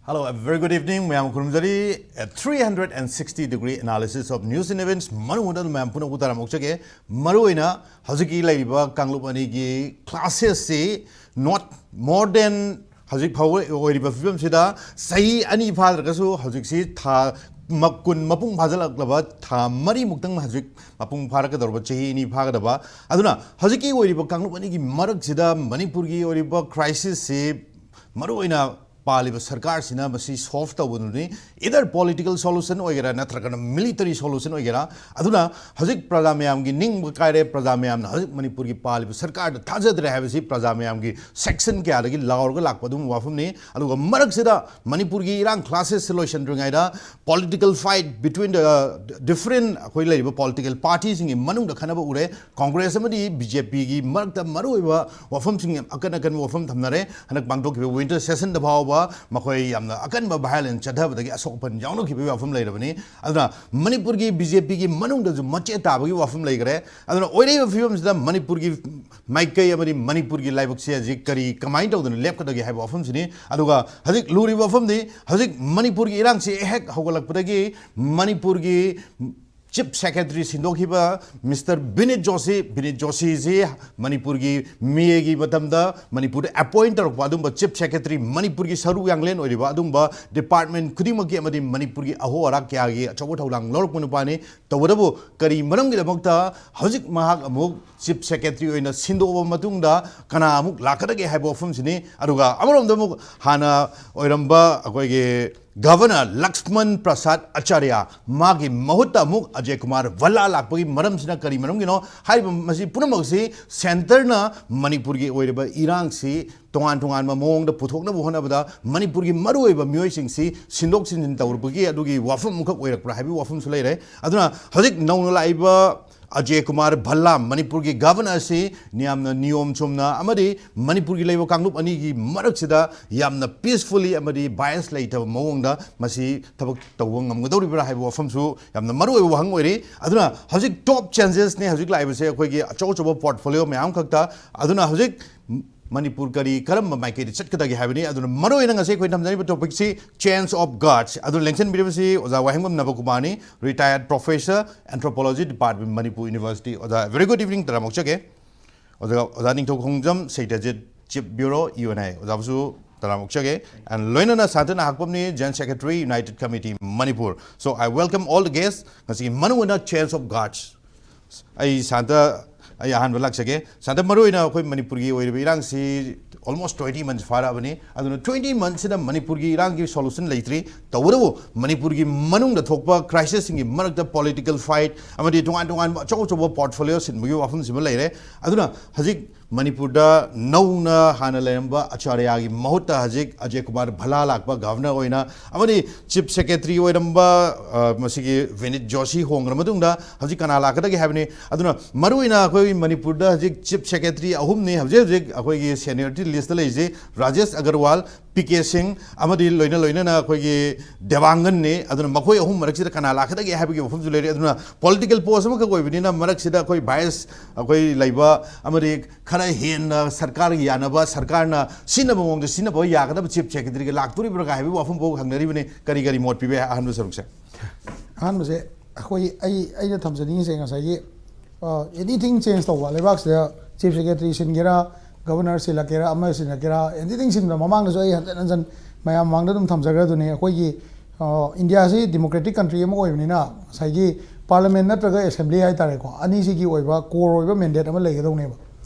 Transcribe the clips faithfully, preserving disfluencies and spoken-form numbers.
Hello, a very good evening. ꯃꯌꯥꯝ ꯈꯨꯔꯨꯝꯖꯔꯤ꯫ A three hundred sixty degree analysis of news and events ꯃꯅꯨꯡꯗ ꯃꯌꯥꯝ ꯄꯨꯝꯅꯃꯛꯄꯨ ꯇꯔꯥꯝꯅ ꯑꯣꯛꯆꯒꯦ꯫ ꯃꯔꯨꯑꯣꯏꯅ ꯍꯧꯖꯤꯛꯀꯤ ꯂꯩꯔꯤꯕ ꯀꯥꯡꯂꯨꯞ ꯑꯅꯤꯒꯤ classes ꯁꯤ not more than ꯍꯧꯖꯤꯛ ꯐꯥꯎꯕ ꯑꯣꯏꯔꯤꯕ ꯐꯤꯕꯝꯁꯤꯗ ꯆꯍꯤ ꯑꯅꯤ ꯐꯥꯗ꯭ꯔꯒꯁꯨ ꯍꯧꯖꯤꯛꯁꯤ ꯊꯥ ꯃ-, ꯀꯨꯟ ꯃꯄꯨꯡ ꯐꯥꯖꯤꯜꯂꯛꯂꯕ ꯊꯥ ꯃꯔꯤꯃꯨꯛꯇꯪ ꯍꯧꯖꯤꯛ ꯃꯄꯨꯡ ꯐꯥꯔꯛꯀꯗꯧꯔꯕ ꯆꯍꯤ ꯑꯅꯤ ꯐꯥꯒꯗꯕ꯫ ꯑꯗꯨꯅ ꯍꯧꯖꯤꯛꯀꯤ ꯑꯣꯏꯔꯤꯕ ꯀꯥꯡꯂꯨꯞ ꯑꯅꯤꯒꯤ ꯃꯔꯛꯁꯤꯗ ꯃꯅꯤꯄꯨꯔꯒꯤ ꯑꯣꯏꯔꯤꯕ crisis ꯁꯤ ꯃꯔꯨꯑꯣꯏꯅ ꯄꯥꯜꯂꯤꯕ ꯁꯔꯀꯥꯔꯁꯤꯅ ꯃꯁꯤ solve ꯇꯧꯕꯗꯨꯅꯤ꯫ Either political solution ꯑꯣꯏꯒꯦꯔꯥ ꯅꯠꯇ꯭ꯔꯒꯅ military solution ꯑꯣꯏꯒꯦꯔꯥ꯫ ꯑꯗꯨꯅ ꯍꯧꯖꯤꯛ ꯄ꯭ꯔꯖꯥ ꯃꯌꯥꯝꯒꯤ ꯅꯤꯡꯕ ꯀꯥꯏꯔꯦ, ꯄ꯭ꯔꯖꯥ ꯃꯌꯥꯝꯅ ꯍꯧꯖꯤꯛ ꯃꯅꯤꯄꯨꯔꯒꯤ ꯄꯥꯜꯂꯤꯕ ꯁꯔꯀꯥꯔꯗ ꯊꯥꯖꯗ꯭ꯔꯦ ꯍꯥꯏꯕꯁꯤ ꯄ꯭ꯔꯖꯥ ꯃꯌꯥꯝꯒꯤ section ꯀꯌꯥꯗꯒꯤ ꯂꯥꯎꯔꯒ ꯂꯥꯛꯄ ꯑꯗꯨꯒꯨꯝꯕ ꯋꯥꯐꯝꯅꯤ꯫ ꯑꯗꯨꯒ ꯃꯔꯛꯁꯤꯗ ꯃꯅꯤꯄꯨꯔꯒꯤ ꯏꯔꯥꯡ classes ꯁꯤ ꯂꯣꯏꯁꯤꯟꯗ꯭ꯔꯤꯉꯩꯗ political fight between the different ꯑꯩꯈꯣꯏ ꯂꯩꯔꯤꯕ political party ꯁꯤꯡꯒꯤ ꯃꯅꯨꯡꯗ ꯈꯟꯅꯕ ꯎꯔꯦ꯫ ꯀꯣꯡꯒ꯭ꯔꯦꯁ ꯑꯃꯗꯤ ꯕꯤ ꯖꯦ ꯄꯤꯒꯤ ꯃꯔꯛꯇ ꯃꯔꯨꯑꯣꯏꯕ ꯋꯥꯐꯝꯁꯤꯡ ꯌꯥꯝ ꯑꯀꯟ ꯑꯀꯟꯕ ꯋꯥꯐꯝ ꯊꯝꯅꯔꯦ꯫ ꯍꯟꯗꯛ ꯄꯥꯡꯊꯣꯛꯈꯤꯕ winter session ꯗ ꯐꯥꯎꯕ ꯃꯈꯣꯏ ꯌꯥꯝꯅ ꯑꯀꯟꯕ violence ꯆꯠꯊꯕꯗꯒꯤ ꯑꯁꯣꯛ ꯑꯄꯟ ꯌꯥꯎꯅꯈꯤꯕꯒꯤ ꯋꯥꯐꯝ ꯂꯩꯔꯕꯅꯤ꯫ ꯑꯗꯨꯅ ꯃꯅꯤꯄꯨꯔꯒꯤ ꯕꯤ ꯖꯦ ꯄꯤꯒꯤ ꯃꯅꯨꯡꯗꯁꯨ ꯃꯆꯦꯠ ꯇꯥꯕꯒꯤ ꯋꯥꯐꯝ ꯂꯩꯈ꯭ꯔꯦ꯫ ꯑꯗꯨꯅ ꯑꯣꯏꯔꯛꯏꯕ ꯐꯤꯕꯝꯁꯤꯗ ꯃꯅꯤꯄꯨꯔꯒꯤ ꯃꯥꯏꯀꯩ ꯑꯃꯗꯤ ꯃꯅꯤꯄꯨꯔꯒꯤ ꯂꯥꯏꯕꯛꯁꯦ ꯍꯧꯖꯤꯛ ꯀꯔꯤ, ꯀꯃꯥꯏꯅ ꯇꯧꯗꯅ ꯂꯦꯞꯀꯗꯒꯦ ꯍꯥꯏꯕ ꯋꯥꯐꯝꯁꯤꯅꯤ꯫ ꯑꯗꯨꯒ ꯍꯧꯖꯤꯛ ꯂꯨꯔꯤꯕ ꯋꯥꯐꯝꯗꯤ ꯍꯧꯖꯤꯛ ꯃꯅꯤꯄꯨꯔꯒꯤ ꯏꯔꯥꯡꯁꯤ ꯍꯦꯛ ꯍꯧꯒꯠꯂꯛꯄꯗꯒꯤ ꯃꯅꯤꯄꯨꯔꯒꯤ chief secretary ꯁꯤꯟꯗꯣꯛꯈꯤꯕ Mister ꯕꯤꯅꯤꯠ ꯖꯣꯁꯤ, ꯕꯤꯅꯤꯠ ꯖꯣꯁꯤꯁꯤ ꯃꯅꯤꯄꯨꯔꯒꯤ ꯃꯦꯒꯤ ꯃꯇꯝꯗ ꯃꯅꯤꯄꯨꯔꯗ appoint ꯇꯧꯔꯛꯄ ꯑꯗꯨꯝꯕ chief secretary, ꯃꯅꯤꯄꯨꯔꯒꯤ ꯁꯔꯨ ꯌꯥꯡꯂꯦꯟ ꯑꯣꯏꯔꯤꯕ ꯑꯗꯨꯝꯕ department ꯈꯨꯗꯤꯡꯃꯛꯀꯤ ꯑꯃꯗꯤ ꯃꯅꯤꯄꯨꯔꯒꯤ ꯑꯍꯣ ꯑꯔꯥꯛ ꯀꯌꯥꯒꯤ ꯑꯆꯧꯕ ꯊꯧꯗꯥꯡ ꯂꯧꯔꯛꯄ ꯅꯨꯄꯥꯅꯤ꯫ ꯇꯧꯕꯇꯕꯨ ꯀꯔꯤ ꯃꯔꯝꯒꯤꯗꯃꯛꯇ ꯍꯧꯖꯤꯛ ꯃꯍꯥꯛ ꯑꯃꯨꯛ chief secretary ꯑꯣꯏꯅ ꯁꯤꯟꯗꯣꯛꯑꯕ ꯃꯇꯨꯡꯗ ꯀꯅꯥ ꯑꯃꯨꯛ ꯂꯥꯛꯀꯗꯒꯦ ꯍꯥꯏꯕ ꯋꯥꯐꯝꯁꯤꯅꯤ꯫ ꯑꯗꯨꯒ ꯑꯃꯔꯣꯝꯗ ꯑꯃꯨꯛ ꯍꯥꯟꯅ ꯑꯣꯏꯔꯝꯕ ꯑꯩꯈꯣꯏꯒꯤ Governor ꯂꯛꯁꯃꯟ ꯄ꯭ꯔꯁꯥꯗ ꯑꯆꯥꯔꯌ, ꯃꯥꯒꯤ ꯃꯍꯨꯠꯇ ꯑꯃꯨꯛ ꯑꯖꯌ ꯀꯨꯃꯥꯔ ꯚꯜꯂꯥ ꯂꯥꯛꯄꯒꯤ ꯃꯔꯝꯁꯤꯅ ꯀꯔꯤ ꯃꯔꯝꯒꯤꯅꯣ? ꯍꯥꯏꯔꯤꯕ ꯃꯁꯤ ꯄꯨꯝꯅꯃꯛꯁꯤ centre ꯅ ꯃꯅꯤꯄꯨꯔꯒꯤ ꯑꯣꯏꯔꯤꯕ ꯏꯔꯥꯡꯁꯤ ꯇꯣꯉꯥꯟ ꯇꯣꯉꯥꯟꯕ ꯃꯑꯣꯡꯗ ꯄꯨꯊꯣꯛꯅꯕ ꯍꯣꯠꯅꯕꯗ ꯃꯅꯤꯄꯨꯔꯒꯤ ꯃꯔꯨꯑꯣꯏꯕ ꯃꯤꯑꯣꯏꯁꯤꯡꯁꯤ ꯁꯤꯟꯗꯣꯛ ꯁꯤꯟꯖꯤꯟ ꯇꯧꯔꯨꯕꯒꯤ ꯑꯗꯨꯒꯤ ꯋꯥꯐꯝ ꯑꯃꯈꯛ ꯑꯣꯏꯔꯛꯄ꯭ꯔꯥ ꯍꯥꯏꯕꯒꯤ ꯋꯥꯐꯝꯁꯨ ꯂꯩꯔꯦ꯫ ꯑꯗꯨꯅ ꯍꯧꯖꯤꯛ ꯅꯧꯅ ꯂꯥꯛꯏꯕ ꯑꯖꯌ ꯀꯨꯃꯥꯔ ꯚꯜꯂꯥ, ꯃꯅꯤꯄꯨꯔꯒꯤ Governor ꯁꯤ ꯌꯥꯝꯅ ꯅꯤꯌꯣꯝ ꯆꯨꯝꯅ ꯑꯃꯗꯤ ꯃꯅꯤꯄꯨꯔꯒꯤ ꯂꯩꯕ ꯀꯥꯡꯂꯨꯞ ꯑꯅꯤꯒꯤ ꯃꯔꯛꯁꯤꯗ ꯌꯥꯝꯅ peacefully ꯑꯃꯗꯤ bias ꯂꯩꯇꯕ ꯃꯑꯣꯡꯗ ꯃꯁꯤ ꯊꯕꯛ ꯇꯧꯕ ꯉꯝꯒꯗꯧꯔꯤꯕ꯭ꯔꯥ ꯍꯥꯏꯕ ꯋꯥꯐꯝꯁꯨ ꯌꯥꯝꯅ ꯃꯔꯨꯑꯣꯏꯕ ꯋꯥꯍꯪ ꯑꯣꯏꯔꯤ꯫ ꯑꯗꯨꯅ ꯍꯧꯖꯤꯛ top changes ꯅꯤ ꯍꯧꯖꯤꯛ ꯂꯥꯛꯏꯕꯁꯦ ꯑꯩꯈꯣꯏꯒꯤ ꯑꯆꯧ ꯑꯆꯧꯕ portfolio ꯃꯌꯥꯝ ꯈꯛꯇ꯫ ꯑꯗꯨꯅ ꯍꯧꯖꯤꯛ ꯃꯅꯤꯄꯨꯔ ꯀꯔꯤ ꯀꯔꯝꯕ ꯃꯥꯏꯀꯩꯗ ꯆꯠꯀꯗꯒꯦ ꯍꯥꯏꯕꯅꯤ꯫ ꯑꯗꯨꯅ ꯃꯔꯨꯑꯣꯏꯅ ꯉꯁꯤ ꯑꯩꯈꯣꯏ ꯊꯝꯖꯔꯤꯕ ꯇꯣꯄꯤꯛꯁꯤ change of guards꯫ ꯑꯗꯨ ꯂꯦꯡꯁꯤꯟꯕꯤꯔꯤꯕꯁꯤ ꯑꯣꯖꯥ ꯋꯥꯍꯦꯡꯕꯝ ꯅꯕꯀꯨꯃꯥꯔꯅꯤ, retired professor, anthropology department, Manipur University꯫ ꯑꯣꯖꯥ, very good evening, ꯇꯔꯥꯝ ꯑꯣꯛꯆꯒꯦ꯫ ꯑꯣꯖꯥ, ꯑꯣꯖꯥ ꯅꯤꯡꯊꯧ ꯈꯣꯡꯖꯝ ꯁꯩꯇꯖꯤꯠ, chief bureau, U N I꯫ ꯑꯣꯖꯥꯕꯨꯁꯨ ꯇꯔꯥꯝ ꯑꯣꯛꯆꯒꯦ꯫ And ꯂꯣꯏꯅꯅ ꯁꯥꯟꯇꯅ ꯍꯥꯛꯄꯝꯅꯤ, general secretary, United Committee Manipur꯫ So I welcome all the guests꯫ ꯉꯁꯤꯒꯤ ꯃꯔꯨꯑꯣꯏꯅ change of guards꯫ ꯑꯩ ꯁꯥꯟꯇ, ꯑꯩ ꯑꯍꯥꯟꯕ ꯂꯥꯛꯆꯒꯦ꯫ ꯁꯥꯟꯇ, ꯃꯔꯨꯑꯣꯏꯅ ꯑꯩꯈꯣꯏ ꯃꯅꯤꯄꯨꯔꯒꯤ ꯑꯣꯏꯔꯤꯕ ꯏꯔꯥꯡꯁꯤ almost twenty months ꯐꯥꯔꯛꯑꯕꯅꯤ꯫ ꯑꯗꯨꯅ twenty months ꯁꯤꯗ ꯃꯅꯤꯄꯨꯔꯒꯤ ꯏꯔꯥꯡꯒꯤ solution ꯂꯩꯇ꯭ꯔꯤ꯫ ꯇꯧꯕꯇꯕꯨ ꯃꯅꯤꯄꯨꯔꯒꯤ ꯃꯅꯨꯡꯗ ꯊꯣꯛꯄ crisis ꯁꯤꯡꯒꯤ ꯃꯔꯛꯇ political fight ꯑꯃꯗꯤ ꯇꯣꯉꯥꯟ ꯇꯣꯉꯥꯟꯕ ꯑꯆꯧ ꯑꯆꯧꯕ portfolio ꯁꯤꯟꯕꯒꯤ ꯋꯥꯐꯝꯁꯤꯃ ꯂꯩꯔꯦ꯫ ꯑꯗꯨꯅ ꯍꯧꯖꯤꯛ ꯃꯅꯤꯄꯨꯔꯗ ꯅꯧꯅ ꯍꯥꯟꯅ ꯂꯩꯔꯝꯕ ꯑꯆꯥꯔꯌꯥꯒꯤ ꯃꯍꯨꯠꯇ ꯍꯧꯖꯤꯛ ꯑꯖꯌ ꯀꯨꯃꯥꯔ ꯚꯜꯂꯥ ꯂꯥꯛꯄ governor ꯑꯣꯏꯅ, ꯑꯃꯗꯤ chief secretary ꯑꯣꯏꯔꯝꯕ, ꯑ, ꯃꯁꯤꯒꯤ ꯚꯤꯅꯤꯠ ꯖꯣꯁꯤ ꯍꯣꯡꯈ꯭ꯔ ꯃꯇꯨꯡꯗ ꯍꯧꯖꯤꯛ ꯀꯅꯥ ꯂꯥꯛꯀꯗꯒꯦ ꯍꯥꯏꯕꯅꯤ꯫ ꯑꯗꯨꯅ ꯃꯔꯨꯑꯣꯏꯅ ꯑꯩꯈꯣꯏ ꯃꯅꯤꯄꯨꯔꯗ ꯍꯧꯖꯤꯛ chief secretary ꯑꯍꯨꯝꯅꯤ ꯍꯧꯖꯤꯛ ꯍꯧꯖꯤꯛ ꯑꯩꯈꯣꯏꯒꯤ seniority list ꯇ ꯂꯩꯔꯤꯁꯦ꯫ ꯔꯥꯖꯦꯁ ꯑꯒꯔꯋꯥꯜ, ꯄꯤ ꯀꯦ ꯁꯤꯡ ꯑꯃꯗꯤ ꯂꯣꯏꯅ ꯂꯣꯏꯅꯅ ꯑꯩꯈꯣꯏꯒꯤ ꯗꯦꯕꯥꯡꯒꯟꯅꯤ꯫ ꯑꯗꯨꯅ ꯃꯈꯣꯏ ꯑꯍꯨꯝ ꯃꯔꯛꯁꯤꯗ ꯀꯅꯥ ꯂꯥꯛꯀꯗꯒꯦ ꯍꯥꯏꯕꯒꯤ ꯋꯥꯐꯝꯁꯨ ꯂꯩꯔꯦ꯫ ꯑꯗꯨꯅ political post ꯑꯃꯈꯛ ꯑꯣꯏꯕꯅꯤꯅ ꯃꯔꯛꯁꯤꯗ ꯑꯩꯈꯣꯏ bias ꯑꯩꯈꯣꯏ ꯂꯩꯕ ꯑꯃꯗꯤ ꯈꯔ ꯍꯦꯟꯅ ꯁꯔꯀꯥꯔꯒꯤ ꯌꯥꯅꯕ, ꯁꯔꯀꯥꯔꯅ ꯁꯤꯖꯤꯟꯅꯕ ꯃꯑꯣꯡꯗ ꯁꯤꯖꯤꯟꯅꯕ ꯌꯥꯒꯗꯕ chief secretary ꯒ ꯂꯥꯛꯇꯣꯔꯤꯕ꯭ꯔꯥ ꯍꯥꯏꯕꯒꯤ ꯋꯥꯐꯝ ꯐꯥꯎ ꯍꯪꯅꯔꯤꯕꯅꯤ꯫ ꯀꯔꯤ ꯀꯔꯤ ꯃꯣꯠ ꯄꯤꯕ ꯌꯥꯏ ꯑꯍꯥꯟꯕ ꯁꯔꯨꯛꯁꯦ? ꯑꯍꯥꯟꯕꯁꯦ ꯑꯩꯈꯣꯏ, ꯑꯩ, ꯑꯩꯅ ꯊꯝꯖꯅꯤꯡꯉꯤꯁꯦ ꯉꯁꯥꯏꯒꯤ, ꯑ, anything change ꯇꯧꯕ ꯂꯩꯕꯥꯛꯁꯤꯗ chief secretary ꯁꯤꯟꯒꯦꯔꯥ, governor ꯁꯤꯜꯂꯛꯀꯦꯔꯥ, ꯑꯃ ꯁꯤꯜꯂꯛꯀꯦꯔꯥ, anything ꯁꯤꯟꯕ ꯃꯃꯥꯡꯗꯁꯨ ꯑꯩ ꯍꯟꯖꯟ ꯍꯟꯖꯟ ꯃꯌꯥꯝ ꯃꯃꯥꯡꯗ ꯑꯗꯨꯝ ꯊꯝꯖꯈ꯭ꯔꯗꯨꯅꯤ꯫ ꯑꯩꯈꯣꯏꯒꯤ, ꯑ, ꯏꯟꯗꯤꯌꯥꯁꯤ democratic country ꯑꯃ ꯑꯣꯏꯕꯅꯤꯅ ꯉꯁꯥꯏꯒꯤ parliament ꯅꯠꯇ꯭ꯔꯒ assembly ꯍꯥꯏꯇꯥꯔꯦꯀꯣ, ꯑꯅꯤꯁꯤꯒꯤ ꯑꯣꯏꯕ core ꯑꯣꯏꯕ mandate ꯑꯃ ꯂꯩꯒꯗꯧꯅꯦꯕ꯫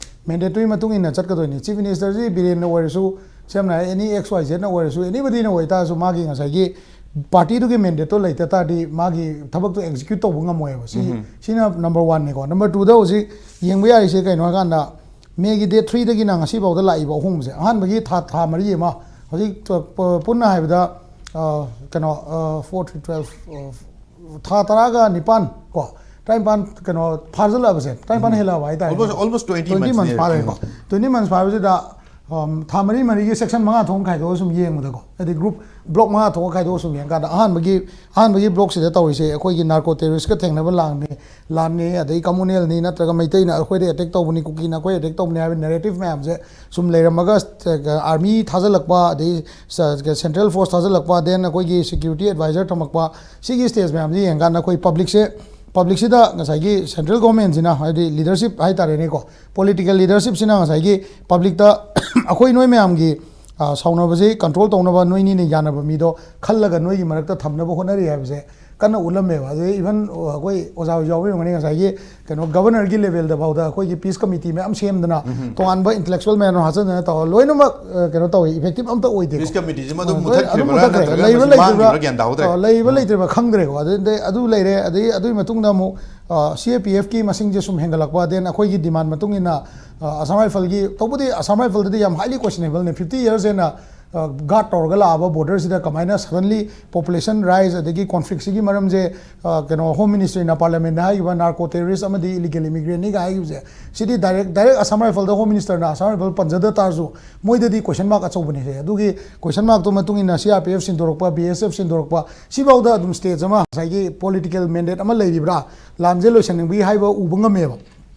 Mandate ꯇꯨꯒꯤ ꯃꯇꯨꯡ ꯏꯟꯅ ꯆꯠꯀꯗꯣꯏꯅꯤ꯫ Chief minister ꯁꯤ ꯕꯤꯔꯦꯟꯅ ꯑꯣꯏꯔꯁꯨ, ꯁꯝꯅ ꯍꯥꯏꯔꯕꯗ any X Y Z ꯅ ꯑꯣꯏꯔꯁꯨ, anybody ꯅ ꯑꯣꯏꯇꯥꯔꯁꯨ, ꯃꯥꯒꯤ ꯉꯁꯥꯏꯒꯤ party ꯗꯨꯒꯤ mandate ꯇꯣ ꯂꯩꯇ ꯇꯥꯔꯗꯤ ꯃꯥꯒꯤ ꯊꯕꯛꯇꯣ execute ꯇꯧꯕ ꯉꯝꯃꯣꯏꯕ꯫ ꯁꯤ, ꯎꯝ꯫ ꯁꯤꯅ number one ꯅꯤꯀꯣ꯫ Number two ꯗ ꯍꯧꯖꯤꯛ ꯌꯦꯡꯕ ꯌꯥꯔꯤꯁꯦ ꯀꯩꯅꯣ ꯍꯥꯏꯀꯥꯟꯗ, May ꯒꯤ date three ꯗꯒꯤꯅ ꯉꯁꯤ ꯐꯥꯎꯗ ꯂꯥꯛꯏꯕ ꯑꯍꯣꯡꯕꯁꯦ, ꯑꯍꯥꯟꯕꯒꯤ ꯊꯥ, ꯊꯥ ꯃꯔꯤ ꯑꯃ, ꯍꯧꯖꯤꯛ ꯄ-, ꯄ-, ꯄꯨꯟꯅ ꯍꯥꯏꯕꯗ, ꯑ, ꯀꯩꯅꯣ, ꯑ, four, three, twelve, ꯑ, ꯊꯥ ꯇꯔꯥꯒ ꯅꯤꯄꯥꯟ ꯀꯣ, ꯇꯔꯥꯅꯤꯄꯥꯟ ꯀꯩꯅꯣ ꯐꯥꯖꯤꯜꯂꯛꯑꯕꯁꯦ, ꯇꯔꯥꯅꯤꯄꯥꯟ ꯎꯝ꯫ ꯍꯦꯜꯂꯛꯑꯕ ꯍꯥꯏꯇꯥꯔꯦ꯫ Almost, almost twenty months months ꯅꯦ꯫ ꯐꯥꯔꯦꯀꯣ꯫ ꯎꯝ꯫ Twenty months ꯐꯥꯕꯁꯤꯗ ꯊꯥ ꯃꯔꯤ ꯃꯔꯤꯒꯤ ꯁꯦꯛꯁꯟ ꯃꯉꯥ ꯊꯣꯛꯅ ꯈꯥꯏꯗꯣꯛꯑꯒ ꯁꯨꯝ ꯌꯦꯡꯕꯗꯀꯣ, ꯍꯥꯏꯗꯤ ꯒ꯭ꯔꯨꯞ ꯕ꯭ꯂꯣꯛ ꯃꯉꯥ ꯊꯣꯛꯅ ꯈꯥꯏꯗꯣꯛꯑꯒ ꯁꯨꯝ ꯌꯦꯡꯀꯥꯟꯗ ꯑꯍꯥꯟꯕꯒꯤ ꯑꯍꯥꯟꯕꯒꯤ ꯕ꯭ꯂꯣꯛꯁꯤꯗ ꯇꯧꯔꯤꯁꯦ ꯑꯩꯈꯣꯏꯒꯤ ꯅꯥꯔꯀꯣ ꯇꯦꯔꯣꯔꯤꯁꯀ ꯊꯦꯡꯅꯕ ꯂꯥꯟꯅꯤ, ꯂꯥꯟꯅꯤ, ꯑꯗꯩ ꯀꯝꯃꯨꯅꯦꯜꯅꯤ, ꯅꯠꯇ꯭ꯔꯒ ꯃꯩꯇꯩꯅ ꯑꯩꯈꯣꯏꯗ ꯑꯦꯇꯦꯛ ꯇꯧꯕꯅꯤ, ꯀꯨꯀꯤꯅ ꯑꯩꯈꯣꯏ ꯑꯦꯇꯦꯛ ꯇꯧꯕꯅꯤ ꯍꯥꯏꯕ ꯅꯦꯔꯦꯇꯤꯞ ꯃꯌꯥꯝꯁꯦ ꯁꯨꯝ ꯂꯩꯔꯝꯃꯒ, ꯑꯥꯔꯃꯤ ꯊꯥꯖꯤꯜꯂꯛꯄ, ꯑꯗꯩ ꯁꯦꯟꯇ꯭ꯔꯦꯜ ꯐꯣꯔꯁ ꯊꯥꯖꯤꯜꯂꯛꯄ, ꯗꯦꯟ ꯑꯩꯈꯣꯏꯒꯤ ꯁꯦꯀ꯭ꯌꯨꯔꯤꯇꯤ ꯑꯦꯗꯚꯥꯏꯖꯔ ꯊꯝꯃꯛꯄ, ꯁꯤꯒꯤ ꯁ꯭ꯇꯦꯖ ꯃꯌꯥꯝꯁꯤ ꯌꯦꯡꯀꯥꯟꯗ ꯑꯩꯈꯣꯏ ꯄꯕ꯭ꯂꯤꯛꯁꯦ ꯄꯕ꯭ꯂꯤꯛꯁꯤꯗ ꯉꯁꯥꯏꯒꯤ ꯁꯦꯟꯇ꯭ꯔꯦꯜ ꯒꯣꯔꯃꯦꯟꯁꯤꯅ, ꯍꯥꯏꯗꯤ ꯂꯤꯗꯔꯁꯤꯞ ꯍꯥꯏꯇꯥꯔꯦꯅꯦꯀꯣ, ꯄꯣꯂꯤꯇꯤꯀꯦꯜ ꯂꯤꯗꯔꯁꯤꯞꯁꯤꯅ ꯉꯁꯥꯏꯒꯤ ꯄꯕ꯭ꯂꯤꯛꯇ ꯑꯩꯈꯣꯏ ꯅꯣꯏ ꯃꯌꯥꯝꯒꯤ ꯁꯥꯎꯅꯕꯁꯤ ꯀꯟꯇ꯭ꯔꯣꯜ ꯇꯧꯅꯕ ꯅꯣꯏꯅꯤꯅ ꯌꯥꯅꯕ ꯃꯤꯗꯣ ꯈꯜꯂꯒ ꯅꯣꯏꯒꯤ ꯃꯔꯛꯇ ꯊꯝꯅꯕ ꯍꯣꯠꯅꯔꯤ ꯍꯥꯏꯕꯁꯦ ꯀꯟꯅ ꯎꯠꯂꯝꯃꯦꯕ꯫ ꯑꯗꯨꯗꯩ ꯏꯚꯟ ꯑꯩꯈꯣꯏ ꯑꯣꯖꯥ ꯍꯣꯏꯁꯨ ꯌꯥꯎꯕꯤꯔꯝꯒꯅꯤ, ꯉꯁꯥꯏꯒꯤ ꯀꯩꯅꯣ ꯒꯕꯔꯅꯔꯒꯤ ꯂꯦꯚꯦꯜꯗ ꯐꯥꯎꯗ ꯑꯩꯈꯣꯏꯒꯤ ꯄꯤꯁ ꯀꯃꯤꯇꯤ ꯃꯌꯥꯝ ꯁꯦꯝꯗꯅ, ꯇꯣꯉꯥꯟꯕ ꯏꯟꯇꯦꯂꯦꯛꯆꯨꯋꯦꯜ ꯃꯌꯥꯝ ꯍꯥꯞꯆꯤꯟꯗꯅ ꯇꯧꯔ ꯂꯣꯏꯅꯃꯛ ꯀꯩꯅꯣ ꯇꯧꯋꯤ, ꯏꯐꯦꯛꯇꯤꯞ ꯑꯝꯇ ꯑꯣꯏꯗꯦ꯫ ꯄꯤꯁ ꯀꯃꯤꯇꯤꯁꯤꯃ ꯑꯗꯨꯝ ꯃꯨꯠꯊꯠꯈ꯭ꯔꯤꯕ꯭ꯔꯥ, ꯂꯩꯕ꯭ꯔꯥ ꯂꯩꯇ꯭ꯔꯤꯕ꯭ꯔꯥ ꯒ꯭ꯌꯥꯟ ꯇꯥꯍꯧꯗ꯭ꯔꯦ꯫ ꯂꯩꯕ꯭ꯔꯥ ꯂꯩꯇ꯭ꯔꯤꯕ꯭ꯔꯥ ꯈꯪꯗ꯭ꯔꯦꯀꯣ꯫ ꯑꯗꯨꯗꯩ ꯑꯗꯨ ꯂꯩꯔꯦ꯫ ꯑꯗꯩ ꯑꯗꯨꯒꯤ ꯃꯇꯨꯡꯗ ꯑꯃꯨꯛ ꯁꯤ ꯑꯦ ꯄꯤ ꯑꯦꯐꯀꯤ ꯃꯁꯤꯡꯁꯦ ꯁꯨꯝ ꯍꯦꯟꯒꯠꯂꯛꯄ, ꯗꯦꯟ ꯑꯩꯈꯣꯏꯒꯤ ꯗꯤꯃꯥꯟ ꯃꯇꯨꯡ ꯏꯟꯅ ꯑꯁꯥꯝ ꯔꯥꯏꯐꯜꯒꯤ, ꯇꯧꯕꯗꯤ ꯑꯁꯥꯝ ꯔꯥꯏꯐꯜꯗꯗꯤ ꯌꯥꯝ ꯍꯥꯏꯂꯤ ꯀꯣꯏꯁꯅꯦꯕꯜꯅꯦ, ꯐꯤꯐꯇꯤ ꯌꯔꯁ ꯍꯦꯟꯅ ꯒꯥꯔꯗ ꯇꯧꯔꯒ ꯂꯥꯛꯑꯕ ꯕꯣꯔꯗꯔꯁꯤꯗ ꯀꯃꯥꯏꯅ ꯁꯗꯟꯂꯤ ꯄꯣꯄꯨꯂꯦꯁꯟ ꯔꯥꯏꯖ ꯑꯗꯒꯤ ꯀꯣꯟꯐ꯭ꯂꯤꯛꯁꯤꯒꯤ ꯃꯔꯝꯁꯦ ꯀꯩꯅꯣ ꯍꯣꯝ ꯃꯤꯅꯤꯁꯇ꯭ꯔꯤꯅ ꯄꯥꯔꯂꯤꯌꯥꯃꯦꯟꯗ ꯍꯥꯏꯈꯤꯕ ꯅꯥꯔꯀꯣ ꯇꯦꯔꯣꯔꯤꯁ ꯑꯃꯗꯤ ꯏꯂꯤꯒꯦꯜ ꯏꯃꯤꯒ꯭ꯔꯦꯟꯅꯤꯒ ꯍꯥꯏꯈꯤꯕꯁꯦ, ꯁꯤꯗꯤ ꯗꯥꯏꯔꯦꯛ ꯗꯥꯏꯔꯦꯛ ꯑꯁꯥꯝ ꯔꯥꯏꯐꯜꯗ ꯍꯣꯝ ꯃꯤꯅꯤꯁꯇꯔꯅ ꯑꯁꯥꯝ ꯔꯥꯏꯐꯜ ꯄꯟꯖꯗ ꯇꯥꯔꯁꯨ ꯃꯣꯏꯗꯗꯤ ꯀꯣꯏꯁꯟ ꯃꯥꯔꯛ ꯑꯆꯧꯕꯅꯦ꯫ ꯑꯗꯨꯒꯤ ꯀꯣꯏꯁꯟ ꯃꯥꯔꯛꯇꯨ ꯃꯇꯨꯡ ꯏꯟꯅ ꯁꯤ ꯑꯥꯔ ꯄꯤ ꯑꯦꯐ ꯁꯤꯟꯗꯣꯔꯛꯄ, ꯕꯤ ꯑꯦꯁ ꯑꯦꯐ ꯁꯤꯟꯗꯣꯔꯛꯄ, ꯁꯤꯐꯥꯎꯗ ꯑꯗꯨꯝ ꯁ꯭ꯇꯦꯖ ꯑꯃ ꯉꯁꯥꯏꯒꯤ ꯄꯣꯂꯤꯇꯤꯀꯦꯜ ꯃꯦꯟꯗꯦꯠ ꯑꯃ ꯂꯩꯔꯤꯕ꯭ꯔꯥ, ꯂꯥꯟꯁꯦ ꯂꯣꯏꯁꯟꯅꯤꯡꯕꯒꯤ ꯍꯥꯏꯕ ꯎꯕ ꯉꯝꯃꯦꯕ꯫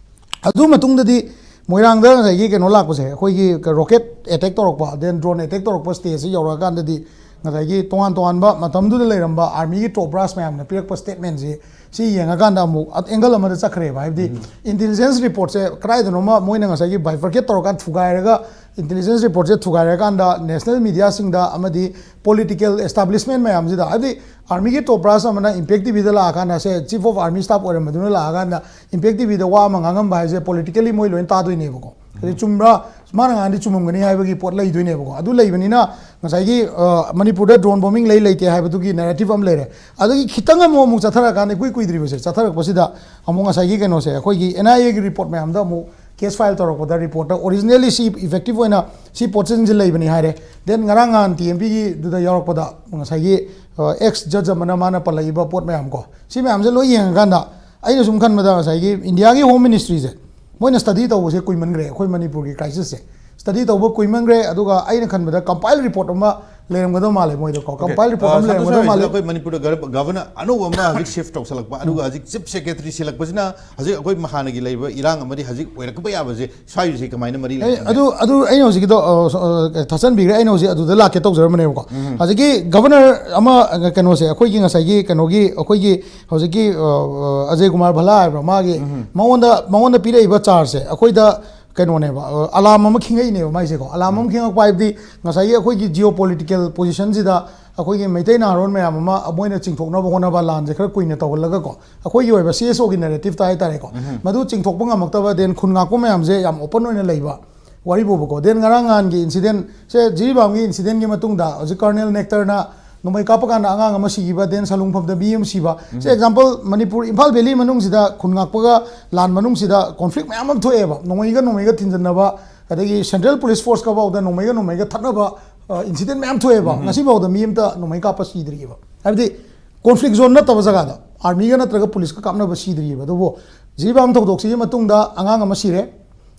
ꯑꯗꯨ ꯃꯇꯨꯡꯗꯗꯤ ꯃꯣꯏꯔꯥꯡꯗ ꯉꯁꯥꯏꯒꯤ ꯀꯩꯅꯣ ꯂꯥꯛꯄꯁꯦ, ꯑꯩꯈꯣꯏꯒꯤ ꯔꯣꯀꯦꯠ ꯑꯦꯇꯦꯛ ꯇꯧꯔꯛꯄ, ꯗꯦꯟ ꯗ꯭ꯔꯣꯟ ꯑꯦꯇꯦꯛ ꯇꯧꯔꯛꯄ ꯁ꯭ꯇꯦꯖꯁꯤ ꯌꯧꯔꯛꯑꯀꯥꯟꯗꯗꯤ ꯉꯁꯥꯏꯒꯤ ꯇꯣꯉꯥꯟ ꯇꯣꯉꯥꯟꯕ ꯃꯇꯝꯗꯨꯗ ꯂꯩꯔꯝꯕ ꯑꯥꯔꯃꯤꯒꯤ ꯇꯣꯞ ꯕ꯭ꯔꯥꯁ ꯃꯌꯥꯝꯅ ꯄꯤꯔꯛꯄ ꯁ꯭ꯇꯦꯠꯃꯦꯟꯁꯤ ꯁꯤ ꯌꯦꯡꯉꯀꯥꯟꯗ ꯑꯃꯨꯛ ꯑꯦꯡꯒꯜ ꯑꯃꯗ ꯆꯠꯈ꯭ꯔꯦꯕ꯫ ꯍꯥꯏꯕꯗꯤ ꯏꯟꯇꯦꯂꯤꯖꯦꯟꯁ ꯔꯤꯄꯣꯔꯠꯁꯦ ꯀꯗꯥꯏꯗꯅꯣꯃ ꯃꯣꯏꯅ ꯉꯁꯥꯏꯒꯤ ꯕꯥꯏꯐꯔꯀꯦꯠ ꯇꯧꯔꯀꯥꯟꯗ ꯊꯨꯒꯥꯏꯔꯒ, ꯏꯟꯇꯦꯂꯤꯖꯦꯟꯁ ꯔꯤꯄꯣꯔꯠꯁꯦ ꯊꯨꯒꯥꯏꯔꯀꯥꯟꯗ ꯅꯦꯁꯅꯦꯜ ꯃꯤꯗꯤꯌꯥꯁꯤꯡꯗ ꯑꯃꯗꯤ ꯄꯣꯂꯤꯇꯤꯀꯦꯜ ꯑꯦꯁꯇꯥꯕ꯭ꯂꯤꯁꯃꯦꯟ ꯃꯌꯥꯝꯁꯤꯗ, ꯍꯥꯏꯕꯗꯤ ꯑꯥꯔꯃꯤꯒꯤ ꯇꯣꯞ ꯕ꯭ꯔꯥꯁ ꯑꯃꯅ ꯏꯝꯄꯦꯛ ꯇꯤꯚꯤꯗ ꯂꯥꯛꯑꯀꯥꯟꯗ, ꯁꯦ ꯆꯤꯐ ꯑꯣꯐ ꯑꯥꯔꯃꯤ ꯁ꯭ꯇꯥꯐ ꯑꯣꯏꯔꯝꯕꯗꯨꯅ ꯂꯥꯛꯑꯀꯥꯟꯗ ꯏꯝꯄꯦꯛ ꯇꯤꯚꯤꯗ ꯋꯥ ꯑꯃ ꯉꯥꯡꯉꯝꯕ ꯍꯥꯏꯁꯦ ꯄꯣꯂꯤꯇꯤꯀꯦꯜꯂꯤ ꯃꯣꯏ ꯂꯣꯏꯅ ꯇꯥꯗꯣꯏꯅꯦꯕꯀꯣ꯫ ꯑꯗꯩ ꯆꯨꯝꯕ꯭ꯔꯥ, ꯃꯥꯅ ꯉꯥꯡꯉꯗꯤ ꯆꯨꯝꯃꯝꯒꯅꯤ ꯍꯥꯏꯕꯒꯤ ꯄꯣꯠ ꯂꯩꯗꯣꯏꯅꯦꯕꯀꯣ꯫ ꯑꯗꯨ ꯂꯩꯕꯅꯤꯅ ꯉꯁꯥꯏꯒꯤ ꯃꯅꯤꯄꯨꯔꯗ ꯗ꯭ꯔꯣꯟ ꯕꯣꯝꯕꯤꯡ ꯂꯩ ꯂꯩꯇꯦ ꯍꯥꯏꯕꯗꯨꯒꯤ ꯅꯦꯔꯦꯇꯤꯞ ꯑꯃ ꯂꯩꯔꯦ꯫ ꯑꯗꯒꯤ ꯈꯤꯇꯪ ꯑꯃꯨꯛ ꯑꯃꯨꯛ ꯆꯠꯊꯔꯀꯥꯟꯗ, ꯏꯀꯨꯏ ꯀꯨꯏꯗ꯭ꯔꯤꯕꯁꯦ ꯆꯠꯊꯔꯛꯄꯁꯤꯗ ꯑꯃꯨꯛ ꯉꯁꯥꯏꯒꯤ ꯀꯩꯅꯣꯁꯦ, ꯑꯩꯈꯣꯏꯒꯤ ꯑꯦꯟ ꯑꯥꯏ ꯑꯦꯒꯤ ꯔꯤꯄꯣꯔꯠ ꯃꯌꯥꯝꯗ ꯑꯃꯨꯛ ꯀꯦꯁ ꯐꯥꯏꯜ ꯇꯧꯔꯛꯄꯗ, ꯔꯤꯄꯣꯔꯠꯇ ꯑꯣꯔꯤꯖꯤꯅꯦꯜꯂꯤ ꯁꯤ ꯏꯐꯦꯛꯇꯤꯞ ꯑꯣꯏꯅ ꯁꯤ ꯄꯣꯠꯁꯤꯡꯁꯦ ꯂꯩꯕꯅꯤ ꯍꯥꯏꯔꯦ꯫ ꯗꯦꯟ ꯉꯔꯥꯡ ꯅꯍꯥꯟ ꯇꯤ ꯑꯦꯝ ꯄꯤꯒꯤꯗꯨꯗ ꯌꯥꯎꯔꯛꯄꯗ ꯉꯁꯥꯏꯒꯤ ꯑꯦꯛꯁ ꯖꯖ ꯑꯃꯅ ꯃꯥꯅ ꯄꯜꯂꯛꯏꯕ ꯄꯣꯠ ꯃꯌꯥꯝ ꯀꯣ, ꯁꯤ ꯃꯌꯥꯝꯁꯦ ꯂꯣꯏ ꯌꯦꯡꯉꯀꯥꯟꯗ ꯑꯩꯅ ꯁꯨꯝ ꯈꯟꯕꯗ ꯉꯁꯥꯏꯒꯤ ꯏꯟꯗꯤꯌꯥꯒꯤ ꯍꯣꯝ ꯃꯤꯅꯤꯁꯇ꯭ꯔꯤꯁꯦ ꯃꯣꯏꯅ ꯁ꯭ꯇꯗꯤ ꯇꯧꯕꯁꯦ ꯀꯨꯏꯃꯟꯈ꯭ꯔꯦ꯫ ꯑꯩꯈꯣꯏ ꯃꯅꯤꯄꯨꯔꯒꯤ ꯀ꯭ꯔꯥꯏꯁꯤꯁꯁꯦ ꯁ꯭ꯇꯗꯤ ꯇꯧꯕ ꯀꯨꯏꯃꯟꯈ꯭ꯔꯦ꯫ ꯑꯗꯨꯒ ꯑꯩꯅ ꯈꯟꯕꯗ ꯀꯝꯄꯥꯏꯜ ꯔꯤꯄꯣꯔꯠ ꯑꯃ ꯂꯩꯔꯝꯒꯗꯧ ꯃꯥꯜꯂꯦ ꯃꯣꯏꯗꯀꯣ꯫ ꯀꯝꯄꯥꯏꯜ ꯔꯤꯄꯣꯔꯠ ꯑꯃ ꯂꯩꯔꯝꯒꯗꯧ ꯃꯥꯜꯂꯦ꯫ ꯑꯩꯈꯣꯏ ꯃꯅꯤꯄꯨꯔꯗ ꯒꯚꯔꯅꯔ ꯑꯅꯧꯕ ꯑꯃ ꯍꯧꯖꯤꯛ ꯁꯤꯐ ꯇꯧꯁꯜꯂꯛꯄ, ꯑꯗꯨꯒ ꯍꯧꯖꯤꯛ ꯆꯤꯐ ꯁꯦꯀ꯭ꯔꯦꯇꯔꯤ ꯁꯤꯜꯂꯛꯄꯁꯤꯅ ꯍꯧꯖꯤꯛ ꯑꯩꯈꯣꯏ ꯍꯥꯟꯅꯒꯤ ꯂꯩꯔꯤꯕ ꯏꯔꯥꯡ ꯑꯃꯗꯤ ꯍꯧꯖꯤꯛ ꯑꯣꯏꯔꯛꯄ ꯌꯥꯕꯁꯦ ꯁ꯭ꯋꯥꯏꯁꯦ ꯀꯃꯥꯏꯅ ꯃꯔꯤ ꯑꯦ, ꯂꯩꯅꯒꯦ? ꯑꯗꯨ ꯑꯗꯨ ꯑꯩꯅ ꯍꯧꯖꯤꯛꯀꯤꯗꯣ ꯑ, ꯁ-, ꯑ, ꯊꯥꯆꯟꯕꯤꯈ꯭ꯔꯦ꯫ ꯑꯩꯅ ꯍꯧꯖꯤꯛ ꯑꯗꯨꯗ ꯂꯥꯛꯀꯦ ꯇꯧꯖꯔꯝꯕꯅꯦꯕꯀꯣ꯫ ꯍꯧꯖꯤꯛꯀꯤ ꯒꯚꯔꯅꯔ ꯑꯃ, ꯑ, ꯀꯩꯅꯣꯁꯦ, ꯑꯩꯈꯣꯏꯒꯤ ꯉꯁꯥꯏꯒꯤ ꯀꯩꯅꯣꯒꯤ, ꯑꯩꯈꯣꯏꯒꯤ ꯍꯧꯖꯤꯛꯀꯤ, ꯑ, ꯑ, ꯑꯖꯌ ꯀꯨꯃꯥꯔ ꯚꯜꯂꯥ ꯍꯥꯏꯕ꯭ꯔꯥ, ꯃꯥꯒꯤ ꯃꯉꯣꯟꯗ ꯃꯉꯣꯟꯗ ꯄꯤꯔꯛꯏꯕ ꯆꯥꯔꯖꯁꯦ ꯑꯩꯈꯣꯏꯗ ꯀꯩꯅꯣꯅꯦꯕ, ꯑ, ꯑꯂꯥꯝ ꯑꯃ ꯈꯤꯡꯉꯛꯏꯅꯦꯕ ꯃꯥꯏꯁꯦꯀꯣ꯫ ꯑꯂꯥꯝ ꯑꯃ ꯈꯤꯡꯉꯛꯄ ꯍꯥꯏꯕꯗꯤ ꯉꯁꯥꯏꯒꯤ ꯑꯩꯈꯣꯏꯒꯤ ꯖꯤꯑꯣ ꯄꯣꯂꯤꯇꯤꯀꯦꯜ ꯄꯣꯖꯤꯁꯟꯁꯤꯗ ꯑꯩꯈꯣꯏꯒꯤ ꯃꯩꯇꯩ ꯅꯍꯥꯔꯣꯜ ꯃꯌꯥꯝ ꯑꯃ ꯃꯣꯏꯅ ꯆꯤꯡꯊꯣꯛꯅꯕ ꯍꯣꯠꯅꯕ, ꯂꯥꯟꯁꯦ ꯈꯔ ꯀꯨꯏꯅ ꯇꯧꯍꯜꯂꯒꯀꯣ, ꯑꯩꯈꯣꯏꯒꯤ ꯑꯣꯏꯕ ꯁꯤ ꯑꯦꯁ ꯑꯣꯒꯤ ꯅꯦꯔꯦꯇꯤꯞꯇ ꯍꯥꯏꯇꯥꯔꯦꯀꯣ, ꯃꯗꯨ ꯆꯤꯡꯊꯣꯛꯄ ꯉꯝꯃꯛꯇꯕ, ꯗꯦꯟ ꯈꯨꯟ ꯉꯥꯛꯄ ꯃꯌꯥꯝꯁꯦ ꯌꯥꯝ ꯑꯣꯄꯟ ꯑꯣꯏꯅ ꯂꯩꯕ ꯋꯥꯔꯤ ꯄꯨꯕꯀꯣ꯫ ꯗꯦꯟ ꯉꯔꯥꯡ ꯅꯍꯥꯟꯒꯤ ꯏꯟꯁꯤꯗꯦꯟꯁꯦ, ꯖꯤꯔꯤꯕꯥꯝꯒꯤ ꯏꯟꯁꯤꯗꯦꯟꯒꯤ ꯃꯇꯨꯡꯗ ꯍꯧꯖꯤꯛ ꯀꯔꯅꯦꯜ ꯅꯦꯛꯇꯔꯅ ꯅꯣꯡꯃꯩ ꯀꯥꯞꯄ ꯀꯥꯟꯗ ꯑꯉꯥꯡ ꯑꯃ ꯁꯤꯈꯤꯕ, ꯗꯦꯟ ꯁꯂꯨꯡꯐꯝꯗ ꯃꯤ ꯑꯃ ꯁꯤꯕ꯫ ꯁꯤ ꯑꯦꯛꯖꯥꯝꯄꯜ, ꯃꯅꯤꯄꯨꯔ ꯏꯝꯐꯥꯜ ꯚꯦꯂꯤ ꯃꯅꯨꯡꯁꯤꯗ ꯈꯨꯟ ꯉꯥꯛꯄꯒ ꯂꯥꯟ ꯃꯅꯨꯡꯁꯤꯗ ꯀꯣꯟꯐ꯭ꯂꯤꯛ ꯃꯌꯥꯝ ꯑꯃ ꯊꯣꯛꯑꯦꯕ, ꯅꯣꯡꯃꯩꯒ ꯅꯣꯡꯃꯩꯒ ꯊꯤꯟꯖꯤꯟꯅꯕ, ꯑꯗꯒꯤ ꯁꯦꯟꯇ꯭ꯔꯦꯜ ꯄꯨꯂꯤꯁ ꯐꯣꯔꯁꯀ ꯐꯥꯎꯗ ꯅꯣꯡꯃꯩꯒ ꯅꯣꯡꯃꯩꯒ ꯊꯠꯅꯕ ꯏꯟꯁꯤꯗꯦꯟ ꯃꯌꯥꯝ ꯊꯣꯛꯑꯦꯕ꯫ ꯉꯁꯤꯐꯥꯎꯗ ꯃꯤ ꯑꯃꯇ ꯅꯣꯡꯃꯩ ꯀꯥꯞꯄ ꯁꯤꯗ꯭ꯔꯤꯑꯕ, ꯍꯥꯏꯕꯗꯤ ꯀꯣꯟꯐ꯭ꯂꯤꯛ ꯖꯣꯟ ꯅꯠꯇꯕ ꯖꯒꯥꯗ ꯑꯥꯔꯃꯤꯒ ꯅꯠꯇ꯭ꯔꯒ ꯄꯨꯂꯤꯁꯀ ꯀꯥꯞꯅꯕ ꯁꯤꯗ꯭ꯔꯤꯑꯕ꯫ ꯑꯗꯨꯕꯨ ꯖꯤꯔꯤꯕꯥꯝ ꯊꯧꯗꯣꯛꯁꯤꯒꯤ ꯃꯇꯨꯡꯗ ꯑꯉꯥꯡ ꯑꯃ ꯁꯤꯔꯦ,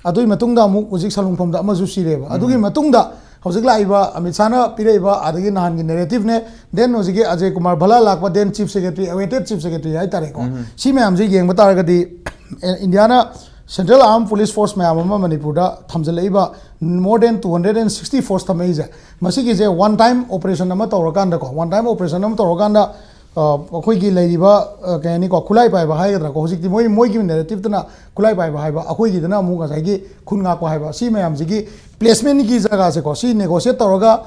ꯑꯗꯨꯒꯤ ꯃꯇꯨꯡꯗ ꯑꯃꯨꯛ ꯍꯧꯖꯤꯛ ꯁꯂꯨꯡꯐꯝꯗ ꯑꯃꯁꯨ ꯁꯤꯔꯦꯕ꯫ ꯑꯗꯨꯒꯤ ꯃꯇꯨꯡꯗ ꯍꯧꯖꯤꯛ ꯂꯥꯛꯏꯕ ꯑꯃꯤꯠ ꯁꯥꯍꯅ ꯄꯤꯔꯛꯏꯕ ꯑꯗꯒꯤ ꯅꯍꯥꯟꯒꯤ ꯅꯦꯔꯦꯇꯤꯞꯅꯦ, ꯗꯦꯟ ꯍꯧꯖꯤꯛꯀꯤ ꯑꯖꯌ ꯀꯨꯃꯥꯔ ꯚꯜꯂꯥ ꯂꯥꯛꯄ, ꯗꯦꯟ ꯆꯤꯐ ꯁꯦꯀ꯭ꯔꯦꯇꯔꯤ, ꯑꯋꯦꯇꯦꯠ ꯆꯤꯐ ꯁꯦꯀ꯭ꯔꯦꯇꯔꯤ ꯍꯥꯏꯇꯥꯔꯦꯀꯣ꯫ ꯁꯤ ꯃꯌꯥꯝꯁꯦ ꯌꯦꯡꯕ ꯇꯥꯔꯒꯗꯤ, ꯑꯦ, Indian central armed police force ꯃꯌꯥꯝ ꯑꯃ ꯃꯅꯤꯄꯨꯔꯗ ꯊꯝꯖꯤꯜꯂꯛꯏꯕ, more than two hundred and sixty force ꯊꯝꯃꯛꯏꯁꯦ, ꯃꯁꯤꯒꯤꯁꯦ ꯋꯥꯟ ꯇꯥꯏꯝ ꯑꯣꯄꯔꯦꯁꯟ ꯑꯃ ꯇꯧꯔꯀꯥꯟꯗꯀꯣ, ꯋꯥꯟ ꯇꯥꯏꯝ ꯑꯣꯄꯔꯦꯁꯟ ꯑꯃ ꯇꯧꯔꯀꯥꯟꯗ, ꯑ, ꯑꯩꯈꯣꯏꯒꯤ ꯂꯩꯔꯤꯕ, ꯑ, ꯀꯩ ꯍꯥꯏꯅꯤꯀꯣ, ꯈꯨꯠꯂꯥꯏ ꯄꯥꯏꯕ ꯍꯥꯏꯒꯗ꯭ꯔꯥꯀꯣ, ꯍꯧꯖꯤꯛꯇꯤ ꯃꯣꯏ, ꯃꯣꯏꯒꯤ ꯅꯦꯔꯦꯇꯤꯞꯇꯅ ꯈꯨꯠꯂꯥꯏ ꯄꯥꯏꯕ ꯍꯥꯏꯕ, ꯑꯩꯈꯣꯏꯒꯤꯗꯅ ꯑꯃꯨꯛ ꯉꯁꯥꯏꯒꯤ ꯈꯨꯟ ꯉꯥꯛꯄ ꯍꯥꯏꯕ, ꯁꯤ ꯃꯌꯥꯝꯁꯤꯒꯤ ꯄ꯭ꯂꯦꯁꯃꯦꯟꯒꯤ ꯖꯒꯥꯁꯦꯀꯣ, ꯁꯤ ꯅꯦꯒꯣꯁꯤꯌꯦꯠ ꯇꯧꯔꯒ,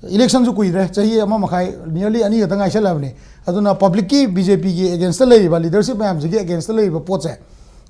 ꯏꯂꯦꯛꯁꯟꯁꯨ ꯀꯨꯏꯗ꯭ꯔꯦ, ꯆꯍꯤ ꯑꯃ ꯃꯈꯥꯏ, ꯅꯤꯌꯔꯂꯤ ꯑꯅꯤ ꯈꯛꯇ ꯉꯥꯏꯁꯜꯂꯕꯅꯤ꯫ ꯑꯗꯨꯅ ꯄꯕ꯭ꯂꯤꯛꯀꯤ, ꯕꯤ ꯖꯦ ꯄꯤꯒꯤ ꯑꯦꯒꯦꯟꯁꯇ ꯂꯩꯔꯤꯕ, ꯂꯤꯗꯔꯁꯤꯞ ꯃꯌꯥꯝꯁꯤꯒꯤ ꯑꯦꯒꯦꯟꯁꯇ ꯂꯩꯔꯤꯕ ꯄꯣꯠꯁꯦ,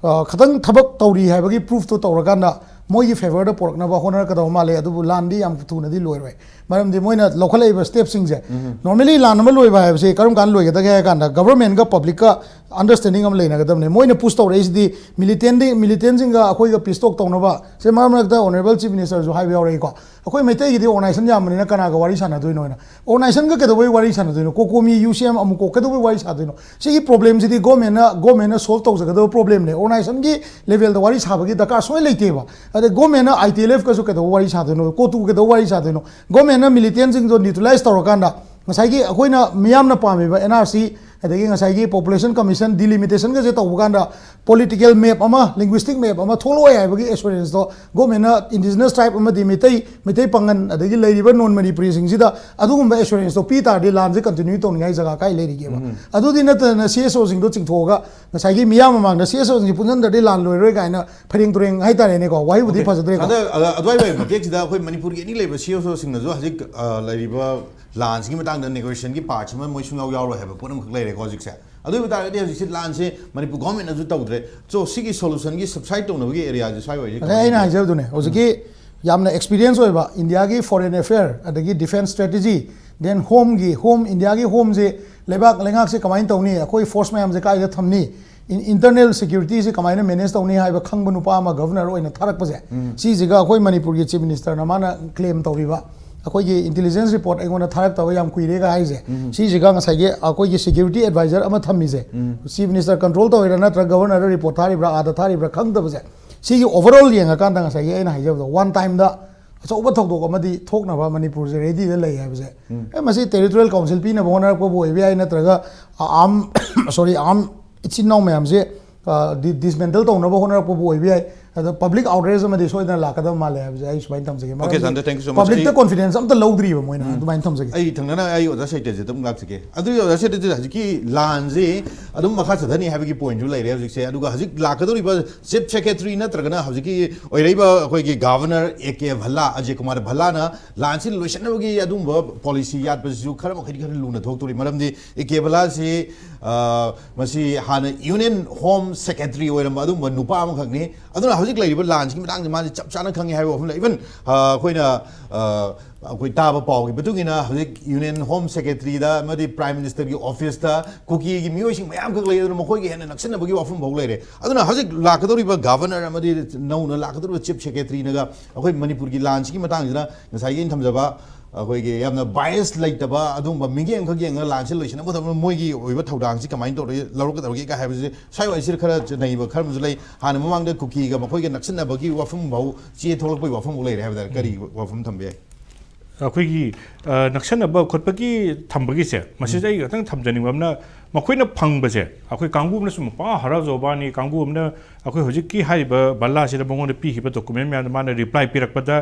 ꯑ, ꯈꯤꯇꯪ ꯊꯕꯛ ꯇꯧꯔꯤ ꯍꯥꯏꯕꯒꯤ ꯄ꯭ꯔꯨꯐꯇꯣ ꯇꯧꯔꯀꯥꯟꯗ ꯃꯣꯏꯒꯤ ꯐꯦꯚꯔꯗ ꯄꯣꯔꯛꯅꯕ ꯍꯣꯠꯅꯔꯛꯀꯗꯕ ꯃꯥꯜꯂꯦ꯫ ꯑꯗꯨꯕꯨ ꯂꯥꯟꯗꯤ ꯌꯥꯝ ꯊꯨꯅꯗꯤ ꯂꯣꯏꯔꯣꯏ, ꯃꯔꯝꯗꯤ ꯃꯣꯏꯅ ꯂꯧꯈꯠꯂꯛꯏꯕ ꯁ꯭ꯇꯦꯞꯁꯤꯡꯁꯦ, ꯅꯣꯔꯃꯦꯂꯤ ꯂꯥꯟ ꯑꯃ ꯂꯣꯏꯕ ꯍꯥꯏꯕꯁꯤ ꯀꯔꯝ ꯀꯥꯟꯗ ꯂꯣꯏꯒꯗꯒꯦ ꯍꯥꯏ ꯀꯥꯟꯗ ꯒꯕꯔꯃꯦꯟꯒ ꯄꯕ꯭ꯂꯤꯛꯀ ꯑꯟꯗꯔꯁꯇꯦꯟꯗꯤꯡ ꯑꯃ ꯂꯩꯅꯒꯗꯕꯅꯦ꯫ ꯃꯣꯏꯅ ꯄꯨꯁ ꯇꯧꯔꯛꯏꯁꯤꯗꯤ ꯃꯤꯂꯤꯇꯦꯟꯗꯤ, ꯃꯤꯂꯤꯇꯦꯟꯁꯤꯡꯒ ꯑꯩꯈꯣꯏꯒ ꯄꯤꯁ ꯇꯣꯛ ꯇꯧꯅꯕ꯫ ꯁꯦ, ꯃꯔꯛ ꯃꯔꯛꯇ ꯑꯣꯅꯔꯦꯕꯜ ꯆꯤꯐ ꯃꯤꯅꯤꯁꯇꯔꯁꯨ ꯍꯥꯏꯕ ꯌꯥꯎꯔꯛꯏꯀꯣ, ꯑꯩꯈꯣꯏ ꯃꯩꯇꯩꯒꯤꯗꯤ ꯑꯣꯔꯒꯅꯥꯏꯖꯦꯁꯟ ꯌꯥꯝꯕꯅꯤꯅ ꯀꯅꯥꯒ ꯋꯥꯔꯤ ꯁꯥꯟꯅꯗꯣꯏꯅꯣ ꯍꯥꯏꯅ꯫ ꯑꯣꯔꯒꯅꯥꯏꯖꯦꯁꯟꯒ ꯀꯩꯗꯧꯕꯩ ꯋꯥꯔꯤ ꯁꯥꯟꯅꯗꯣꯏꯅꯣ? ꯀꯣꯀꯣꯃꯤ, ꯌꯨ ꯁꯤ ꯑꯦꯝ, ꯑꯃꯨꯀꯣ ꯀꯩꯗꯧꯕꯩ ꯋꯥꯔꯤ ꯁꯥꯗꯣꯏꯅꯣ? ꯁꯤꯒꯤ ꯄ꯭ꯔꯣꯕ꯭ꯂꯦꯝꯁꯤꯗꯤ ꯒꯣꯔꯃꯦꯟꯅ ꯒꯣꯔꯃꯦꯟꯅ ꯁꯣꯜꯕ ꯇꯧꯖꯒꯗꯕ ꯄ꯭ꯔꯣꯕ꯭ꯂꯦꯝꯅꯦ꯫ ꯑꯣꯔꯒꯅꯥꯏꯖꯦꯁꯟꯒꯤ ꯂꯦꯚꯦꯜꯗ ꯋꯥꯔꯤ ꯁꯥꯕꯒꯤ ꯗꯔꯀꯥꯔ ꯁꯨꯡꯂꯩ ꯂꯩꯇꯦꯕ꯫ ꯑꯗꯩ ꯒꯣꯔꯃꯦꯟꯅ ꯑꯥꯏ ꯇꯤ ꯑꯦꯜ ꯑꯦꯐꯀꯁꯨ ꯀꯩꯗꯧꯕ ꯋꯥꯔꯤ ꯁꯥꯗꯣꯏꯅꯣ? ꯀꯣꯇꯨ ꯀꯩꯗꯧꯕ ꯋꯥꯔꯤ ꯁꯥꯗꯣꯏꯅꯣ? ꯒꯣꯔꯃꯦꯟꯅ ꯃꯤꯂꯤꯇꯦꯟꯁꯤꯡꯗꯣ ꯅ꯭ꯌꯨꯇ꯭ꯔꯦꯂꯥꯏꯁ ꯇꯧꯔꯀꯥꯟꯗ ꯉꯁꯥꯏꯒꯤ ꯑꯩꯈꯣꯏꯅ ꯃꯤꯌꯥꯝꯅ ꯄꯥꯝꯃꯤꯕ ꯑꯦꯟ ꯑꯥꯔ ꯁꯤ, ꯑꯗꯒꯤ ꯉꯁꯥꯏꯒꯤ ꯄꯣꯄꯨꯂꯦꯁꯟ ꯀꯃꯤꯁꯟ ꯗꯤꯂꯤꯃꯤꯇꯦꯁꯟꯒꯁꯦ ꯇꯧꯕ ꯀꯥꯟꯗ ꯄꯣꯂꯤꯇꯤꯀꯦꯜ ꯃꯦꯞ ꯑꯃ, ꯂꯤꯡꯒ꯭ꯋꯤꯁꯇꯤꯛ ꯃꯦꯞ ꯑꯃ ꯊꯣꯛꯂꯛꯑꯣꯏ ꯍꯥꯏꯕꯒꯤ ꯑꯦꯁꯨꯔꯦꯟꯁꯇꯣ ꯒꯣꯔꯃꯦꯟꯅ ꯏꯟꯗꯤꯖꯤꯅꯁ ꯇ꯭ꯔꯥꯏꯕ ꯑꯃꯗꯤ ꯃꯩꯇꯩ, ꯃꯩꯇꯩ ꯄꯥꯉꯟ, ꯑꯗꯒꯤ ꯂꯩꯔꯤꯕ ꯅꯣꯟ ꯃꯅꯤꯄꯨꯔꯤꯁꯤꯡꯁꯤꯗ ꯑꯗꯨꯒꯨꯝꯕ ꯑꯦꯁꯨꯔꯦꯟꯁꯇꯣ ꯄꯤ ꯇꯥꯔꯗꯤ ꯂꯥꯟꯁꯦ ꯀꯟꯇꯤꯅ꯭ꯌꯨ ꯇꯧꯅꯤꯡꯉꯥꯏ ꯖꯒꯥ ꯀꯥꯏ ꯂꯩꯔꯤꯒꯦꯕ? ꯑꯗꯨꯗꯤ ꯅꯠꯇꯅ ꯁꯤ ꯑꯦꯁ ꯑꯣꯁꯤꯡꯗꯣ ꯆꯤꯡꯊꯣꯛꯑꯒ ꯉꯁꯥꯏꯒꯤ ꯃꯤꯌꯥꯝ ꯃꯃꯥꯡꯗ ꯁꯤ ꯑꯦꯁ ꯑꯣꯁꯤꯡꯁꯦ ꯄꯨꯟꯁꯤꯟꯗ꯭ꯔꯗꯤ ꯂꯥꯟ ꯂꯣꯏꯔꯣꯏ ꯀꯥꯏꯅ ꯐꯔꯦꯡ ꯇꯨꯔꯦꯡ ꯍꯥꯏꯇꯥꯔꯦꯅꯦꯀꯣ, ꯋꯥꯍꯩꯕꯨꯗꯤ ꯐꯖꯗ꯭ꯔꯦꯀꯣ꯫ ꯑꯗ ꯑ, ꯑꯗꯨꯋꯥꯏ ꯃꯇꯦꯛꯁꯤꯗ ꯑꯩꯈꯣꯏ ꯃꯅꯤꯄꯨꯔꯒꯤ ꯑꯦꯅꯤ ꯂꯩꯕ ꯁꯤ ꯑꯦꯁ ꯑꯣꯁꯤꯡꯅꯁꯨ ꯍꯧꯖꯤꯛ ꯑ, ꯂꯩꯔꯤꯕ ꯂꯥꯟꯁꯤꯒꯤ ꯃꯇꯥꯡꯗ ꯅꯦꯒꯣꯁꯤꯌꯦꯁꯟꯒꯤ ꯄꯥꯔꯠꯁꯤꯃ ꯃꯣꯏ ꯁꯨꯡꯌꯥꯎ ꯌꯥꯎꯔꯣꯏ ꯍꯥꯏꯕ ꯄꯣꯠ ꯑꯃꯈꯛ ꯂꯩꯔꯦꯀꯣ ꯍꯧꯖꯤꯛꯁꯦ꯫ ꯑꯗꯨ ꯑꯣꯏꯕ ꯇꯥꯔꯒꯗꯤ ꯍꯧꯖꯤꯛꯁꯦ ꯂꯥꯟꯁꯦ ꯃꯅꯤꯄꯨꯔ ꯒꯣꯔꯃꯦꯟꯅꯁꯨ ꯇꯧꯗ꯭ꯔꯦ꯫ ꯁꯣ ꯁꯤꯒꯤ ꯁꯣꯂꯨꯁꯟꯒꯤ ꯁꯕꯁꯥꯏꯠ ꯇꯧꯅꯕꯒꯤ ꯑꯦꯔꯤꯌꯥꯁꯦ ꯁ꯭ꯋꯥꯏ ꯑꯣꯏꯔꯤꯁꯦ ꯉꯁꯥꯏ ꯑꯩꯅ ꯍꯥꯏꯖꯕꯗꯨꯅꯦ, ꯍꯧꯖꯤꯛꯀꯤ ꯌꯥꯝꯅ ꯑꯦꯛꯁꯄꯤꯔꯤꯌꯦꯟꯁ ꯑꯣꯏꯕ ꯏꯟꯗꯤꯌꯥꯒꯤ ꯐꯣꯔꯦꯟ ꯑꯦꯐꯦꯌꯔ, ꯑꯗꯒꯤ ꯗꯤꯐꯦꯟꯁ ꯁ꯭ꯇ꯭ꯔꯦꯇꯦꯖꯤ, ꯗꯦꯟ ꯍꯣꯝꯒꯤ, ꯍꯣꯝ, ꯏꯟꯗꯤꯌꯥꯒꯤ ꯍꯣꯝꯁꯦ, ꯂꯩꯕꯥꯛ ꯂꯩꯉꯥꯛꯁꯦ ꯀꯃꯥꯏꯅ ꯇꯧꯅꯤ, ꯑꯩꯈꯣꯏ ꯐꯣꯔꯁ ꯃꯌꯥꯝꯁꯦ ꯀꯥꯏꯗ ꯊꯝꯅꯤ, ꯏꯟꯇꯔꯅꯦꯜ ꯁꯦꯀ꯭ꯌꯨꯔꯤꯇꯤꯁꯦ ꯀꯃꯥꯏꯅ ꯃꯦꯅꯦꯖ ꯇꯧꯅꯤ ꯍꯥꯏꯕ ꯈꯪꯕ ꯅꯨꯄꯥ ꯑꯃ ꯒꯚꯔꯅꯔ ꯑꯣꯏꯅ ꯊꯥꯔꯛꯄꯁꯦ, ꯁꯤꯁꯤꯒ ꯑꯩꯈꯣꯏ ꯃꯅꯤꯄꯨꯔꯒꯤ ꯆꯤꯐ ꯃꯤꯅꯤꯁꯇꯔꯅ ꯃꯥꯅ ꯀ꯭ꯂꯦꯝ ꯇꯧꯔꯤꯕ ꯑꯩꯈꯣꯏꯒꯤ ꯏꯟꯇꯦꯂꯤꯖꯦꯟꯁ ꯔꯤꯄꯣꯔꯠ ꯑꯩꯉꯣꯟꯗ ꯊꯥꯔꯛꯇꯕ ꯌꯥꯝ ꯀꯨꯏꯔꯦꯒ ꯍꯥꯏꯁꯦ, ꯁꯤꯁꯤꯒ ꯉꯁꯥꯏꯒꯤ ꯑꯩꯈꯣꯏꯒꯤ ꯁꯦꯀ꯭ꯌꯨꯔꯤꯇꯤ ꯑꯦꯗꯚꯥꯏꯖꯔ ꯑꯃ ꯊꯝꯃꯤꯁꯦ, ꯆꯤꯐ ꯃꯤꯅꯤꯁꯇꯔ ꯀꯟꯇ꯭ꯔꯣꯜ ꯇꯧꯔꯤꯔꯥ ꯅꯠꯇ꯭ꯔꯒ ꯒꯚꯔꯅꯔꯗ ꯔꯤꯄꯣꯔꯠ ꯊꯥꯔꯤꯕ꯭ꯔꯥ, ꯑꯥꯗ ꯊꯥꯔꯤꯕ꯭ꯔꯥ ꯈꯪꯗꯕꯁꯦ, ꯁꯤꯒꯤ ꯑꯣꯚꯔꯑꯣꯜ ꯌꯦꯡꯉꯀꯥꯟꯗ ꯉꯁꯥꯏꯒꯤ ꯑꯩꯅ ꯍꯥꯏꯖꯕꯗꯣ, ꯋꯥꯟ ꯇꯥꯏꯝꯗ ꯑꯆꯧꯕ ꯊꯧꯗꯣꯛ ꯑꯃꯗꯤ ꯊꯣꯛꯅꯕ ꯃꯅꯤꯄꯨꯔꯁꯦ ꯔꯦꯗꯤꯗ ꯂꯩ ꯍꯥꯏꯕꯁꯦ, ꯑꯦ, ꯃꯁꯤ ꯇꯦꯔꯤꯇꯣꯔꯤꯌꯦꯜ ꯀꯥꯎꯟꯁꯤꯜ ꯄꯤꯅꯕ ꯍꯣꯠꯅꯔꯛꯄꯕꯨ ꯑꯣꯏꯕ ꯌꯥꯏ, ꯅꯠꯇ꯭ꯔꯒ ꯑꯥꯔꯝ, ꯁꯣꯔꯤ, ꯑꯥꯔꯝ ꯏꯆꯤꯟ ꯏꯅꯥꯎ ꯃꯌꯥꯝꯁꯦ ꯗꯤꯁꯃꯦꯟꯇꯜ ꯇꯧꯅꯕ ꯍꯣꯠꯅꯔꯛꯄꯕꯨ ꯑꯣꯏꯕ ꯌꯥꯏ꯫ ꯑꯗꯣ ꯄꯕ꯭ꯂꯤꯛ ꯑꯥꯎꯠꯔꯦꯖ ꯑꯃꯗꯤ ꯁꯣꯏꯗꯅ ꯂꯥꯛꯀꯗꯕ ꯃꯥꯜꯂꯦ ꯍꯥꯏꯕꯁꯦ ꯑꯩ ꯁꯨꯃꯥꯏꯅ ꯊꯝꯖꯒꯦ꯫ Okay, Santa, thank you so much. ꯄꯕ꯭ꯂꯤꯛꯇ ꯑꯩ- ꯀꯣꯟꯐꯤꯗꯦꯟꯁ ꯑꯝꯇ ꯂꯧꯗ꯭ꯔꯤꯕ ꯃꯣꯏꯅ, ꯑꯗꯨꯃꯥꯏꯅ ꯊꯝꯖꯒꯦ꯫ ꯑꯩ ꯊꯪꯅꯅ ꯑꯩ ꯑꯣꯖꯥ ꯁꯥꯍꯤꯇ꯭ꯌꯖꯤꯠ ꯑꯗꯨꯝ ꯂꯥꯛꯆꯒꯦ꯫ ꯑꯗꯨꯗꯤ ꯑꯣꯖꯥ ꯁꯥꯍꯤꯇ꯭ꯌꯖꯤꯠ, ꯍꯧꯖꯤꯛꯀꯤ ꯂꯥꯟꯁꯤ ꯑꯗꯨꯝ ꯃꯈꯥ ꯆꯠꯊꯅꯤ ꯍꯥꯏꯕꯒꯤ ꯄꯣꯏꯟꯁꯨ ꯂꯩꯔꯦ ꯍꯧꯖꯤꯛꯁꯦ꯫ ꯑꯗꯨꯒ ꯍꯧꯖꯤꯛ ꯂꯥꯛꯀꯗꯧꯔꯤꯕ ꯆꯤꯐ ꯁꯦꯀ꯭ꯔꯦꯇꯔꯤ ꯅꯠꯇ꯭ꯔꯒꯅ ꯍꯧꯖꯤꯛꯀꯤ ꯑꯣꯏꯔꯛꯏꯕ ꯑꯩꯈꯣꯏꯒꯤ ꯒꯚꯔꯅꯔ ꯑꯦ ꯀꯦ ꯚꯜꯂꯥ, ꯑꯖꯦ ꯀꯨꯃꯥꯔ ꯚꯜꯂꯥꯅ ꯂꯥꯟꯁꯤ ꯂꯣꯏꯁꯤꯟꯅꯕꯒꯤ ꯑꯗꯨꯒꯨꯝꯕ ꯄꯣꯂꯤꯁꯤ ꯌꯥꯠꯄꯁꯤꯁꯨ ꯈꯔ ꯃꯈꯩꯗꯤ ꯈꯔ ꯂꯨꯅ ꯊꯣꯛꯇꯣꯔꯤ꯫ ꯃꯔꯝꯗꯤ ꯑꯦ ꯀꯦ ꯚꯜꯂꯥꯁꯤ, ꯑ, ꯃꯁꯤ ꯍꯥꯟꯅ ꯌꯨꯅꯤꯌꯟ ꯍꯣꯝ ꯁꯦꯀ꯭ꯔꯦꯇꯔꯤ ꯑꯣꯏꯔꯝꯕ ꯑꯗꯨꯒꯨꯝꯕ ꯅꯨꯄꯥ ꯑꯃꯈꯛꯅꯤ꯫ ꯑꯗꯨꯅ ꯍꯧꯖꯤꯛ ꯂꯩꯔꯤꯕ ꯂꯥꯟꯁꯤꯒꯤ ꯃꯇꯥꯡꯗ ꯃꯥꯁꯦ ꯆꯞ ꯆꯥꯅ ꯈꯪꯉꯦ ꯍꯥꯏꯕ ꯋꯥꯐꯝ ꯂꯩ꯫ Even ꯑꯩꯈꯣꯏꯅ ꯑꯩꯈꯣꯏ ꯇꯥꯕ ꯄꯥꯎꯒꯤ ꯃꯇꯨꯡ ꯏꯟꯅ ꯍꯧꯖꯤꯛ ꯌꯨꯅꯤꯌꯟ ꯍꯣꯝ ꯁꯦꯀ꯭ꯔꯦꯇꯔꯤꯗ ꯑꯃꯗꯤ ꯄ꯭ꯔꯥꯏꯝ ꯃꯤꯅꯤꯁꯇꯔꯒꯤ ꯑꯣꯐꯤꯁꯇ ꯀꯨꯀꯤꯒꯤ ꯃꯤꯑꯣꯏꯁꯤꯡ ꯃꯌꯥꯝꯈꯛ ꯂꯩ, ꯑꯗꯨꯅ ꯃꯈꯣꯏꯒ ꯍꯦꯟꯅ ꯅꯛꯁꯤꯟꯅꯕꯒꯤ ꯋꯥꯐꯝ ꯐꯥꯎ ꯂꯩꯔꯦ꯫ ꯑꯗꯨꯅ ꯍꯧꯖꯤꯛ ꯂꯥꯛꯀꯗꯧꯔꯤꯕ ꯒꯚꯔꯅꯔ ꯑꯃꯗꯤ ꯅꯧꯅ ꯂꯥꯛꯀꯗꯧꯔꯤꯕ ꯆꯤꯐ ꯁꯦꯀ꯭ꯔꯦꯇꯔꯤꯅꯒ ꯑꯩꯈꯣꯏ ꯃꯅꯤꯄꯨꯔꯒꯤ ꯂꯥꯟꯁꯤꯒꯤ ꯃꯇꯥꯡꯁꯤꯗ ꯉꯁꯥꯏꯒꯤ ꯑꯩꯅ ꯊꯝꯖꯕ ꯑꯩꯈꯣꯏꯒꯤ ꯌꯥꯝꯅ ꯕꯥꯏꯁ ꯂꯩꯇꯕ ꯑꯗꯨꯒꯨꯝꯕ ꯃꯤꯠꯌꯦꯡ ꯑꯃꯈꯛ ꯌꯦꯡꯉꯒ ꯂꯥꯟꯁꯤ ꯂꯣꯏꯁꯤꯟꯅꯕ ꯃꯇꯝꯗ ꯃꯣꯏꯒꯤ ꯑꯣꯏꯕ ꯊꯧꯗꯥꯡꯁꯤ ꯀꯃꯥꯏꯅ ꯇꯧꯔꯒ ꯂꯧꯔꯛꯀꯗꯧꯔꯤꯒꯦ ꯀ ꯍꯥꯏꯕꯁꯤ ꯁ꯭ꯋꯥꯏ ꯋꯥꯏꯁꯤꯗ ꯈꯔ ꯅꯩꯕ ꯈꯔ ꯑꯃꯁꯨ ꯂꯩ꯫ ꯍꯥꯟꯅ ꯃꯃꯥꯡꯗ ꯀꯨꯀꯤꯒ ꯃꯈꯣꯏꯒ ꯅꯛꯁꯤꯟꯅꯕꯒꯤ ꯋꯥꯐꯝ ꯐꯥꯎ ꯆꯦ ꯊꯣꯛꯂꯛꯄꯒꯤ ꯋꯥꯐꯝ ꯐꯥꯎ ꯂꯩꯔꯦ ꯍꯥꯏꯕ ꯇꯥꯔꯦ꯫ ꯀꯔꯤ ꯋꯥꯐꯝ ꯊꯝꯕ ꯌꯥꯏ? ꯑꯩꯈꯣꯏꯒꯤ ꯅꯛꯁꯟꯅꯕ ꯈꯣꯠꯄꯒꯤ ꯊꯝꯕꯒꯤꯁꯦ, ꯃꯁꯤꯗ ꯑꯩ ꯈꯤꯇꯪ ꯊꯝꯖꯅꯤꯡꯕ ꯑꯃꯅ, ꯃꯈꯣꯏꯅ ꯐꯪꯕꯁꯦ ꯑꯩꯈꯣꯏ ꯀꯥꯡꯕꯨ ꯑꯃꯅ ꯁꯨꯝ ꯄꯥ ꯍꯔꯥꯎꯖꯕ ꯋꯥꯅꯤ꯫ ꯀꯥꯡꯕꯨ ꯑꯃꯅ ꯑꯩꯈꯣꯏ ꯍꯧꯖꯤꯛꯀꯤ ꯍꯥꯏꯔꯤꯕ ꯕꯜꯂꯥꯁꯤꯗ ꯃꯉꯣꯟꯗ ꯄꯤꯈꯤꯕ ꯗꯣꯀꯨꯃꯦꯟ ꯃꯌꯥꯝꯗꯣ ꯃꯥꯅ ꯔꯤꯄ꯭ꯂꯥꯏ ꯄꯤꯔꯛꯄꯗ,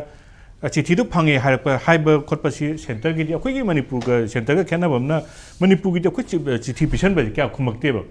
ꯆꯤꯊꯤꯗꯨ ꯐꯪꯉꯦ ꯍꯥꯏꯔꯛꯄ ꯍꯥꯏꯕ ꯈꯣꯠꯄꯁꯤ ꯁꯦꯟꯇꯔꯒꯤꯗꯤ, ꯑꯩꯈꯣꯏꯒꯤ ꯃꯅꯤꯄꯨꯔꯒ ꯁꯦꯟꯇꯔꯒ ꯈꯦꯠꯅꯕ ꯑꯃꯅ, ꯃꯅꯤꯄꯨꯔꯒꯤꯗꯤ ꯑꯩꯈꯣꯏ ꯆꯤ- ꯆꯤꯊꯤ ꯄꯤꯁꯟꯕꯁꯦ ꯀꯌꯥ ꯈꯨꯝꯃꯛꯇꯦꯕ꯫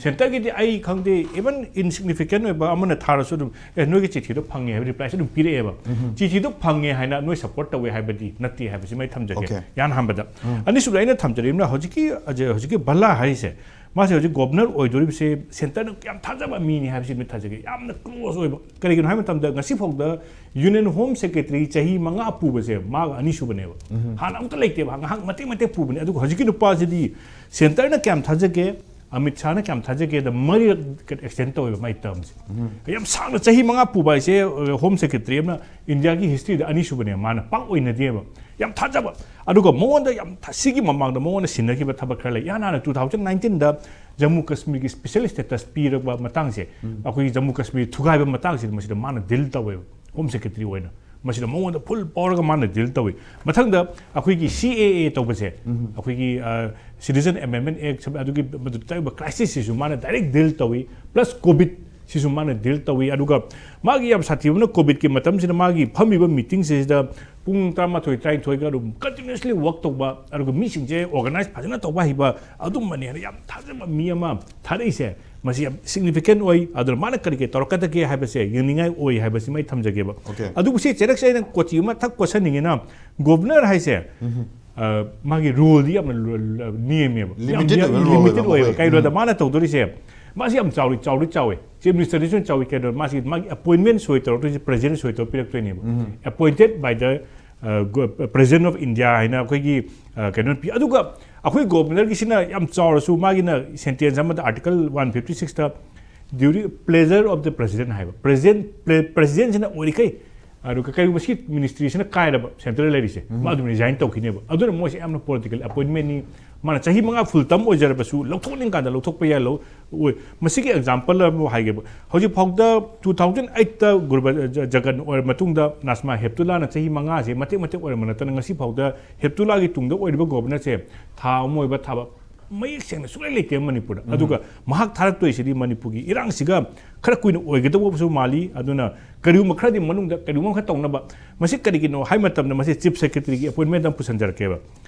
ꯁꯦꯟꯇꯔꯒꯤꯗꯤ ꯑꯩ ꯈꯪꯗꯦ, ꯏꯚꯟ ꯏꯟꯁꯤꯒꯅꯤꯐꯤꯀꯦꯟ ꯑꯣꯏꯕ ꯑꯃꯅ ꯊꯥꯔꯁꯨ ꯑꯗꯨꯝ, "ꯑꯦ, ꯅꯣꯏꯒꯤ ꯆꯤꯊꯤꯗꯣ ꯐꯪꯉꯦ" ꯍꯥꯏꯕ ꯔꯤꯄ꯭ꯂꯥꯏꯁꯦ ꯑꯗꯨꯝ ꯄꯤꯔꯛꯑꯦꯕ꯫ ꯆꯤꯊꯤꯗꯣ ꯐꯪꯉꯦ ꯍꯥꯏꯅ ꯅꯣꯏ ꯁꯞꯄꯣꯔꯠ ꯇꯧꯋꯦ ꯍꯥꯏꯕꯗꯤ ꯅꯠꯇꯦ ꯍꯥꯏꯕꯁꯤꯃ ꯑꯩ ꯊꯝꯖꯒꯦ꯫ Okay. ꯌꯥꯝ ꯑꯍꯥꯟꯕꯗ꯫ ꯑꯅꯤꯁꯨꯕꯗ ꯑꯩꯅ ꯊꯝꯖꯔꯤꯕꯅ ꯍꯧꯖꯤꯛꯀꯤ, ꯍꯧꯖꯤꯛꯀꯤ ꯕꯜꯂꯥ ꯍꯥꯏꯔꯤꯁꯦ, ꯃꯥꯁꯦ ꯍꯧꯖꯤꯛ ꯒꯣꯕꯅꯔ ꯑꯣꯏꯗꯣꯔꯤꯕꯁꯦ ꯁꯦꯟꯇꯔꯅ ꯌꯥꯝ ꯊꯥꯖꯕ ꯃꯤꯅꯤ ꯍꯥꯏꯕꯁꯤ ꯑꯗꯨꯝ ꯊꯥꯖꯒꯦ꯫ ꯌꯥꯝꯅ ꯀ꯭ꯂꯣꯖ ꯑꯣꯏꯕ꯫ ꯀꯔꯤꯒꯤꯅꯣ ꯍꯥꯏꯕ ꯃꯇꯝꯗ ꯉꯁꯤꯐꯥꯎꯗ ꯌꯨꯅꯤꯌꯟ ꯍꯣꯝ ꯁꯦꯀ꯭ꯔꯦꯇꯔꯤ ꯆꯍꯤ ꯃꯉꯥ ꯄꯨꯕꯁꯦ ꯃꯥꯒ ꯑꯅꯤꯁꯨꯕꯅꯦꯕ꯫ ꯍꯥꯟꯅ ꯑꯃꯨꯛꯇ ꯂꯩꯇꯦꯕ, ꯉꯥꯏꯍꯥꯛ ꯃꯇꯦꯛ ꯃꯇꯦꯛ ꯄꯨꯕꯅꯦ꯫ ꯑꯗꯨꯒ ꯍꯧꯖꯤꯛꯀꯤ ꯅꯨꯄꯥꯁꯤꯗꯤ ꯁꯦꯟꯇꯔꯅ ꯀꯌꯥꯝ ꯊꯥꯖꯒꯦ, ꯑꯃꯤꯠ ꯁꯥꯍꯅ ꯀꯌꯥꯝ ꯊꯥꯖꯒꯦꯗ ꯃꯔꯤꯔꯛ ꯑꯦꯛꯁꯇꯦꯟ ꯇꯧꯋꯦꯕ ꯃꯥꯏ ꯇꯔꯝꯁꯦ꯫ ꯌꯥꯝ ꯁꯥꯡꯅ ꯆꯍꯤ ꯃꯉꯥ ꯄꯨꯕ ꯍꯥꯏꯁꯦ, ꯍꯣꯝ ꯁꯦꯀ꯭ꯔꯦꯇꯔꯤ ꯑꯃꯅ ꯏꯟꯗꯤꯌꯥꯒꯤ ꯍꯤꯁꯇ꯭ꯔꯤꯗ ꯑꯅꯤꯁꯨꯕꯅꯦ, ꯃꯥꯅ ꯄꯥꯛ ꯑꯣꯏꯅꯗꯦꯕ꯫ ꯌꯥꯝ ꯊꯥꯖꯕ꯫ ꯑꯗꯨꯒ ꯃꯉꯣꯟꯗ ꯌꯥꯝ ꯊ- ꯁꯤꯒꯤ ꯃꯃꯥꯡꯗ ꯃꯉꯣꯟꯗ ꯁꯤꯟꯅꯈꯤꯕ ꯊꯕꯛ ꯈꯔ ꯂꯩ꯫ ꯏꯍꯥꯟ ꯍꯥꯟꯅ two thousand nineteenꯗ ꯖꯝꯃꯨ ꯀꯥꯁꯃꯤꯔꯒꯤ ꯁ꯭ꯄꯦꯁꯦꯜ ꯁ꯭ꯇꯦꯇꯁ ꯄꯤꯔꯛꯄ ꯃꯇꯥꯡꯁꯦ, ꯑꯩꯈꯣꯏꯒꯤ ꯖꯝꯃꯨ ꯀꯥꯁꯃꯤꯔ ꯊꯨꯒꯥꯏꯕ ꯃꯇꯥꯡꯁꯤꯗ ꯃꯁꯤꯗ ꯃꯥꯅ ꯗꯤꯜ ꯇꯧꯋꯦꯕ, ꯍꯣꯝ ꯁꯦꯀ꯭ꯔꯦꯇꯔꯤ ꯑꯣꯏꯅ꯫ ꯃꯁꯤꯗ ꯃꯉꯣꯟꯗ ꯐꯨꯜ ꯄꯥꯋꯔꯒ ꯃꯥꯅ ꯗꯤꯜ ꯇꯧꯏ꯫ ꯃꯊꯪꯗ ꯑꯩꯈꯣꯏꯒꯤ C A A ꯇꯧꯕꯁꯦ, ꯑꯩꯈꯣꯏꯒꯤ ꯁꯤꯇꯤꯖꯟ ꯑꯦꯃꯦꯟꯃꯦꯟ ꯑꯦꯛ, ꯑꯗꯨꯒꯤ ꯃꯗꯨ ꯇꯧꯔꯤꯕ ꯀ꯭ꯔꯥꯏꯁꯤꯁꯁꯤꯁꯨ ꯃꯥꯅ ꯗꯥꯏꯔꯦꯛ ꯗꯤꯜ ꯇꯧꯏ꯫ ꯄ꯭ꯂꯁ ꯀꯣꯚꯤꯗ ꯁꯤꯁꯨ ꯃꯥꯅ ꯗꯤꯜ ꯇꯧꯏ꯫ ꯑꯗꯨꯒ ꯃꯥꯒꯤ ꯌꯥꯝ ꯁꯥꯊꯤꯕꯅ ꯀꯣꯚꯤꯗꯀꯤ ꯃꯇꯝꯁꯤꯗ ꯃꯥꯒꯤ ꯐꯝꯃꯤꯕ ꯃꯤꯇꯤꯡꯁꯤꯗ ꯄꯨꯡ ꯇꯔꯥꯃꯥꯊꯣꯏ ꯇꯔꯥꯅꯤꯊꯣꯏꯒ ꯑꯗꯨꯝ ꯀꯟꯇꯤꯅ꯭ꯌꯨꯁꯂꯤ ꯋꯥꯛ ꯇꯧꯕ, ꯑꯗꯨꯒ ꯃꯤꯁꯤꯡꯁꯦ ꯑꯣꯔꯒꯅꯥꯏꯖ ꯐꯖꯅ ꯇꯧꯕ ꯍꯩꯕ ꯑꯗꯨꯝꯕꯅꯦꯅ ꯌꯥꯝ ꯊꯥꯖꯕ ꯃꯤ ꯑꯃ ꯊꯥꯔꯛꯏꯁꯦ, ꯃꯁꯤ ꯌꯥꯝ ꯁꯤꯒꯅꯤꯐꯤꯀꯦꯟ ꯑꯣꯏ꯫ ꯑꯗꯨꯅ ꯃꯥꯅ ꯀꯔꯤ ꯀꯔꯤ ꯇꯧꯔꯛꯀꯗꯒꯦ ꯍꯥꯏꯕꯁꯦ ꯌꯦꯡꯅꯤꯡꯉꯥꯏ ꯑꯣꯏ ꯍꯥꯏꯕꯁꯤꯃ ꯑꯩ ꯊꯝꯖꯒꯦꯕ꯫ Okay. ꯑꯗꯨꯕꯨ ꯁꯤ ꯆꯦꯔꯛꯁꯦ ꯑꯩꯅ ꯀꯣꯆꯤ ꯑꯃ ꯊꯛ ꯀꯣꯠꯁꯟꯅꯤꯡꯉꯤꯅ, ꯒꯣꯕꯅꯔ ꯍꯥꯏꯁꯦ, ꯃꯥꯒꯤ ꯔꯣꯜꯗꯤ ꯌꯥꯝꯅ ꯅꯦꯝꯃꯦꯕ, ꯌꯥꯝ ꯂꯤꯃꯤꯇꯦꯠ ꯑꯣꯏꯕ ꯔꯣꯜ ꯂꯤꯃꯤꯇꯦꯠ ꯑꯣꯏꯕ ꯑꯣꯏꯌꯦꯕ꯫ ꯃꯈꯣꯏ ꯀꯩꯅꯣꯗ ꯃꯥꯅ ꯇꯧꯗꯣꯔꯤꯁꯦ, ꯃꯥꯁꯤ ꯌꯥꯝ ꯆꯥꯎꯔꯤ, ꯆꯥꯎꯔꯤ ꯆꯥꯎꯋꯦ꯫ ꯆꯤꯐ ꯃꯤꯅꯤꯁꯇꯔꯗꯁꯨ ꯆꯥꯎꯋꯤ꯫ ꯀꯩꯅꯣ, ꯃꯥꯁꯤ ꯃꯥꯒꯤ ꯑꯦꯄꯣꯏꯟꯃꯦꯟ ꯁꯣꯏ ꯇꯧꯔꯛꯇꯣꯏꯁꯦ, ꯄ꯭ꯔꯦꯖꯤꯗꯦꯟ ꯁꯣꯏ ꯇꯧꯔ ꯄꯤꯔꯛꯇꯣꯏꯅꯦꯕ꯫ ꯑꯦꯄꯣꯏꯟꯇꯦꯠ ꯕꯥꯏ ꯗ ꯄ꯭ꯔꯦꯖꯤꯗꯦꯟ ꯑꯣꯐ ꯏꯟꯗꯤꯌꯥ ꯍꯥꯏꯅ ꯑꯩꯈꯣꯏꯒꯤ ꯀꯩꯅꯣ ꯄꯤ꯫ ꯑꯗꯨꯒ ꯑꯩꯈꯣꯏ ꯒꯣꯕꯔꯅꯔꯒꯤꯁꯤꯅ ꯌꯥꯝ ꯆꯥꯎꯔꯁꯨ, ꯃꯥꯒꯤꯅ ꯁꯦꯟꯇꯦꯟꯁ ꯑꯃꯗ, ꯑꯥꯔꯇꯤꯀꯜ ꯋꯥꯟ ꯐꯤꯐꯇꯤ ꯁꯤꯛꯁꯇ duty pleasure of the president ꯍꯥꯏꯕ, ꯄ꯭ꯔꯦꯖꯤꯗꯦꯟ, ꯄ꯭ꯔꯦꯖꯤꯗꯦꯟꯁꯤꯅ ꯑꯣꯏꯔꯤꯈꯩ, ꯑꯗꯨꯒ ꯀꯔꯤꯒꯨꯝꯕ ꯁꯤ ꯃꯤꯅꯤꯁꯇ꯭ꯔꯤꯁꯤꯅ ꯀꯥꯏꯔꯕ, ꯁꯦꯟꯇ꯭ꯔꯦꯜ ꯂꯩꯔꯤꯁꯦ, ꯃꯥ ꯑꯗꯨꯝ ꯔꯤꯖꯥꯏꯟ ꯇꯧꯈꯤꯅꯦꯕ꯫ ꯑꯗꯨꯅ ꯃꯣꯏꯁꯦ ꯌꯥꯝꯅ ꯄꯣꯂꯤꯇꯤꯀꯦꯜ ꯑꯦꯄꯣꯏꯟꯃꯦꯟꯅꯤ꯫ ꯃꯥꯅ ꯆꯍꯤ ꯃꯉꯥ ꯐꯨꯜ ꯇꯔꯝ ꯑꯣꯏꯖꯔꯕꯁꯨ, ꯂꯧꯊꯣꯛꯅꯤꯡ ꯀꯥꯟꯗ ꯂꯧꯊꯣꯛꯄ ꯌꯥꯏ꯫ ꯂꯧ ꯑꯣꯏ꯫ ꯃꯁꯤꯒꯤ ꯑꯦꯛꯖꯥꯝꯄꯜ ꯑꯃ ꯍꯥꯏꯒꯦꯕ꯫ ꯍꯧꯖꯤꯛ ꯐꯥꯎꯗ ꯇꯨ ꯊꯥꯎꯖꯟ ꯑꯩꯠꯇ ꯒꯨꯔꯕ ꯖꯒꯟ ꯑꯣꯏꯔ ꯃꯇꯨꯡꯗ, ꯅꯥꯁꯃꯥ ꯍꯦꯞꯇꯨꯂꯥꯅ ꯆꯍꯤ ꯃꯉꯥꯁꯦ ꯃꯇꯦꯛ ꯃꯇꯦꯛ ꯑꯣꯏꯔꯝꯕ ꯅꯠꯇꯅ, ꯉꯁꯤ ꯐꯥꯎꯗ ꯍꯦꯞꯇꯨꯂꯥꯒꯤ ꯇꯨꯡꯗ ꯑꯣꯏꯔꯤꯕ ꯒꯣꯕꯔꯅꯔꯁꯦ ꯊꯥ ꯑꯃ ꯑꯣꯏꯕ ꯊꯥꯕ ꯃꯌꯦꯛ ꯁꯦꯡꯅ ꯁꯨꯡꯂꯩ ꯂꯩꯇꯦ ꯃꯅꯤꯄꯨꯔꯗ꯫ ꯑꯗꯨꯒ ꯃꯍꯥꯛ ꯊꯥꯔꯛꯇꯣꯏꯁꯤꯗꯤ ꯃꯅꯤꯄꯨꯔꯒꯤ ꯏꯔꯥꯡꯁꯤꯒ ꯈꯔ ꯀꯨꯏꯅ ꯑꯣꯏꯒꯗꯧꯕꯁꯨ ꯃꯥꯜꯂꯤ꯫ ꯑꯗꯨꯅ ꯀꯔꯤꯒꯨꯝꯕ ꯈꯔꯗꯤ ꯃꯅꯨꯡꯗ ꯀꯔꯤꯒꯨꯝꯕ ꯈꯔ ꯇꯧꯅꯕ꯫ ꯃꯁꯤ ꯀꯔꯤꯒꯤꯅꯣ ꯍꯥꯏ ꯃꯇꯝꯗ, ꯃꯁꯤ ꯆꯤꯐ ꯁꯦꯀ꯭ꯔꯦꯇꯔꯤꯒꯤ ꯑꯦꯄꯣꯏꯟꯃꯦꯟꯗ ꯑꯃ ꯄꯨꯁꯟꯖꯔꯛꯀꯦꯕ꯫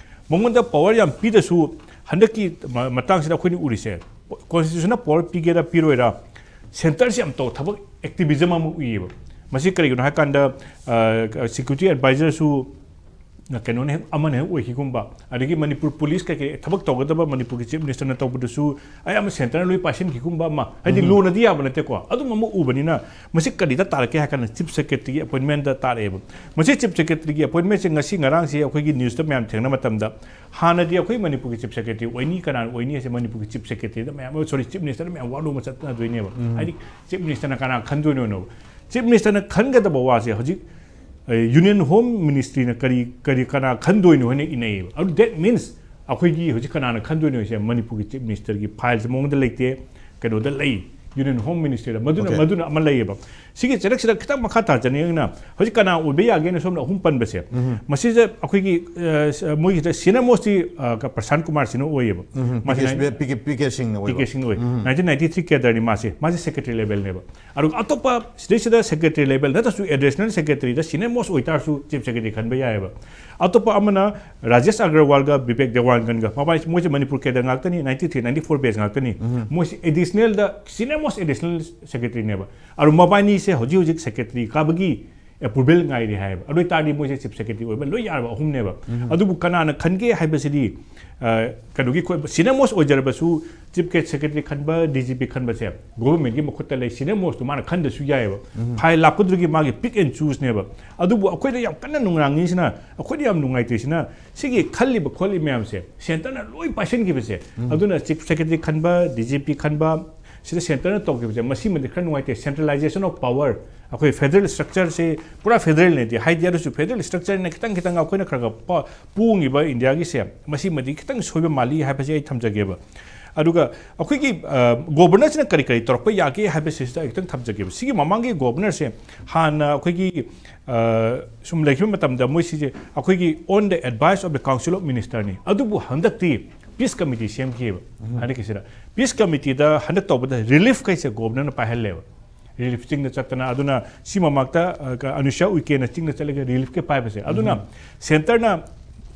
ꯃꯉꯣꯟꯗ ꯄꯋꯥꯔ ꯌꯥꯝ ꯄꯤꯗꯁꯨ, ꯍꯟꯗꯛꯀꯤ ꯃ-, ꯃꯇꯥꯡꯁꯤꯗ ꯑꯩꯈꯣꯏꯅ ꯎꯔꯤꯁꯦ, ꯀꯣꯟꯁꯇꯤꯇ꯭ꯌꯨꯁꯟꯅ ꯄꯋꯥꯔ ꯄꯤꯒꯦꯔꯥ ꯄꯤꯔꯣꯏꯔꯥ, ꯁꯦꯟꯇꯔꯁꯤ ꯌꯥꯝ ꯇꯧ ꯊꯕꯛ ꯑꯦꯛꯇꯤꯚꯤꯖꯝ ꯑꯃ ꯎꯏꯌꯦꯕ꯫ ꯃꯁꯤ ꯀꯔꯤꯒꯤꯅꯣ ꯍꯥꯏꯀꯥꯟꯗ, ꯁꯦꯀ꯭ꯌꯨꯔꯤꯇꯤ ꯑꯦꯗꯚꯥꯏꯖꯔꯁꯨ ꯀꯩꯅꯣꯅ ꯍꯦꯛ, ꯑꯃꯅ ꯍꯦꯛ ꯑꯣꯏꯈꯤꯒꯨꯝꯕ, ꯑꯗꯒꯤ ꯃꯅꯤꯄꯨꯔ ꯄꯨꯂꯤꯁ ꯀꯩꯀꯩ ꯊꯕꯛ ꯇꯧꯒꯗꯕ ꯃꯅꯤꯄꯨꯔꯒꯤ ꯆꯤꯐ ꯃꯤꯅꯤꯁꯇꯔꯅ ꯇꯧꯕꯗꯨꯁꯨ ꯑꯌꯥꯝꯕ ꯁꯦꯟꯇꯔꯅ ꯂꯣꯏ ꯄꯥꯏꯁꯤꯟꯈꯤꯒꯨꯝꯕ ꯑꯃ, ꯍꯥꯏꯗꯤ ꯂꯣꯅꯗꯤ ꯌꯥꯕ ꯅꯠꯇꯦꯀꯣ, ꯑꯗꯨꯝ ꯑꯃ ꯎꯕꯅꯤꯅ, ꯃꯁꯤ ꯀꯔꯤꯗ ꯇꯥꯔꯛꯀꯦ ꯍꯥꯏ ꯀꯥꯟꯗ ꯆꯤꯐ ꯁꯦꯀ꯭ꯔꯦꯇꯔꯤꯒꯤ ꯑꯦꯄꯣꯏꯟꯃꯦꯟꯗ ꯇꯥꯔꯛꯑꯦꯕ꯫ ꯃꯁꯤ ꯆꯤꯐ ꯁꯦꯀ꯭ꯔꯦꯇꯔꯤꯒꯤ ꯑꯦꯄꯣꯏꯟꯃꯦꯟꯁꯦ ꯉꯁꯤ ꯉꯔꯥꯡꯁꯦ ꯑꯩꯈꯣꯏꯒꯤ ꯅ꯭ꯌꯨꯁꯇ ꯃꯌꯥꯝ ꯊꯦꯡꯅ ꯃꯇꯝꯗ, ꯍꯥꯟꯅꯗꯤ ꯑꯩꯈꯣꯏ ꯃꯅꯤꯄꯨꯔꯒꯤ ꯆꯤꯐ ꯁꯦꯀ꯭ꯔꯦꯇꯔꯤ ꯑꯣꯏꯅꯤ, ꯀꯅꯥꯅ ꯑꯣꯏꯅꯤ ꯍꯥꯏꯁꯦ ꯃꯅꯤꯄꯨꯔꯒꯤ ꯆꯤꯐ ꯁꯦꯀ꯭ꯔꯦꯇꯔꯤꯗ ꯃꯌꯥꯝ, ꯁꯣꯔꯤ, ꯆꯤꯐ ꯃꯤꯅꯤꯁꯇꯔꯗ ꯃꯌꯥꯝ ꯋꯥꯅꯣꯝꯕ ꯆꯠꯅꯗꯣꯏꯅꯦꯕ꯫ ꯍꯥꯏꯗꯤ ꯆꯤꯐ ꯃꯤꯅꯤꯁꯇꯔꯅ ꯀꯅꯥ ꯈꯟꯗꯣꯏꯅꯣ? ꯆꯤꯐ ꯃꯤꯅꯤꯁꯇꯔꯅ ꯈꯟꯒꯗꯕ ꯋꯥꯁꯦ ꯍꯧꯖꯤꯛ ꯌꯨꯅꯤꯌꯟ ꯍꯣꯝ ꯃꯤꯅꯤꯁꯇ꯭ꯔꯤꯅ ꯀꯔꯤ, ꯀꯔꯤ, ꯀꯅꯥ ꯈꯟꯗꯣꯏꯅꯣ ꯍꯥꯏꯅ ꯏꯅꯩꯌꯦꯕ꯫ ꯑꯗꯨ that means ꯑꯩꯈꯣꯏꯒꯤ ꯍꯧꯖꯤꯛ ꯀꯅꯥꯅ ꯈꯟꯗꯣꯏꯅꯣ ꯍꯥꯏꯁꯦ ꯃꯅꯤꯄꯨꯔꯒꯤ ꯆꯤꯐ ꯃꯤꯅꯤꯁꯇꯔꯒꯤ ꯐꯥꯏꯜꯁꯦ ꯃꯉꯣꯟꯗ ꯂꯩꯇꯦ, ꯀꯩꯅꯣꯗ ꯂꯩ, ꯌꯨꯅꯤꯌꯟ ꯍꯣꯝ ꯃꯤꯅꯤꯁꯇ꯭ꯔꯤꯗ꯫ ꯃꯗꯨꯅ, Okay. ꯃꯗꯨꯅ ꯑꯃ ꯂꯩꯌꯦꯕ꯫ ꯁꯤꯒꯤ ꯆꯔꯛꯁꯤꯗ ꯈꯤꯇꯪ ꯃꯈꯥ ꯇꯥꯖꯅꯤꯡꯉꯒꯅ, ꯍꯧꯖꯤꯛ ꯀꯅꯥ ꯑꯣꯏꯕ ꯌꯥꯒꯦꯅ ꯁꯣꯝꯗ ꯑꯍꯨꯝ ꯄꯟꯕꯁꯦ, ꯃꯁꯤꯗ ꯑꯩꯈꯣꯏꯒꯤ, ꯑ, ꯃꯣꯏꯒꯤꯗ ꯁꯤꯅꯤꯌꯔ ꯃꯣꯁꯇꯤ, ꯑ, ꯄ꯭ꯔꯁꯥꯟ ꯀꯨꯃꯥꯔ ꯁꯤꯅ ꯑꯣꯏꯌꯦꯕ꯫ ꯃꯥꯁꯤ P K, nine-, P K, P K ꯁꯤꯡꯅ ꯄꯤ ꯀꯦ ꯑꯣꯏꯕ꯫ ꯁꯤꯡꯅ ꯑꯣꯏ꯫ ꯅꯥꯏꯟꯇꯤꯟ ꯅꯥꯏꯟꯇꯤ ꯊ꯭ꯔꯤ ꯀꯦꯗꯔꯅꯤ ꯃꯥꯁꯦ꯫ ꯃꯥꯁꯦ ꯁꯦꯀ꯭ꯔꯦꯇꯔꯤ ꯂꯦꯚꯦꯜꯅꯦꯕ꯫ ꯑꯗꯨꯒ ꯑꯇꯣꯞꯄ ꯁꯤꯗꯩꯁꯤꯗ ꯁꯦꯀ꯭ꯔꯦꯇꯔꯤ ꯂꯦꯚꯦꯜ ꯅꯠꯇ꯭ꯔꯁꯨ ꯑꯦꯗꯤꯁꯅꯦꯜ ꯁꯦꯀ꯭ꯔꯦꯇꯔꯤꯗ ꯁꯤꯅꯤꯌꯔ ꯃꯣꯁ ꯑꯣꯏꯇꯥꯔꯁꯨ ꯆꯤꯐ ꯁꯦꯀ꯭ꯔꯦꯇꯔꯤ ꯈꯟꯕ ꯌꯥꯏꯑꯕ꯫ ꯑꯇꯣꯞꯄ ꯑꯃꯅ ꯔꯥꯖꯦꯁ ꯑꯒꯔꯋꯥꯜꯒ ꯕꯤꯕꯦꯛ ꯗꯦꯋꯥꯟꯒꯟꯒ, ꯃꯕꯥꯏ-, ꯃꯣꯏꯁꯦ ꯃꯅꯤꯄꯨꯔ ꯀꯦꯗꯔ ꯉꯥꯛꯇꯅꯤ, ꯅꯥꯏꯟꯇꯤ ꯊ꯭ꯔꯤ, ꯅꯥꯏꯟꯇꯤ ꯐꯣꯔ ꯕꯦꯁ ꯉꯥꯛꯇꯅꯤ꯫ ꯃꯣꯏꯁꯦ ꯑꯦꯗꯤꯁꯅꯦꯜꯗ ꯁꯤꯅꯤꯌꯔ ꯃꯣꯁ ꯑꯦꯗꯤꯁꯅꯦꯜ ꯁꯦꯀ꯭ꯔꯦꯇꯔꯤꯅꯦꯕ꯫ ꯑꯗꯨ ꯃꯕꯥꯏꯅꯤꯁꯦ ꯍꯧꯖꯤꯛ ꯍꯧꯖꯤꯛ ꯁꯦꯀ꯭ꯔꯦꯇꯔꯤ ꯀꯥꯕꯒꯤ ꯑꯦꯄ꯭ꯔꯨꯚꯦꯜ ꯉꯥꯏꯔꯤ ꯍꯥꯏꯌꯦꯕ꯫ ꯑꯗꯨ ꯑꯣꯏꯇꯥꯔꯗꯤ ꯃꯣꯏꯁꯦ ꯆꯤꯐ ꯁꯦꯀ꯭ꯔꯦꯇꯔꯤ ꯑꯣꯏꯕ ꯂꯣꯏ ꯌꯥꯔꯕ ꯑꯍꯨꯝꯅꯦꯕ꯫ ꯑꯗꯨꯕꯨ ꯀꯅꯥꯅ ꯈꯟꯒꯦ ꯍꯥꯏꯕꯁꯤꯗꯤ, ꯑ, ꯀꯩꯅꯣꯒꯤ ꯁꯤꯅꯤꯌꯔ ꯃꯣꯁ ꯑꯣꯏꯖꯔꯕꯁꯨ, ꯆꯤꯐ ꯁꯦꯀ꯭ꯔꯦꯇꯔꯤ ꯈꯟꯕ, ꯗꯤ ꯖꯤ ꯄꯤ ꯈꯟꯕꯁꯦ ꯒꯣꯚꯔꯟꯃꯦꯟꯠꯀꯤ ꯃꯈꯨꯠꯇ ꯂꯩ꯫ ꯁꯤꯅꯤꯌꯔ ꯃꯣꯁꯇꯨ ꯃꯥꯅ ꯈꯟꯗꯁꯨ ꯌꯥꯏꯑꯕ꯫ ꯐꯥꯏꯜ ꯂꯥꯛꯄꯗꯨꯒꯤ ꯃꯥꯒꯤ ꯄꯤꯛ ꯑꯦꯟ ꯆꯨꯁꯅꯦꯕ꯫ ꯑꯗꯨꯕꯨ ꯑꯩꯈꯣꯏꯗ ꯌꯥꯝ ꯀꯟꯅ ꯅꯨꯡꯅꯥꯡꯉꯤꯁꯤꯅ, ꯑꯩꯈꯣꯏꯗ ꯌꯥꯝ ꯅꯨꯡꯉꯥꯏꯇ꯭ꯔꯤꯁꯤꯅ, ꯁꯤꯒꯤ ꯈꯜꯂꯤꯕ ꯈꯣꯠꯂꯤꯕ ꯃꯌꯥꯝꯁꯦ ꯁꯦꯟꯇꯔꯅ ꯂꯣꯏ ꯄꯥꯏꯁꯤꯟꯈꯤꯕꯁꯦ꯫ ꯑꯗꯨꯅ ꯆꯤꯐ ꯁꯦꯀ꯭ꯔꯦꯇꯔꯤ ꯈꯟꯕ, ꯗꯤ ꯖꯤ ꯄꯤ ꯈꯟꯕ, ꯁꯤꯗ ꯁꯦꯟꯇꯔꯅ ꯇꯧꯈꯤꯕꯁꯦ, ꯃꯁꯤꯃꯗꯤ ꯈꯔ ꯅꯨꯡꯉꯥꯏꯇꯦ꯫ Centralization of power, ꯑꯩꯈꯣꯏ ꯐꯦꯗꯔꯦꯜ ꯁ꯭ꯇ꯭ꯔꯛꯆꯔꯁꯦ ꯄꯨꯔꯥ ꯐꯦꯗꯔꯦꯜ ꯅꯠꯇꯦ ꯍꯥꯏꯗꯤ, ꯑꯗꯨꯁꯨ ꯐꯦꯗꯔꯦꯜ ꯁ꯭ꯇ꯭ꯔꯛꯆꯔꯅ ꯈꯤꯇꯪ ꯈꯤꯇꯪ ꯑꯩꯈꯣꯏꯅ ꯈꯔ ꯈꯔ ꯄ-, ꯄꯣꯡꯉꯤꯕ ꯏꯟꯗꯤꯌꯥꯒꯤꯁꯦ, ꯃꯁꯤꯃꯗꯤ ꯈꯤꯇꯪ ꯁꯣꯏꯕ ꯃꯥꯜꯂꯤ ꯍꯥꯏꯕꯁꯦ ꯑꯩ ꯊꯝꯖꯒꯦꯕ꯫ ꯑꯗꯨꯒ ꯑꯩꯈꯣꯏꯒꯤ, ꯑ, ꯒꯣꯕꯔꯅꯔꯁꯤꯅ ꯀꯔꯤ ꯀꯔꯤ ꯇꯧꯔꯛꯄ ꯌꯥꯒꯦ ꯍꯥꯏꯕꯁꯤꯁꯨ ꯑꯩ ꯈꯤꯇꯪ ꯊꯝꯖꯒꯦꯕ꯫ ꯁꯤꯒꯤ ꯃꯃꯥꯡꯒꯤ ꯒꯣꯕꯔꯅꯔꯁꯦ ꯍꯥꯟꯅ ꯑꯩꯈꯣꯏꯒꯤ, ꯑ, ꯁꯨꯝ ꯂꯩꯈꯤꯕ ꯃꯇꯝꯗ ꯃꯣꯏꯁꯤꯁꯦ ꯑꯩꯈꯣꯏꯒꯤ on the advice of the Council of Ministerꯅꯤ꯫ ꯑꯗꯨꯕꯨ ꯍꯟꯗꯛꯇꯤ ꯄꯤꯁ ꯀꯃꯤꯇꯤ ꯁꯦꯝꯈꯤꯑꯕ꯫ ꯍꯟꯗꯛꯀꯤꯁꯤꯗ ꯄꯤꯁ ꯀꯃꯤꯇꯤꯗ ꯍꯟꯗꯛ ꯇꯧꯕꯗ ꯔꯤꯂꯤꯐ ꯀꯩꯁꯦ ꯒꯣꯕꯔꯅꯔꯅ ꯄꯥꯏꯍꯜꯂꯦꯕ꯫ ꯔꯤꯂꯤꯐ ꯆꯤꯡꯗ ꯆꯠꯇꯅ, ꯑꯗꯨꯅ ꯁꯤ ꯃꯃꯥꯡꯗ, ꯑ, ꯀ-, ꯑꯅꯨꯁ꯭ꯌꯥ ꯎꯏꯀꯦꯅ ꯆꯤꯡꯗ ꯆꯠꯂꯒ ꯔꯤꯂꯤꯐꯀꯤ ꯄꯥꯏꯕꯁꯦ꯫ ꯑꯗꯨꯅ ꯁꯦꯟꯇꯔꯅ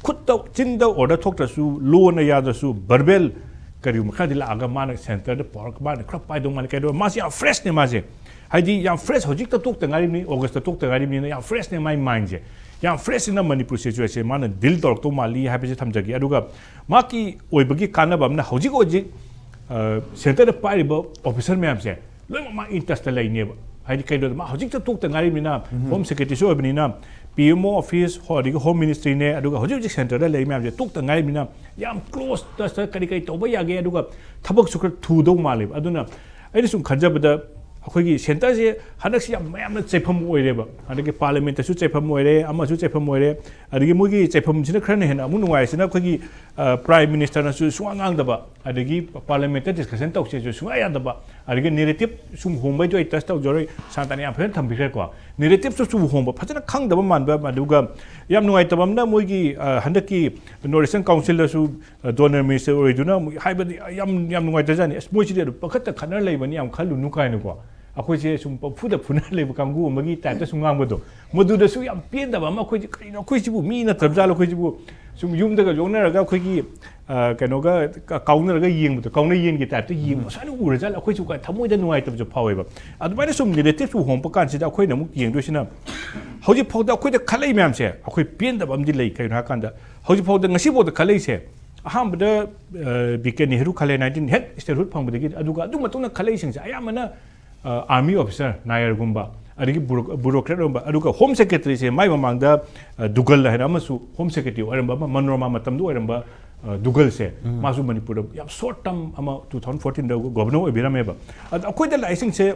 ꯈꯨꯠꯇ, ꯆꯤꯟꯗ ꯑꯣꯔꯗꯔ ꯊꯣꯛꯇ꯭ꯔꯁꯨ, ꯂꯣꯅ ꯌꯥꯗ꯭ꯔꯁꯨ, ꯚꯔꯕꯦꯜ ꯀꯔꯤꯒꯨꯝꯕ ꯈꯔꯗꯤ ꯂꯥꯛꯑꯒ ꯃꯥꯅ ꯁꯦꯟꯇꯔꯗ ꯄꯥꯎꯔꯒ ꯃꯥꯅ ꯈꯔ ꯄꯥꯏꯗꯧ ꯃꯥꯜꯂꯤ꯫ ꯀꯩꯗꯧꯕ, ꯃꯥꯁꯦ ꯌꯥꯝ ꯐ꯭ꯔꯦꯁꯅꯦ ꯃꯥꯁꯦ꯫ ꯍꯥꯏꯗꯤ ꯌꯥꯝ ꯐ꯭ꯔꯦꯁ, ꯍꯧꯖꯤꯛꯇ ꯇꯣꯛꯇ ꯉꯥꯏꯔꯤꯕꯅꯤ, ꯑꯣꯒꯁꯇ ꯇꯣꯛꯇ ꯉꯥꯏꯔꯤꯕꯅꯤꯅ ꯌꯥꯝ ꯐ꯭ꯔꯦꯁꯅꯦ ꯃꯥꯏ ꯃꯥꯏꯟꯁꯦ꯫ ꯌꯥꯝ ꯐ꯭ꯔꯦꯁꯁꯤꯅ ꯃꯅꯤꯄꯨꯔ ꯁꯤꯆꯨꯋꯦꯁꯟꯁꯦ ꯃꯥꯅ ꯗꯤꯜ ꯇꯧꯔꯛꯇꯧ ꯃꯥꯜꯂꯤ ꯍꯥꯏꯕꯁꯦ ꯊꯝꯖꯒꯦ꯫ ꯑꯗꯨꯒ ꯃꯥꯒꯤ ꯑꯣꯏꯕꯒꯤ ꯀꯥꯟꯅꯕ ꯑꯃꯅ ꯍꯧꯖꯤꯛ ꯍꯧꯖꯤꯛ, ꯑ, ꯁꯦꯟꯇꯔꯗ ꯄꯥꯏꯔꯤꯕ ꯑꯣꯐꯤꯁꯔ ꯃꯌꯥꯝꯁꯦ ꯂꯣꯏꯅꯃꯛ ꯃꯥ ꯏꯟ ꯇꯁꯇ ꯂꯩꯅꯦꯕ꯫ ꯍꯥꯏꯗꯤ ꯀꯩꯅꯣꯗ ꯃꯥ ꯍꯧꯖꯤꯛꯇ ꯇꯣꯛꯇ ꯉꯥꯏꯔꯤꯕꯅꯤꯅ, ꯍꯣꯝ ꯁꯦꯀ꯭ꯔꯦꯇꯔꯤꯁꯨ ꯑꯣꯏꯕꯅꯤꯅ, ꯄꯤ ꯑꯦꯝ ꯑꯣ ꯑꯣꯐꯤꯁ, ꯍꯣ-, ꯑꯗꯒꯤ ꯍꯣꯝ ꯃꯤꯅꯤꯁꯇ꯭ꯔꯤꯅꯦ, ꯑꯗꯨꯒ ꯍꯧꯖꯤꯛ ꯍꯧꯖꯤꯛ ꯁꯦꯟꯇꯔꯗ ꯂꯩꯔꯤ ꯃꯌꯥꯝꯁꯦ ꯇꯣꯛꯇ ꯉꯥꯏꯔꯤꯕꯅꯤꯅ ꯌꯥꯝ ꯀ꯭ꯂꯣꯁ ꯇꯁꯇ ꯀꯔꯤ ꯀꯔꯤ ꯇꯧꯕ ꯌꯥꯒꯦ, ꯑꯗꯨꯒ ꯊꯕꯛꯁꯨ ꯈꯔ ꯊꯨꯗꯧ ꯃꯥꯜꯂꯦꯕ꯫ ꯑꯗꯨꯅ ꯑꯩꯅ ꯁꯨꯝ ꯈꯟꯖꯕꯗ ꯑꯩꯈꯣꯏꯒꯤ ꯁꯦꯟꯇꯔꯁꯦ ꯍꯟꯗꯛꯁꯤ ꯌꯥꯝ ꯃꯌꯥꯝꯅ ꯆꯩꯐꯝ ꯑꯣꯏꯔꯦꯕ꯫ ꯍꯟꯗꯛꯀꯤ ꯄꯥꯔꯂꯤꯌꯥꯃꯦꯟꯇꯁꯨ ꯆꯩꯐꯝ ꯑꯣꯏꯔꯦ, ꯑꯃꯁꯨ ꯆꯩꯐꯝ ꯑꯣꯏꯔꯦ꯫ ꯑꯗꯒꯤ ꯃꯣꯏꯒꯤ ꯆꯩꯐꯝꯁꯤꯅ ꯈꯔꯅ ꯍꯦꯟꯅ ꯑꯃꯨꯛ ꯅꯨꯡꯉꯥꯏꯔꯤꯁꯤꯅ ꯑꯩꯈꯣꯏꯒꯤ, ꯑ, ꯄ꯭ꯔꯥꯏꯝ ꯃꯤꯅꯤꯁꯇꯔꯅꯁꯨ ꯁꯨꯡꯉꯥꯡ ꯉꯥꯡꯗꯕ, ꯑꯗꯒꯤ ꯄꯥꯔꯂꯤꯌꯥꯃꯦꯟꯇ ꯗꯤꯁꯀꯁꯟ ꯇꯧꯁꯦꯁꯨ ꯁꯨꯡꯌꯥ ꯌꯥꯗꯕ, ꯑꯗꯒꯤ ꯅꯦꯔꯦꯇꯤꯞ ꯁꯨꯝ ꯍꯣꯡꯕꯩꯗꯣ ꯑꯩ ꯇꯁ ꯇꯧꯖꯔꯣꯏ, ꯁꯥꯟꯇꯅ ꯌꯥꯝ ꯐꯖꯅ ꯊꯝꯕꯤꯈ꯭ꯔꯦꯀꯣ꯫ ꯅꯦꯔꯦꯇꯤꯞꯁꯨ ꯁꯨꯝ ꯍꯣꯡꯕ, ꯐꯖꯅ ꯈꯪꯗꯕ ꯃꯥꯟꯕ, ꯑꯗꯨꯒ ꯌꯥꯝ ꯅꯨꯡꯉꯥꯏꯇꯕ ꯑꯃꯅ ꯃꯣꯏꯒꯤ, ꯑ, ꯍꯟꯗꯛꯀꯤ ꯅꯣꯔꯠ ꯏꯁꯇꯔꯟ ꯀꯥꯎꯟꯁꯤꯜꯗꯁꯨ, ꯑ, ꯗꯣꯅꯔ ꯃꯤꯅꯤꯁꯇꯔ ꯑꯣꯏꯗꯨꯅ ꯑꯃꯨꯛ ꯍꯥꯏꯕꯗꯤ ꯌꯥꯝ, ꯌꯥꯝ ꯅꯨꯡꯉꯥꯏꯇꯖꯥꯠꯅꯤ꯫ ꯑꯁ, ꯃꯣꯏꯁꯤꯗꯤ ꯑꯗꯨꯝ ꯄꯪꯈꯠꯇ ꯈꯠꯅꯔ ꯂꯩꯕꯅꯤ, ꯌꯥꯝ ꯈꯜꯂꯨꯅꯨ ꯀꯥꯏꯅꯀꯣ꯫ ꯑꯩꯈꯣꯏꯁꯦ ꯁꯨꯝ ꯄꯪꯐꯨꯗ ꯐꯨꯅ ꯂꯩꯕ ꯀꯥꯡꯕꯨ ꯑꯃꯒꯤ ꯇꯥꯏꯞꯇ ꯁꯨꯝ ꯉꯥꯡꯕꯗꯣ, ꯃꯗꯨꯗꯁꯨ ꯌꯥꯝ ꯄꯦꯟꯗꯕ ꯑꯃ, ꯑꯩꯈꯣꯏꯁꯦ ꯀꯔꯤꯅꯣ, ꯑꯩꯈꯣꯏꯁꯤꯕꯨ ꯃꯤ ꯅꯠꯇ꯭ꯔꯕ ꯖꯥꯠꯂꯣ, ꯑꯩꯈꯣꯏꯁꯤꯕꯨ ꯁꯨꯝ ꯌꯨꯝꯗꯒ ꯌꯣꯛꯅꯔꯒ ꯑꯩꯈꯣꯏꯒꯤ ꯑ, ꯀꯩꯅꯣꯒ ꯀ- ꯀꯥꯎꯅꯔꯒ ꯌꯦꯡꯕꯗꯣ, ꯀꯥꯎꯅ ꯌꯦꯟꯒꯤ ꯇꯥꯏꯞꯇ ꯌꯦꯡꯕ ꯁꯨꯃꯥꯏꯅ ꯎꯔꯖꯥꯠꯂ, ꯑꯩꯈꯣꯏꯁꯨ ꯀ- ꯊꯃꯣꯏꯗ ꯅꯨꯡꯉꯥꯏꯇꯕꯁꯨ ꯐꯥꯎꯋꯦꯕ꯫ ꯑꯗꯨꯃꯥꯏꯅ ꯁꯨꯝ ꯅꯦꯔꯦꯇꯤꯞꯁꯨ ꯍꯣꯡꯕ ꯀꯥꯟꯁꯤꯗ ꯑꯩꯈꯣꯏꯅ ꯑꯃꯨꯛ ꯌꯦꯡꯗꯣꯏꯁꯤꯅ, ꯍꯧꯖꯤꯛ ꯐꯥꯎꯗ ꯑꯩꯈꯣꯏꯗ ꯈꯜꯂꯛꯏ ꯃꯌꯥꯝꯁꯦ, ꯑꯩꯈꯣꯏ ꯄꯦꯟꯗꯕ ꯑꯃꯗꯤ ꯂꯩ꯫ ꯀꯩꯅꯣ ꯍꯥꯏꯔꯀꯥꯟꯗ, ꯍꯧꯖꯤꯛ ꯐꯥꯎꯗ, ꯉꯁꯤ ꯐꯥꯎꯗ ꯈꯜꯂꯛꯏꯁꯦ, ꯑꯍꯥꯟꯕꯗ ꯕꯤ ꯀꯦ ꯅꯦꯍꯔꯨ ꯈꯜꯂꯦ, ꯅꯥꯏꯟꯇꯤꯟ ꯍꯦꯛ ꯁ꯭ꯇꯦꯠꯍꯨꯗ ꯐꯪꯕꯗꯒꯤ, ꯑꯗꯨꯒ ꯑꯗꯨ ꯃꯇꯨꯡꯗ ꯈꯜꯂꯛꯏꯁꯤꯡꯁꯦ ꯑꯌꯥꯝꯕꯅ ꯑꯥꯔꯃꯤ ꯑꯣꯐꯤꯁꯔ, ꯅꯥꯌꯔꯒꯨꯝꯕ, ꯑꯗꯒꯤ ꯕꯨꯔꯣ- ꯕꯨꯔꯣꯀ꯭ꯔꯦꯠ ꯑꯣꯏꯔꯝꯕ, ꯑꯗꯨꯒ ꯍꯣꯝ ꯁꯦꯀ꯭ꯔꯦꯇꯔꯤꯁꯦ ꯃꯥꯏ ꯃꯃꯥꯡꯗ ꯑ, ꯗꯨꯒꯜ ꯍꯥꯏꯅ ꯑꯃꯁꯨ ꯍꯣꯝ ꯁꯦꯀ꯭ꯔꯦꯇꯔꯤ ꯑꯣꯏꯔꯝꯕ ꯑꯃ, ꯃꯅꯣꯔꯃꯥ ꯃꯇꯝꯗ ꯑꯣꯏꯔꯝꯕ ꯑ, ꯗꯨꯒꯜꯁꯦ, ꯃꯥꯁꯨ ꯃꯅꯤꯄꯨꯔꯗ ꯌꯥꯝ ꯁꯣꯔꯠ ꯇꯔꯝ ꯑꯃ ꯇꯨ ꯊꯥꯎꯖꯟ ꯐꯣꯔꯇꯤꯟꯗ ꯒꯣꯕꯔꯅꯔ ꯑꯣꯏꯕꯤꯔꯝꯃꯦꯕ꯫ ꯑꯗ ꯑꯩꯈꯣꯏꯗ ꯂꯥꯛꯏꯁꯤꯡꯁꯦ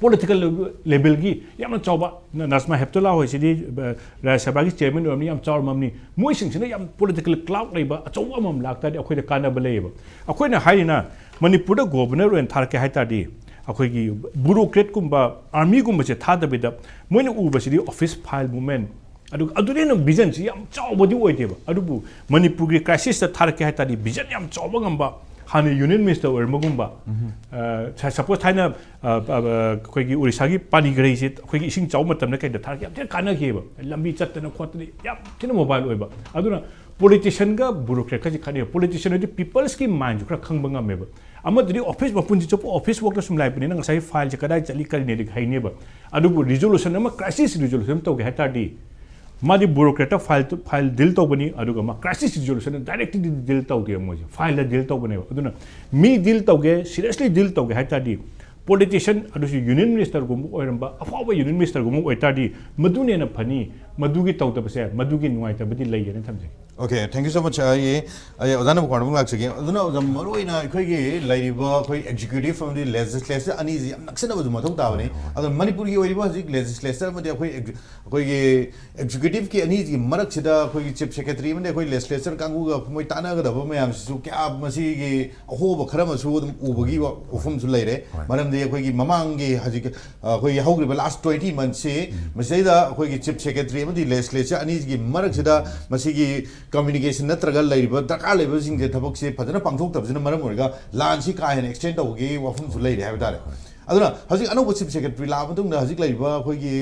ꯄꯣꯂꯤꯇꯤꯀꯦꯜ ꯂꯦꯕꯦꯜꯒꯤ ꯌꯥꯝꯅ ꯆꯥꯎꯕ, ꯅ- ꯅꯖꯃꯥ ꯍꯦꯞꯇꯨꯂꯥ ꯍꯣꯏꯁꯤꯗꯤ ꯑ, ꯔꯥꯖ꯭ꯌ ꯁꯚꯥꯒꯤ ꯆꯤꯌꯔꯃꯦꯟ ꯑꯣꯏꯔꯝꯅꯤ, ꯌꯥꯝ ꯆꯥꯎꯔꯝꯃꯅꯤ꯫ ꯃꯣꯏꯁꯤꯡꯁꯤꯅ ꯌꯥꯝ ꯄꯣꯂꯤꯇꯤꯀꯦꯜ ꯀ꯭ꯂꯥꯎꯠ ꯂꯩꯕ ꯑꯆꯧꯕ ꯑꯃꯃꯝ ꯂꯥꯛꯇꯥꯔꯗꯤ ꯑꯩꯈꯣꯏꯗ ꯀꯥꯟꯅꯕ ꯂꯩꯌꯦꯕ꯫ ꯑꯩꯈꯣꯏꯅ ꯍꯥꯏꯔꯤꯅ ꯃꯅꯤꯄꯨꯔꯗ ꯒꯣꯕꯔꯅꯔ ꯑꯣꯏꯅ ꯊꯥꯔꯛꯀꯦ ꯍꯥꯏ ꯇꯥꯔꯗꯤ, ꯑꯩꯈꯣꯏꯒꯤ ꯕꯨꯔꯣꯀ꯭ꯔꯦꯠꯀꯨꯝꯕ, ꯑꯥꯔꯃꯤꯒꯨꯝꯕꯁꯦ ꯊꯥꯗꯕꯤꯗ, ꯃꯣꯏꯅ ꯎꯕꯁꯤꯗꯤ ꯑꯣꯐꯤꯁ ꯐꯥꯏꯜ ꯃꯨꯞꯃꯦꯟ, ꯑꯗꯨꯒ ꯑꯗꯨꯗꯩ ꯍꯦꯟꯅ ꯚꯤꯖꯟꯁꯤ ꯌꯥꯝ ꯆꯥꯎꯕꯗꯤ ꯑꯣꯏꯗꯦꯕ꯫ ꯑꯗꯨꯕꯨ ꯃꯅꯤꯄꯨꯔꯒꯤ ꯀ꯭ꯔꯥꯏꯁꯤꯁꯇ ꯊꯥꯔꯛꯀꯦ ꯍꯥꯏ ꯇꯥꯔꯗꯤ, ꯚꯤꯖꯟ ꯌꯥꯝ ꯆꯥꯎꯕ ꯉꯝꯕ, ꯍꯥꯟꯅ ꯌꯨꯅꯤꯌꯟ ꯃꯤꯅꯤꯁꯇꯔ ꯑꯣꯏꯔꯝꯕꯒꯨꯝꯕ, ꯑ, ꯁ- ꯁꯄꯣꯁ ꯊꯥꯏꯅ, ꯑ, ꯑ, ꯑ, ꯑꯩꯈꯣꯏꯒꯤ ꯑꯣꯔꯤꯁꯥꯒꯤ ꯄꯥꯅꯤꯒ꯭ꯔꯍꯤꯁꯦ ꯑꯩꯈꯣꯏꯒꯤ ꯏꯁꯤꯡ ꯆꯥꯎꯕ ꯃꯇꯝꯗ ꯀꯩꯗ ꯊꯥꯔꯛꯀꯦ, ꯌꯥꯝ ꯊꯤꯅ ꯀꯥꯟꯅꯈꯤꯑꯕ꯫ ꯂꯝꯕꯤ ꯆꯠꯇꯅ ꯈꯣꯠꯇꯅ ꯌꯥꯝ ꯊꯤꯅ ꯃꯣꯕꯥꯏꯜ ꯑꯣꯏꯕ꯫ ꯑꯗꯨꯅ ꯄꯣꯂꯤꯇꯤꯁꯤꯌꯟꯒ ꯕ꯭ꯌꯨꯔꯣꯀ꯭ꯔꯦꯠꯀꯁꯦ ꯈꯠꯅꯩ꯫ ꯄꯣꯂꯤꯇꯤꯁꯤꯌꯟ ꯍꯥꯏꯗꯤ ꯄꯤꯄꯜꯁꯀꯤ ꯃꯥꯏꯟꯁꯨ ꯈꯔ ꯈꯪꯕ ꯉꯝꯃꯦꯕ꯫ ꯑꯃꯗꯨꯗꯤ ꯑꯣꯐꯤꯁ ꯃꯄꯨꯟꯁꯤ ꯆꯨꯞꯄ ꯑꯣꯐꯤꯁ ꯋꯥꯛꯇ ꯁꯨꯝ ꯂꯥꯛꯄꯅꯤꯅ ꯉꯁꯥꯏꯒꯤ ꯐꯥꯏꯜꯁꯦ ꯀꯗꯥꯏ ꯆꯠꯂꯤ ꯀꯔꯤꯅꯦꯗꯤ ꯍꯩꯅꯦꯕ꯫ ꯑꯗꯨꯕꯨ ꯔꯤꯖꯣꯂꯨꯁꯟ ꯑꯃ, ꯀ꯭ꯔꯥꯏꯁꯤꯁ ꯔꯤꯖꯣꯂꯨꯁꯟ ꯑꯃ ꯇꯧꯒꯦ ꯍꯥꯏ ꯇꯥꯔꯗꯤ, ꯃꯥꯗꯤ ꯕ꯭ꯌꯨꯔꯣꯀ꯭ꯔꯦꯠꯇ ꯐꯥꯏꯜ, ꯐꯥꯏꯜ ꯗꯤꯜ ꯇꯧꯕꯅꯤ, ꯑꯗꯨꯒ ꯃꯥ ꯀ꯭ꯔꯥꯏꯁꯤꯁ ꯔꯤꯖꯣꯂꯨꯁꯟꯗ ꯗꯥꯏꯔꯦꯛꯇꯤꯗꯤ ꯗꯤꯜ ꯇꯧꯗꯦꯕ ꯃꯣꯏꯁꯦ, ꯐꯥꯏꯜꯗ ꯗꯤꯜ ꯇꯧꯕꯅꯦꯕ꯫ ꯑꯗꯨꯅ ꯃꯤ ꯗꯤꯜ ꯇꯧꯒꯦ, ꯁꯤꯔꯤꯌꯁꯂꯤ ꯗꯤꯜ ꯇꯧꯒꯦ ꯍꯥꯏ ꯇꯥꯔꯗꯤ, ꯄꯣꯂꯤꯇꯤꯁꯤꯌꯟ, ꯑꯗꯨꯁꯨ ꯌꯨꯅꯤꯌꯟ ꯃꯤꯅꯤꯁꯇꯔꯒꯨꯝꯕ ꯑꯣꯏꯔꯝꯕ, ꯑꯐꯥꯎꯕ ꯌꯨꯅꯤꯌꯟ ꯃꯤꯅꯤꯁꯇꯔꯒꯨꯝꯕ ꯑꯣꯏꯇꯥꯔꯗꯤ, ꯃꯗꯨꯅ ꯍꯦꯟꯅ ꯐꯅꯤ꯫ ꯃꯗꯨꯒꯤ ꯇꯧꯗꯕꯁꯦ, ꯃꯗꯨꯒꯤ ꯅꯨꯡꯉꯥꯏꯇꯕꯗꯤ ꯂꯩꯌꯦꯅ ꯊꯝꯖꯒꯦ꯫ Okay, thank you so much. ꯑꯩ ꯑꯩ ꯑꯣꯖꯥ ꯅꯕꯀꯣꯡꯗ ꯑꯃꯨꯛ ꯂꯥꯛꯆꯒꯦ꯫ ꯑꯗꯨꯅ ꯑꯣꯖꯥ, ꯃꯔꯨꯑꯣꯏꯅ ꯑꯩꯈꯣꯏꯒꯤ ꯂꯩꯔꯤꯕ ꯑꯩꯈꯣꯏ ꯑꯦꯛꯖꯤꯀ꯭ꯌꯨꯇꯤꯚ ꯑꯃꯗꯤ ꯂꯦꯖꯤꯁꯂꯦꯆꯔ ꯑꯅꯤꯁꯤ ꯌꯥꯝ ꯅꯛꯁꯤꯟꯅꯕꯁꯨ ꯃꯊꯧ ꯇꯥꯕꯅꯤ꯫ ꯑꯗꯣ ꯃꯅꯤꯄꯨꯔꯒꯤ ꯑꯣꯏꯔꯤꯕ ꯍꯧꯖꯤꯛ ꯂꯦꯖꯤꯁꯂꯦꯆꯔ ꯑꯃꯗꯤ ꯑꯩꯈꯣꯏ ꯑꯦꯛ- ꯑꯩꯈꯣꯏꯒꯤ ꯑꯦꯛꯖꯤꯀ꯭ꯌꯨꯇꯤꯚꯀꯤ ꯑꯅꯤꯁꯤꯒꯤ ꯃꯔꯛꯁꯤꯗ ꯑꯩꯈꯣꯏꯒꯤ ꯆꯤꯐ ꯁꯦꯀ꯭ꯔꯦꯇꯔꯤ ꯑꯃꯗꯤ ꯑꯩꯈꯣꯏ ꯂꯦꯖꯤꯁꯂꯦꯆꯔ ꯀꯥꯡꯕꯨꯒ ꯃꯣꯏ ꯇꯥꯟꯅꯒꯗꯕ ꯃꯌꯥꯝꯁꯤꯁꯨ ꯀꯌꯥ ꯃꯁꯤꯒꯤ ꯑꯍꯣꯕ ꯈꯔ ꯑꯃꯁꯨ ꯑꯗꯨꯝ ꯎꯕꯒꯤ ꯋꯥ- ꯋꯥꯐꯝꯁꯨ ꯂꯩꯔꯦ꯫ ꯃꯔꯝꯗꯤ ꯑꯩꯈꯣꯏꯒꯤ ꯃꯃꯥꯡꯒꯤ ꯍꯧꯖꯤꯛ ꯑꯩꯈꯣꯏꯒꯤ ꯍꯧꯈ꯭ꯔꯤꯕ ꯂꯥꯁ ꯇ꯭ꯋꯦꯟꯇꯤ ꯃꯟꯊꯁꯤ ꯃꯁꯤꯗꯩꯗ ꯑꯩꯈꯣꯏꯒꯤ ꯆꯤꯐ ꯁꯦꯀ꯭ꯔꯦꯇꯔꯤ ꯑꯃꯗꯤ ꯂꯦꯖꯤꯁꯂꯦꯆꯔ ꯑꯅꯤꯁꯤꯒꯤ ꯃꯔꯛꯁꯤꯗ ꯃꯁꯤꯒꯤ ꯀꯝꯃ꯭ꯌꯨꯅꯤꯀꯦꯁꯟ ꯅꯠꯇ꯭ꯔꯒ ꯂꯩꯔꯤꯕ ꯗꯔꯀꯥꯔ ꯂꯩꯕꯁꯤꯡꯁꯦ ꯊꯕꯛꯁꯦ ꯐꯖꯅ ꯄꯥꯡꯊꯣꯛꯇꯕꯁꯤꯅ ꯃꯔꯝ ꯑꯣꯏꯔꯒ ꯂꯥꯟꯁꯤ ꯀꯥ ꯍꯦꯟꯅ ꯑꯦꯛꯁꯇꯦꯟ ꯇꯧꯕꯒꯤ ꯋꯥꯐꯝꯁꯨ ꯂꯩꯔꯦ ꯍꯥꯏꯕ ꯇꯥꯔꯦ꯫ ꯑꯗꯨꯅ ꯍꯧꯖꯤꯛ ꯑꯅꯧꯕ ꯆꯤꯐ ꯁꯦꯀ꯭ꯔꯦꯇꯔꯤ ꯂꯥꯛꯑ ꯃꯇꯨꯡꯗ ꯍꯧꯖꯤꯛ ꯂꯩꯔꯤꯕ ꯑꯩꯈꯣꯏꯒꯤ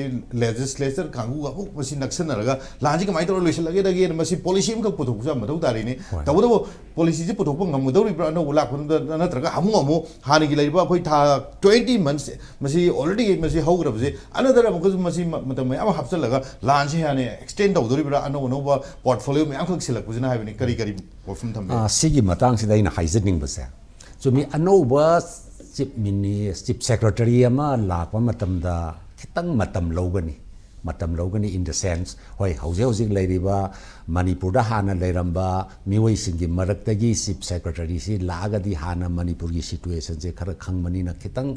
ꯂꯦꯖꯤꯁꯂꯦꯆꯔ ꯀꯥꯡꯕꯨꯒ ꯑꯃꯨꯛ ꯃꯁꯤ ꯅꯛꯁꯟꯅꯔꯒ ꯂꯥꯟꯁꯤ ꯀꯃꯥꯏꯅ ꯇꯧꯔꯒ ꯂꯣꯏꯁꯤꯜꯂꯒꯦꯗꯒꯦꯅ ꯃꯁꯤ ꯄꯣꯂꯤꯁꯤ ꯑꯃꯈꯛ ꯄꯨꯊꯣꯛꯄꯁꯨ ꯌꯥꯝ ꯃꯊꯧ ꯇꯥꯔꯤꯅꯤ꯫ ꯇꯧꯕꯇꯕꯨ ꯄꯣꯂꯤꯁꯤꯁꯤ ꯄꯨꯊꯣꯛꯄ ꯉꯝꯒꯗꯧꯔꯤꯕ꯭ꯔꯥ ꯑꯅꯧꯕ ꯂꯥꯛꯄꯗꯨꯗ, ꯅꯠꯇ꯭ꯔꯒ ꯑꯃꯨꯛ ꯑꯃꯨꯛ ꯍꯥꯟꯅꯒꯤ ꯂꯩꯔꯤꯕ ꯑꯩꯈꯣꯏ ꯊꯥ ꯇ꯭ꯋꯦꯟꯇꯤ ꯃꯟꯁ ꯃꯁꯤ ꯑꯣꯜꯔꯦꯗꯤ ꯃꯁꯤ ꯍꯧꯈ꯭ꯔꯕꯁꯦ ꯑꯅꯗꯔ ꯑꯃꯨꯛꯀꯁꯨ ꯃꯁꯤ ꯃ-, ꯃꯇꯝ ꯃꯌꯥꯝ ꯑꯃ ꯍꯥꯞꯆꯤꯜꯂꯒ ꯂꯥꯟꯁꯤ ꯍꯥꯟꯅ ꯑꯦꯛꯁꯇꯦꯟ ꯇꯧꯗꯧꯔꯤꯕ꯭ꯔꯥ, ꯑꯅꯧ ꯑꯅꯧꯕ ꯄꯣꯔꯠꯐꯣꯂꯤꯑꯣ ꯃꯌꯥꯝꯈꯛ ꯁꯤꯜꯂꯛꯄꯁꯤꯅ ꯍꯥꯏꯕꯅꯤ꯫ ꯀꯔꯤ ꯀꯔꯤ ꯋꯥꯐꯝ ꯊꯝꯕ ꯌꯥꯏ? ꯑ, ꯁꯤꯒꯤ ꯃꯇꯥꯡꯁꯤꯗ ꯑꯩꯅ ꯍꯥꯏꯖꯅꯤꯡꯕꯁꯦ, ꯆꯨꯝꯃꯤ, ꯑꯅꯧꯕ ꯆꯤꯐ ꯃꯤꯅꯤ ꯆꯤꯐ ꯁꯦꯀ꯭ꯔꯦꯇꯔꯤ ꯑꯃ ꯂꯥꯛꯄ ꯃꯇꯝꯗ ꯈꯤꯇꯪ ꯃꯇꯝ ꯂꯧꯒꯅꯤ꯫ ꯃꯇꯝ ꯂꯧꯒꯅꯤ in the sense, ꯍꯣꯏ, ꯍꯧꯖꯤꯛ ꯍꯧꯖꯤꯛ ꯂꯩꯔꯤꯕ ꯃꯅꯤꯄꯨꯔꯗ ꯍꯥꯟꯅ ꯂꯩꯔꯝꯕ ꯃꯤꯑꯣꯏꯁꯤꯡꯒꯤ ꯃꯔꯛꯇꯒꯤ ꯆꯤꯐ ꯁꯦꯀ꯭ꯔꯦꯇꯔꯤꯁꯤ ꯂꯥꯛꯑꯒꯗꯤ ꯍꯥꯟꯅ ꯃꯅꯤꯄꯨꯔꯒꯤ ꯁꯤꯆꯨꯋꯦꯁꯟꯁꯦ ꯈꯔ ꯈꯪꯕꯅꯤꯅ ꯈꯤꯇꯪ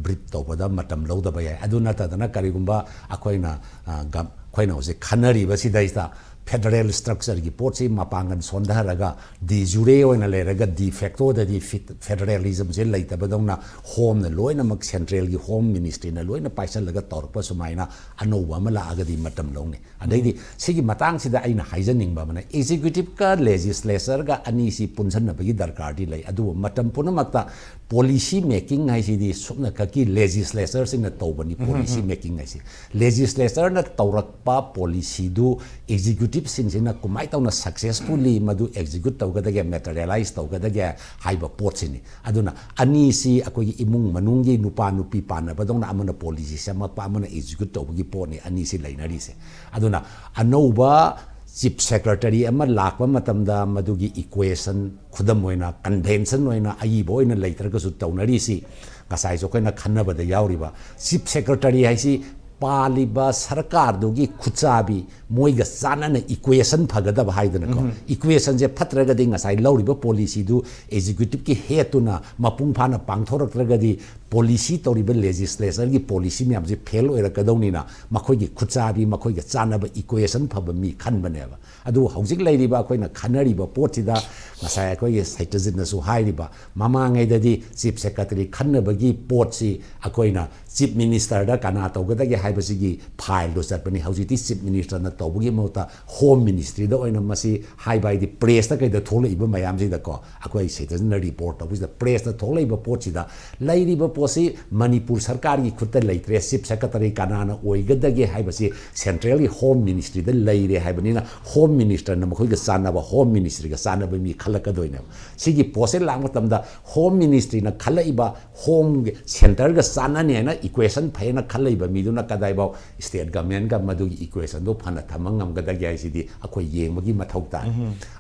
ꯕ꯭ꯔꯤꯐ ꯇꯧꯕꯗ ꯃꯇꯝ ꯂꯧꯗꯕ ꯌꯥꯏ꯫ ꯑꯗꯨ ꯅꯠꯇꯗꯅ ꯀꯔꯤꯒꯨꯝꯕ ꯑꯩꯈꯣꯏꯅ, ꯑ, ꯒꯝ-, ꯑꯩꯈꯣꯏꯅ ꯍꯧꯖꯤꯛ ꯈꯟꯅꯔꯤꯕꯁꯤꯗꯩꯁꯤꯗ ꯐꯦꯗꯔꯦꯜ ꯁ꯭ꯇ꯭ꯔꯛꯆꯔꯒꯤ ꯄꯣꯠꯁꯤ ꯃꯄꯥꯡꯒꯜ ꯁꯣꯟꯊꯍꯜꯂꯒ ꯗꯤ ꯖꯨꯔꯦ ꯑꯣꯏꯅ ꯂꯩꯔꯒ ꯗꯤ ꯐꯦꯛꯇꯣꯗꯗꯤ ꯐꯤ-, ꯐꯦꯗꯔꯦꯂꯤꯖꯝꯁꯦ ꯂꯩꯇꯕꯗꯧꯅ ꯍꯣꯝꯅ ꯂꯣꯏꯅꯃꯛ, ꯁꯦꯟꯇ꯭ꯔꯦꯜꯒꯤ ꯍꯣꯝ ꯃꯤꯅꯤꯁꯇ꯭ꯔꯤꯅ ꯂꯣꯏꯅ ꯄꯥꯏꯁꯜꯂꯒ ꯇꯧꯔꯛꯄ ꯁꯨꯃꯥꯏꯅ ꯑꯅꯧꯕ ꯑꯃ ꯂꯥꯛꯑꯒꯗꯤ ꯃꯇꯝ ꯂꯧꯅꯤ꯫ ꯑꯗꯩꯗꯤ ꯁꯤꯒꯤ ꯃꯇꯥꯡꯁꯤꯗ ꯑꯩꯅ ꯍꯥꯏꯖꯅꯤꯡꯕ ꯑꯃꯅ, ꯑꯦꯛꯖꯤꯀ꯭ꯌꯨꯇꯤꯚꯀ ꯂꯦꯖꯤꯁꯂꯦꯆꯔꯒ ꯑꯅꯤꯁꯤ ꯄꯨꯟꯁꯤꯟꯅꯕꯒꯤ ꯗꯔꯀꯥꯔꯗꯤ ꯂꯩ꯫ ꯑꯗꯨꯕꯨ ꯃꯇꯝ ꯄꯨꯝꯅꯃꯛꯇ ꯄꯣꯂꯤꯁꯤ ꯃꯦꯀꯤꯡ ꯍꯥꯏꯁꯤꯗꯤ ꯁꯨꯞꯅꯈꯛꯀꯤ ꯂꯦꯖꯤꯁꯂꯦꯆꯔꯁꯤꯡꯅ ꯇꯧꯕꯅꯤ꯫ ꯄꯣꯂꯤꯁꯤ ꯃꯦꯀꯤꯡ ꯍꯥꯏꯁꯤ ꯂꯦꯖꯤꯁꯂꯦꯆꯔꯅ ꯇꯧꯔꯛꯄ ꯄꯣꯂꯤꯁꯤꯗꯨ ꯑꯦꯛꯖꯤꯀ꯭ꯌꯨꯇꯤꯚꯁꯤꯡꯁꯤꯅ ꯀꯃꯥꯏꯅ ꯇꯧꯅ ꯁꯛꯁꯦꯁꯐꯨꯜꯂꯤ ꯃꯗꯨ ꯑꯦꯛꯖꯤꯀ꯭ꯌꯨꯠ ꯇꯧꯒꯗꯒꯦ, ꯃꯦꯇꯔꯤꯌꯦꯂꯥꯏꯁ ꯇꯧꯒꯗꯒꯦ ꯍꯥꯏꯕ ꯄꯣꯠꯁꯤꯅꯤ꯫ ꯑꯗꯨꯅ ꯑꯅꯤꯁꯤ ꯑꯩꯈꯣꯏꯒꯤ ꯏꯃꯨꯡ ꯃꯅꯨꯡꯒꯤ ꯅꯨꯄꯥ ꯅꯨꯄꯤ ꯄꯥꯟꯅꯕꯗꯧꯅ ꯑꯃꯅ ꯄꯣꯂꯤꯁꯤ ꯁꯦꯝꯃꯛꯄ, ꯑꯃꯅ ꯑꯦꯛꯖꯤꯀ꯭ꯌꯨꯠ ꯇꯧꯕꯒꯤ ꯄꯣꯠꯅꯤ ꯑꯅꯤꯁꯤ ꯂꯩꯅꯔꯤꯁꯦ꯫ ꯑꯗꯨꯅ ꯑꯅꯧꯕ ꯆꯤꯐ ꯁꯦꯀ꯭ꯔꯦꯇꯔꯤ ꯑꯃ ꯂꯥꯛꯄ ꯃꯇꯝꯗ ꯃꯗꯨꯒꯤ ꯏꯀ꯭ꯋꯦꯁꯟ, ꯈꯨꯗꯝ ꯑꯣꯏꯅ ꯀꯟꯚꯦꯟꯁꯟ ꯑꯣꯏꯅ ꯑꯏꯕ ꯑꯣꯏꯅ ꯂꯩꯇ꯭ꯔꯒꯁꯨ ꯇꯧꯅꯔꯤꯁꯤ, ꯉꯁꯥꯏꯁꯨ ꯑꯩꯈꯣꯏꯅ ꯈꯟꯅꯕꯗ ꯌꯥꯎꯔꯤꯕ ꯆꯤꯐ ꯁꯦꯀ꯭ꯔꯦꯇꯔꯤ ꯍꯥꯏꯁꯤ ꯄꯥꯜꯂꯤꯕ ꯁꯔꯀꯥꯔꯗꯨꯒꯤ ꯈꯨꯠꯆꯥꯕꯤ, ꯃꯣꯏꯒ ꯆꯥꯟꯅꯅ ꯏꯀ꯭ꯋꯦꯁꯟ ꯐꯒꯗꯕ ꯍꯥꯏꯗꯅꯀꯣ, ꯏꯀ꯭ꯋꯦꯁꯟꯁꯦ ꯐꯠꯇ꯭ꯔꯒꯗꯤ ꯉꯁꯥꯏ ꯂꯧꯔꯤꯕ ꯄꯣꯂꯤꯁꯤꯗꯨ ꯑꯦꯛꯖꯤꯀ꯭ꯌꯨꯇꯤꯚꯀꯤ ꯍꯦꯠꯇꯨꯅ ꯃꯄꯨꯡ ꯐꯥꯅ ꯄꯥꯡꯊꯣꯔꯛꯇ꯭ꯔꯒꯗꯤ ꯄꯣꯂꯤꯁꯤ ꯇꯧꯔꯤꯕ ꯂꯦꯖꯤꯁꯂꯦꯆꯔꯒꯤ ꯄꯣꯂꯤꯁꯤ ꯃꯌꯥꯝꯁꯦ ꯐꯦꯜ ꯑꯣꯏꯔꯛꯀꯗꯧꯅꯤꯅ ꯃꯈꯣꯏꯒꯤ ꯈꯨꯠꯆꯥꯕꯤ, ꯃꯈꯣꯏꯒ ꯆꯥꯟꯅꯕ ꯏꯀ꯭ꯋꯦꯁꯟ ꯐꯕ ꯃꯤ ꯈꯟꯕꯅꯦꯕ꯫ ꯑꯗꯨꯕꯨ ꯍꯧꯖꯤꯛ ꯂꯩꯔꯤꯕ ꯑꯩꯈꯣꯏꯅ ꯈꯟꯅꯔꯤꯕ ꯄꯣꯠꯁꯤꯗ ꯉꯁꯥꯏ ꯑꯩꯈꯣꯏꯒꯤ ꯁꯩꯇꯖꯤꯠꯅꯁꯨ ꯍꯥꯏꯔꯤꯕ, ꯃꯃꯥꯡꯉꯩꯗꯗꯤ ꯆꯤꯐ ꯁꯦꯀ꯭ꯔꯦꯇꯔꯤ ꯈꯟꯅꯕꯒꯤ ꯄꯣꯠꯁꯤ ꯑꯩꯈꯣꯏꯅ ꯆꯤꯐ ꯃꯤꯅꯤꯁꯇꯔꯗ ꯀꯅꯥ ꯇꯧꯒꯗꯒꯦ ꯍꯥꯏꯕꯁꯤꯒꯤ ꯐꯥꯏꯜꯗꯣ ꯆꯠꯄꯅꯤ꯫ ꯍꯧꯖꯤꯛꯇꯤ ꯆꯤꯐ ꯃꯤꯅꯤꯁꯇꯔꯅ ꯇꯧꯕꯒꯤ ꯃꯍꯨꯠꯇ ꯍꯣꯝ ꯃꯤꯅꯤꯁꯇ꯭ꯔꯤꯗ ꯑꯣꯏꯅ ꯃꯁꯤ ꯍꯥꯏꯕ ꯍꯥꯏꯗꯤ ꯄ꯭ꯔꯦꯁꯇ ꯀꯩꯗ ꯊꯣꯛꯂꯛꯏꯕ ꯃꯌꯥꯝꯁꯤꯗꯀꯣ ꯑꯩꯈꯣꯏ ꯁꯤꯗꯅ ꯔꯤꯄꯣꯔꯠ ꯇꯧꯕꯁꯤꯗ ꯄ꯭ꯔꯦꯁꯇ ꯊꯣꯛꯂꯛꯏꯕ ꯄꯣꯠꯁꯤꯗ ꯂꯩꯔꯤꯕ ꯄꯣꯠꯁꯤ ꯃꯅꯤꯄꯨꯔ ꯁꯔꯀꯥꯔꯒꯤ ꯈꯨꯠꯇ ꯂꯩꯇ꯭ꯔꯦ, ꯆꯤꯐ ꯁꯦꯀ꯭ꯔꯦꯇꯔꯤ ꯀꯅꯥꯅ ꯑꯣꯏꯒꯗꯒꯦ ꯍꯥꯏꯕꯁꯤ ꯁꯦꯟꯇ꯭ꯔꯦꯜꯒꯤ ꯍꯣꯝ ꯃꯤꯅꯤꯁꯇ꯭ꯔꯤꯗ ꯂꯩꯔꯦ ꯍꯥꯏꯕꯅꯤꯅ ꯍꯣꯝ ꯃꯤꯅꯤꯁꯇꯔꯅ ꯃꯈꯣꯏꯒ ꯆꯥꯟꯅꯕ ꯍꯣꯝ ꯃꯤꯅꯤꯁꯇ꯭ꯔꯤꯒ ꯆꯥꯟꯅꯕ ꯃꯤ ꯈꯜꯂꯛꯀꯗꯣꯏꯅꯦꯕ꯫ ꯁꯤꯒꯤ ꯄꯣꯠꯁꯦ ꯂꯥꯛꯄ ꯃꯇꯝꯗ ꯍꯣꯝ ꯃꯤꯅꯤꯁꯇ꯭ꯔꯤꯅ ꯈꯜꯂꯛꯏꯕ ꯍꯣꯝꯒꯤ ꯁꯦꯟꯇꯔꯒ ꯆꯥꯟꯅꯅꯦꯅ ꯏꯀ꯭ꯋꯦꯁꯟ ꯐꯩꯅ ꯈꯜꯂꯛꯏꯕ ꯃꯤꯗꯨꯅ ꯀꯗꯥꯏꯐꯥꯎ ꯁ꯭ꯇꯦꯠ ꯒꯃꯦꯟꯒ ꯃꯗꯨꯒꯤ ꯏꯀ꯭ꯋꯦꯁꯟꯗꯣ ꯐꯅ ꯊꯝꯕ ꯉꯝꯒꯗꯒꯦ ꯍꯥꯏꯁꯤꯗꯤ ꯑꯩꯈꯣꯏ ꯌꯦꯡꯕꯒꯤ ꯃꯊꯧ ꯇꯥꯏ꯫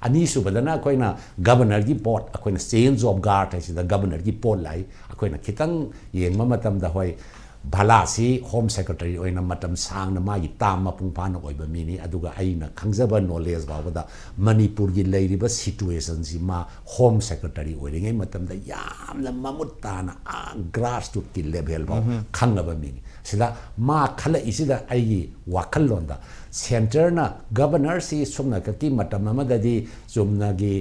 ꯑꯅꯤꯁꯨꯕꯗꯅ ꯑꯩꯈꯣꯏꯅ ꯒꯕꯔꯅꯔꯒꯤ ꯄꯣꯠ, ꯑꯩꯈꯣꯏꯅ ꯆꯦꯟꯖ ꯑꯣꯐ ꯒꯥꯔꯗ ꯍꯥꯏꯁꯤꯗ ꯒꯕꯔꯅꯔꯒꯤ ꯄꯣꯠ ꯂꯥꯛꯏ꯫ ꯑꯩꯈꯣꯏꯅ ꯈꯤꯇꯪ ꯌꯦꯡꯕ ꯃꯇꯝꯗ ꯍꯣꯏ, ꯚꯂꯥꯁꯤ ꯍꯣꯝ ꯁꯦꯀ꯭ꯔꯦꯇꯔꯤ ꯑꯣꯏꯅ ꯃꯇꯝ ꯁꯥꯡꯅ ꯃꯥꯒꯤ ꯇꯥꯝ ꯃꯄꯨꯡ ꯐꯥꯅ ꯑꯣꯏꯕ ꯃꯤꯅꯤ꯫ ꯑꯗꯨꯒ ꯑꯩꯅ ꯈꯪꯖꯕ ꯅꯣꯂꯦꯖ ꯐꯥꯎꯕꯗ ꯃꯅꯤꯄꯨꯔꯒꯤ ꯂꯩꯔꯤꯕ ꯁꯤꯆꯨꯋꯦꯁꯟꯁꯤ ꯃꯥ ꯍꯣꯝ ꯁꯦꯀ꯭ꯔꯦꯇꯔꯤ ꯑꯣꯏꯔꯤꯉꯩ ꯃꯇꯝꯗ ꯌꯥꯝꯅ ꯃꯃꯨꯠ ꯇꯥꯅ ꯑꯥ ꯒ꯭ꯔꯥꯁ ꯔꯨꯠꯀꯤ ꯂꯦꯚꯦꯜ ꯐꯥꯎ ꯈꯪꯉꯕ ꯃꯤꯅꯤ꯫ ꯁꯤꯗ ꯃꯥ ꯈꯜꯂꯛꯏꯁꯤꯗ ꯑꯩꯒꯤ ꯋꯥꯈꯜꯂꯣꯟꯗ ꯁꯦꯟꯇꯔꯅ ꯒꯕꯔꯅꯔꯁꯤ ꯁꯨꯝꯅꯈꯛꯀꯤ ꯃꯇꯝ ꯑꯃꯗꯗꯤ ꯆꯨꯝꯅꯒꯤ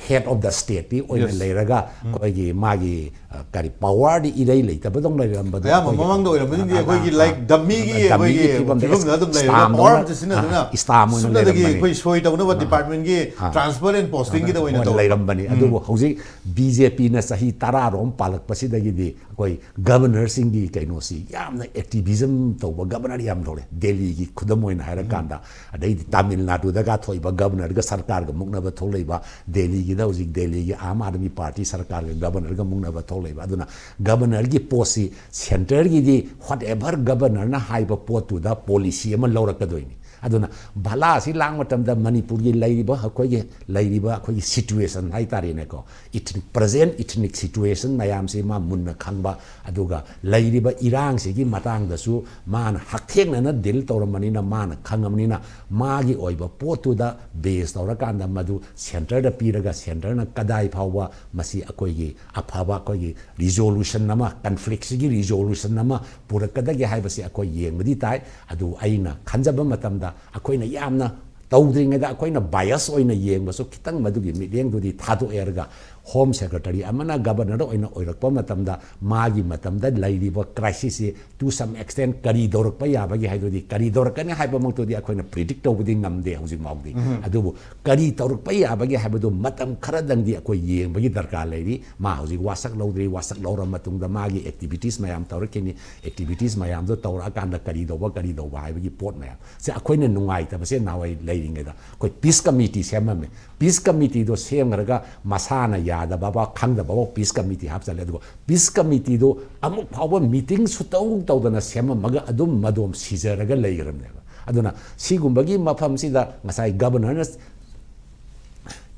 ꯍꯦꯗ ꯑꯣꯐ ꯗ ꯁ꯭ꯇꯦꯠꯇꯤ ꯑꯣꯏꯅ ꯂꯩꯔꯒ ꯑꯩꯈꯣꯏꯒꯤ ꯃꯥꯒꯤ ꯑ, ꯀꯔꯤ ꯄꯋꯥꯔꯗꯤ ꯏꯔꯩ ꯂꯩꯇꯕꯗꯧꯅ ꯂꯩꯔꯝꯕꯗꯣ ꯑꯌꯥꯝꯕ ꯑꯩꯈꯣꯏꯒꯤ, ꯃꯃꯥꯡꯗ ꯑꯣꯏꯔꯝꯕꯗꯨꯗꯤ ꯑ, ꯑꯩꯈꯣꯏꯒꯤ, ꯑ, ꯂꯥꯏꯛ, ꯗꯝꯃꯤꯒꯤ ꯗꯝꯃꯤꯒꯤ ꯑꯩꯈꯣꯏꯒꯤ ꯐꯤꯕꯝꯗ ꯐꯤꯕꯝꯗ ꯑꯗꯨꯝ ꯂꯩꯔꯒ ꯏꯁꯇꯥꯝꯗꯧꯅ, ꯄꯋꯥꯔ ꯑꯃꯇ ꯁꯤꯖꯤꯟꯅꯗꯅ ꯑ, ꯏꯁꯇꯥꯝ ꯑꯣꯏꯅ ꯁꯨꯞꯅꯗꯒꯤ ꯂꯩꯔꯝꯕꯅꯤ꯫ ꯑꯩꯈꯣꯏ ꯁꯣꯏ ꯇꯧꯅꯕ ꯑ, ꯗꯤꯄꯥꯔꯠꯃꯦꯟꯒꯤ ꯑ, ꯇ꯭ꯔꯥꯟꯁꯐꯔ ꯑꯦꯟ ꯄꯣꯁꯇꯤꯡꯒꯤꯗ ꯑꯣꯏꯅ ꯍꯣꯏ, ꯇꯧꯕ꯫ ꯂꯩꯔꯝꯕꯅꯤ꯫ ꯎꯝ꯫ ꯑꯗꯨꯕꯨ ꯍꯧꯖꯤꯛ ꯕꯤ ꯖꯦ ꯄꯤꯅ ꯆꯍꯤ ꯇꯔꯥꯔꯣꯝ ꯄꯥꯜꯂꯛꯄꯁꯤꯗꯒꯤꯗꯤ ꯑꯩꯈꯣꯏ ꯒꯕꯔꯅꯔꯁꯤꯡꯒꯤ ꯀꯩꯅꯣꯁꯤ ꯌꯥꯝꯅ ꯑꯦꯛꯇꯤꯚꯤꯖꯝ ꯇꯧꯕ ꯒꯕꯔꯅꯔ ꯌꯥꯝ ꯂꯧꯔꯦ꯫ ꯗꯦꯜꯂꯤꯒꯤ ꯈꯨꯗꯝ ꯑꯣꯏꯅ ꯍꯥꯏꯔꯀꯥꯟꯗ, ꯑꯗꯩꯗꯤ ꯇꯥꯃꯤꯜ ꯅꯥꯗꯨꯗꯒ ꯊꯣꯛꯏꯕ ꯒꯕꯔꯅꯔꯒ ꯁꯔꯀꯥꯔꯒ ꯃꯨꯛꯅꯕ ꯊꯣꯛꯂꯛꯏꯕ, ꯗꯦꯜꯂꯤꯒꯤꯗ ꯍꯧꯖꯤꯛ ꯗꯦꯜꯂꯤꯒꯤ ꯑꯥꯝ ꯑꯥꯗꯃꯤ ꯄꯥꯔꯇꯤ ꯁꯔꯀꯥꯔꯒ ꯒꯕꯔꯅꯔꯒ ꯃꯨꯛꯅꯕ ꯊꯣꯛꯂꯛꯏꯕ꯫ ꯑꯗꯨꯅ ꯒꯕꯔꯅꯔꯒꯤ ꯄꯣꯠꯁꯤ ꯁꯦꯟꯇꯔꯒꯤꯗꯤ ꯋꯥꯠ ꯑꯦꯚꯔ ꯒꯕꯔꯅꯔꯅ ꯍꯥꯏꯕ ꯄꯣꯠꯇꯨꯗ ꯄꯣꯂꯤꯁꯤ ꯑꯃ ꯂꯧꯔꯛꯀꯗꯣꯏꯅꯤ꯫ ꯑꯗꯨꯅ ꯚꯂꯥ ꯑꯁꯤ ꯂꯥꯛ ꯃꯇꯝꯗ ꯃꯅꯤꯄꯨꯔꯒꯤ ꯂꯩꯔꯤꯕ ꯑꯩꯈꯣꯏꯒꯤ, ꯂꯩꯔꯤꯕ ꯑꯩꯈꯣꯏꯒꯤ ꯁꯤꯆꯨꯋꯦꯁꯟ ꯍꯥꯏꯇꯥꯔꯦꯅꯦꯀꯣ, ꯏꯊꯅꯤꯛ, ꯄ꯭ꯔꯖꯦꯟ ꯏꯊꯅꯤꯛ ꯁꯤꯆꯨꯋꯦꯁꯟ ꯃꯌꯥꯝꯁꯤ ꯃꯥ ꯃꯨꯟꯅ ꯈꯪꯕ, ꯑꯗꯨꯒ ꯂꯩꯔꯤꯕ ꯏꯔꯥꯡꯁꯤꯒꯤ ꯃꯇꯥꯡꯗꯁꯨ ꯃꯥꯅ ꯍꯛꯊꯦꯡꯅꯅ ꯗꯤꯜ ꯇꯧꯔꯝꯕꯅꯤꯅ, ꯃꯥꯅ ꯈꯪꯉꯕꯅꯤꯅ, ꯃꯥꯒꯤ ꯑꯣꯏꯕ ꯄꯣꯠꯇꯨꯗ ꯕꯦꯖ ꯇꯧꯔꯀꯥꯟꯗ ꯃꯗꯨ ꯁꯦꯟꯇꯔꯗ ꯄꯤꯔꯒ ꯁꯦꯟꯇꯔꯅ ꯀꯗꯥꯏ ꯐꯥꯎꯕ ꯃꯁꯤ ꯑꯩꯈꯣꯏꯒꯤ ꯑꯐꯕ ꯑꯩꯈꯣꯏꯒꯤ ꯔꯤꯖꯣꯂꯨꯁꯟ ꯑꯃ, ꯀꯟꯐ꯭ꯂꯤꯛꯁꯤꯒꯤ ꯔꯤꯖꯣꯂꯨꯁꯟ ꯑꯃ ꯄꯨꯔꯛꯀꯗꯒꯦ ꯍꯥꯏꯕꯁꯤ ꯑꯩꯈꯣꯏ ꯌꯦꯡꯕꯗꯤ ꯇꯥꯏ꯫ ꯑꯗꯨ ꯑꯩꯅ ꯈꯟꯖꯕ ꯃꯇꯝꯗ ꯑꯩꯈꯣꯏꯅ ꯌꯥꯝꯅ ꯇꯧꯗ꯭ꯔꯤꯉꯩꯗ ꯑꯩꯈꯣꯏꯅ ꯕꯥꯏꯑꯁ ꯑꯣꯏꯅ ꯌꯦꯡꯕꯁꯨ ꯈꯤꯇꯪ ꯃꯗꯨꯒꯤ ꯃꯤꯠꯌꯦꯡꯗꯨꯗꯤ ꯊꯥꯗꯣꯛꯑꯦꯔꯒ, ꯍꯣꯝ ꯁꯦꯀ꯭ꯔꯦꯇꯔꯤ ꯑꯃꯅ ꯒꯕꯔꯅꯔ ꯑꯣꯏꯅ ꯑꯣꯏꯔꯛꯄ ꯃꯇꯝꯗ ꯃꯥꯒꯤ ꯃꯇꯝꯗ ꯂꯩꯔꯤꯕ ꯀ꯭ꯔꯥꯏꯁꯤꯁꯁꯤ to some extent ꯀꯔꯤ ꯇꯧꯔꯛꯄ ꯌꯥꯕꯒꯦ ꯍꯥꯏꯗꯨꯗꯤ, ꯀꯔꯤ ꯇꯧꯔꯛꯀꯅꯤ ꯍꯥꯏꯕꯃꯛꯇꯨꯗꯤ ꯑꯩꯈꯣꯏꯅ ꯄ꯭ꯔꯤꯗꯤꯛ ꯇꯧꯕꯗꯤ ꯉꯝꯗꯦ ꯍꯧꯖꯤꯛ ꯐꯥꯎꯗꯤ꯫ ꯑꯗꯨꯕꯨ ꯀꯔꯤ ꯇꯧꯔꯛꯄ ꯌꯥꯕꯒꯦ ꯍꯥꯏꯕꯗꯨ ꯃꯇꯝ ꯈꯔꯗꯪꯗꯤ ꯑꯩꯈꯣꯏ ꯌꯦꯡꯕꯒꯤ ꯗꯔꯀꯥꯔ ꯂꯩꯔꯤ꯫ ꯃꯥ ꯍꯧꯖꯤꯛ ꯋꯥꯁꯛ ꯂꯧꯗ꯭ꯔꯤ, ꯋꯥꯁꯛ ꯂꯧꯔ ꯃꯇꯨꯡꯗ ꯃꯥꯒꯤ ꯑꯦꯛꯇꯤꯚꯤꯇꯤꯁ ꯃꯌꯥꯝ ꯇꯧꯔꯛꯈꯤꯅꯤ꯫ ꯑꯦꯛꯇꯤꯚꯤꯇꯤꯁ ꯃꯌꯥꯝꯗꯣ ꯇꯧꯔꯛꯑꯀꯥꯟꯗ ꯀꯔꯤ ꯇꯧꯕ, ꯀꯔꯤ ꯇꯧꯕ ꯍꯥꯏꯕꯒꯤ ꯄꯣꯠ ꯃꯌꯥꯝ ꯁꯦ ꯑꯩꯈꯣꯏꯅ ꯅꯨꯡꯉꯥꯏꯇꯕꯁꯦ ꯅꯍꯥꯟꯋꯥꯏ ꯂꯩꯔꯤꯉꯩꯗ ꯑꯩꯈꯣꯏ ꯄꯤꯁ ꯀꯃꯤꯇꯤ ꯁꯦꯝꯃꯝꯃꯦ꯫ ꯄꯤꯁ ꯀꯃꯤꯇꯤꯗꯣ ꯁꯦꯝꯈ꯭ꯔꯒ ꯃꯁꯥꯅ ꯌꯥꯗꯕ ꯈꯪꯗꯕꯐꯥꯎ ꯄꯤꯁ ꯀꯃꯤꯇꯤ ꯍꯥꯞꯆꯜꯂꯦ꯫ ꯑꯗꯨꯒ ꯄꯤꯁ ꯀꯃꯤꯇꯤꯗꯣ ꯑꯃꯨꯛ ꯐꯥꯎꯕ ꯃꯤꯇꯤꯡ ꯁꯨꯇꯧ ꯇꯧꯗꯅ ꯁꯦꯝꯃꯝꯃꯒ ꯑꯗꯨꯝ ꯃꯗꯣꯝ ꯁꯤꯖꯔꯒ ꯂꯩꯈ꯭ꯔꯕꯅꯦꯕ꯫ ꯑꯗꯨꯅ ꯁꯤꯒꯨꯝꯕꯒꯤ ꯃꯐꯝꯁꯤꯗ ꯉꯁꯥꯏ ꯒꯕꯔꯅꯔꯅ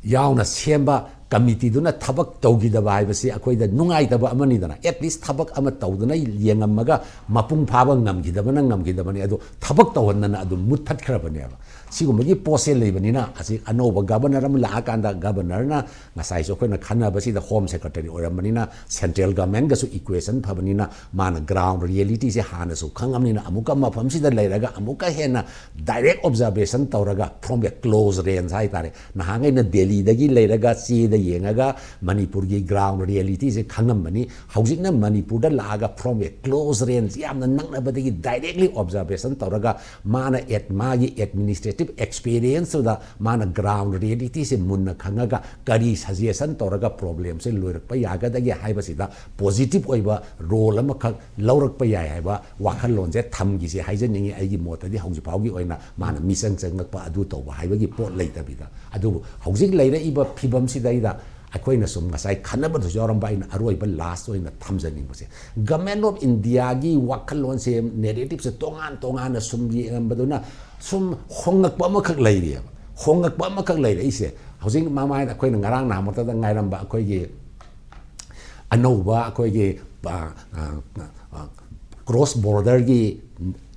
ꯌꯥꯎꯅ ꯁꯦꯝꯕ ꯀꯃꯤꯇꯤꯗꯨꯅ ꯊꯕꯛ ꯇꯧꯈꯤꯗꯕ ꯍꯥꯏꯕꯁꯤ ꯑꯩꯈꯣꯏꯗ ꯅꯨꯡꯉꯥꯏꯇꯕ ꯑꯃꯅꯤꯗꯅ꯫ ꯑꯦꯠꯂꯤꯁ ꯊꯕꯛ ꯑꯃ ꯇꯧꯗꯅ ꯌꯦꯡꯉꯝꯃꯒ ꯃꯄꯨꯡ ꯐꯥꯕ ꯉꯝꯈꯤꯗꯕꯅ ꯉꯝꯈꯤꯗꯕꯅꯤ, ꯑꯗꯣ ꯊꯕꯛ ꯇꯧꯍꯟꯗꯅ ꯑꯗꯨꯝ ꯃꯨꯠꯊꯠꯈ꯭ꯔꯕꯅꯦꯕ꯫ ꯁꯤꯒꯨꯝꯕꯒꯤ ꯄꯣꯠꯁꯦ ꯂꯩꯕꯅꯤꯅ ꯍꯧꯖꯤꯛ ꯑꯅꯧꯕ ꯒꯕꯔꯅꯔ ꯑꯃ ꯂꯥꯛꯑꯀꯥꯟꯗ ꯒꯕꯔꯅꯔꯅ ꯉꯁꯥꯏꯁꯨ ꯑꯩꯈꯣꯏꯅ ꯈꯟꯅꯕꯁꯤꯗ ꯍꯣꯝ ꯁꯦꯀ꯭ꯔꯦꯇꯔꯤ ꯑꯣꯏꯔꯝꯕꯅꯤꯅ ꯁꯦꯟꯇ꯭ꯔꯦꯜ ꯒꯚꯔꯟꯃꯦꯟꯒꯁꯨ ꯏꯀ꯭ꯋꯦꯁꯟ ꯐꯕꯅꯤꯅ ꯃꯥꯅ ꯒ꯭ꯔꯥꯎꯟ ꯔꯤꯌꯦꯂꯤꯇꯤꯁꯦ ꯍꯥꯟꯅꯁꯨ ꯈꯪꯉꯕꯅꯤꯅ ꯑꯃꯨꯛꯀ ꯃꯐꯝꯁꯤꯗ ꯂꯩꯔꯒ ꯑꯃꯨꯛꯀ ꯍꯦꯟꯅ ꯗꯥꯏꯔꯦꯛ ꯑꯣꯕꯖꯥꯔꯕꯦꯁꯟ ꯇꯧꯔꯒ from a close range ꯍꯥꯏꯇꯥꯔꯦ꯫ ꯅꯍꯥꯟꯈꯩꯅ ꯗꯦꯜꯂꯤꯗꯒꯤ ꯂꯩꯔꯒ ꯆꯦꯗ ꯌꯦꯡꯉꯒ ꯃꯅꯤꯄꯨꯔꯒꯤ ꯒ꯭ꯔꯥꯎꯟ ꯔꯤꯌꯦꯂꯤꯇꯤꯁꯦ ꯈꯪꯉꯝꯕꯅꯤ꯫ ꯍꯧꯖꯤꯛꯅ ꯃꯅꯤꯄꯨꯔꯗ ꯂꯥꯛꯑꯒ from a close range ꯌꯥꯝꯅ ꯅꯛꯅꯕꯗꯒꯤ ꯗꯥꯏꯔꯦꯛꯂꯤ ꯑꯣꯕꯖꯥꯔꯕꯦꯁꯟ ꯇꯧꯔꯒ ꯃꯥꯅ ꯑꯦꯠ-, ꯃꯥꯒꯤ ꯑꯦꯗꯃꯤꯅꯤꯁꯇ꯭ꯔꯦꯇꯤꯚ ꯑꯦꯛꯁꯄꯤꯔꯤꯌꯦꯟꯁꯇꯨꯗ ꯃꯥꯅ ꯒ꯭ꯔꯥꯎꯟ ꯔꯤꯌꯦꯂꯤꯇꯤꯁꯦ ꯃꯨꯟꯅ ꯈꯪꯉꯒ ꯀꯔꯤ ꯁꯖꯦꯁꯟ ꯇꯧꯔꯒ ꯄ꯭ꯔꯣꯕ꯭ꯂꯦꯝꯁꯦ ꯂꯣꯏꯔꯛꯄ ꯌꯥꯒꯗꯒꯦ ꯍꯥꯏꯕꯁꯤꯗ ꯄꯣꯖꯤꯇꯤꯚ ꯑꯣꯏꯕ ꯔꯣꯜ ꯑꯃꯈꯛ ꯂꯧꯔꯛꯄ ꯌꯥꯏ ꯍꯥꯏꯕ ꯋꯥꯈꯜꯂꯣꯟꯁꯦ ꯊꯝꯈꯤꯁꯦ ꯍꯥꯏꯖꯅꯤꯡꯉꯤ꯫ ꯑꯩꯒꯤ ꯃꯣꯠꯇꯗꯤ ꯍꯧꯖꯤꯛ ꯐꯥꯎꯒꯤ ꯑꯣꯏꯅ ꯃꯥꯅ ꯃꯤꯆꯪ ꯆꯪꯂꯛꯄ ꯑꯗꯨ ꯇꯧꯕ ꯍꯥꯏꯕꯒꯤ ꯄꯣꯠ ꯂꯩꯇꯕꯤꯗ꯫ ꯑꯗꯨꯕꯨ ꯍꯧꯖꯤꯛ ꯂꯩꯔꯛꯏꯕ ꯐꯤꯕꯝꯁꯤꯗꯩꯗ ꯑꯩꯈꯣꯏꯅ ꯁꯨꯝ ꯉꯁꯥꯏ ꯈꯟꯅꯕꯗꯁꯨ ꯌꯥꯎꯔꯝꯕ ꯑꯩꯅ ꯑꯔꯣꯏꯕ ꯂꯥꯁ ꯑꯣꯏꯅ ꯊꯝꯖꯅꯤꯡꯕꯁꯦ, ꯒꯃꯦꯟ ꯑꯣꯐ ꯏꯟꯗꯤꯌꯥꯒꯤ ꯋꯥꯈꯜꯂꯣꯟꯁꯦ, ꯅꯦꯔꯦꯇꯤꯞꯁꯦ ꯇꯣꯉꯥꯟ ꯇꯣꯉꯥꯟꯅ ꯁꯨꯝ ꯌꯦꯡꯉꯝꯕꯗꯨꯅ ꯁꯨꯝ ꯍꯣꯉꯛꯄ ꯑꯃꯈꯛ ꯂꯩꯔꯤꯑꯕ꯫ ꯍꯣꯉꯛꯄ ꯑꯃꯈꯛ ꯂꯩꯔꯛꯏꯁꯦ ꯍꯧꯖꯤꯛ ꯃꯃꯥꯡꯗ ꯑꯩꯈꯣꯏꯅ ꯉꯔꯥꯡ ꯅꯍꯥꯟꯃꯛꯇꯗ ꯉꯥꯏꯔꯝꯕ ꯑꯩꯈꯣꯏꯒꯤ ꯑꯅꯧꯕ ꯑꯩꯈꯣꯏꯒꯤ, ꯑ, ꯑ, ꯑ, ꯀ꯭ꯔꯣꯁ ꯕꯣꯔꯗꯔꯒꯤ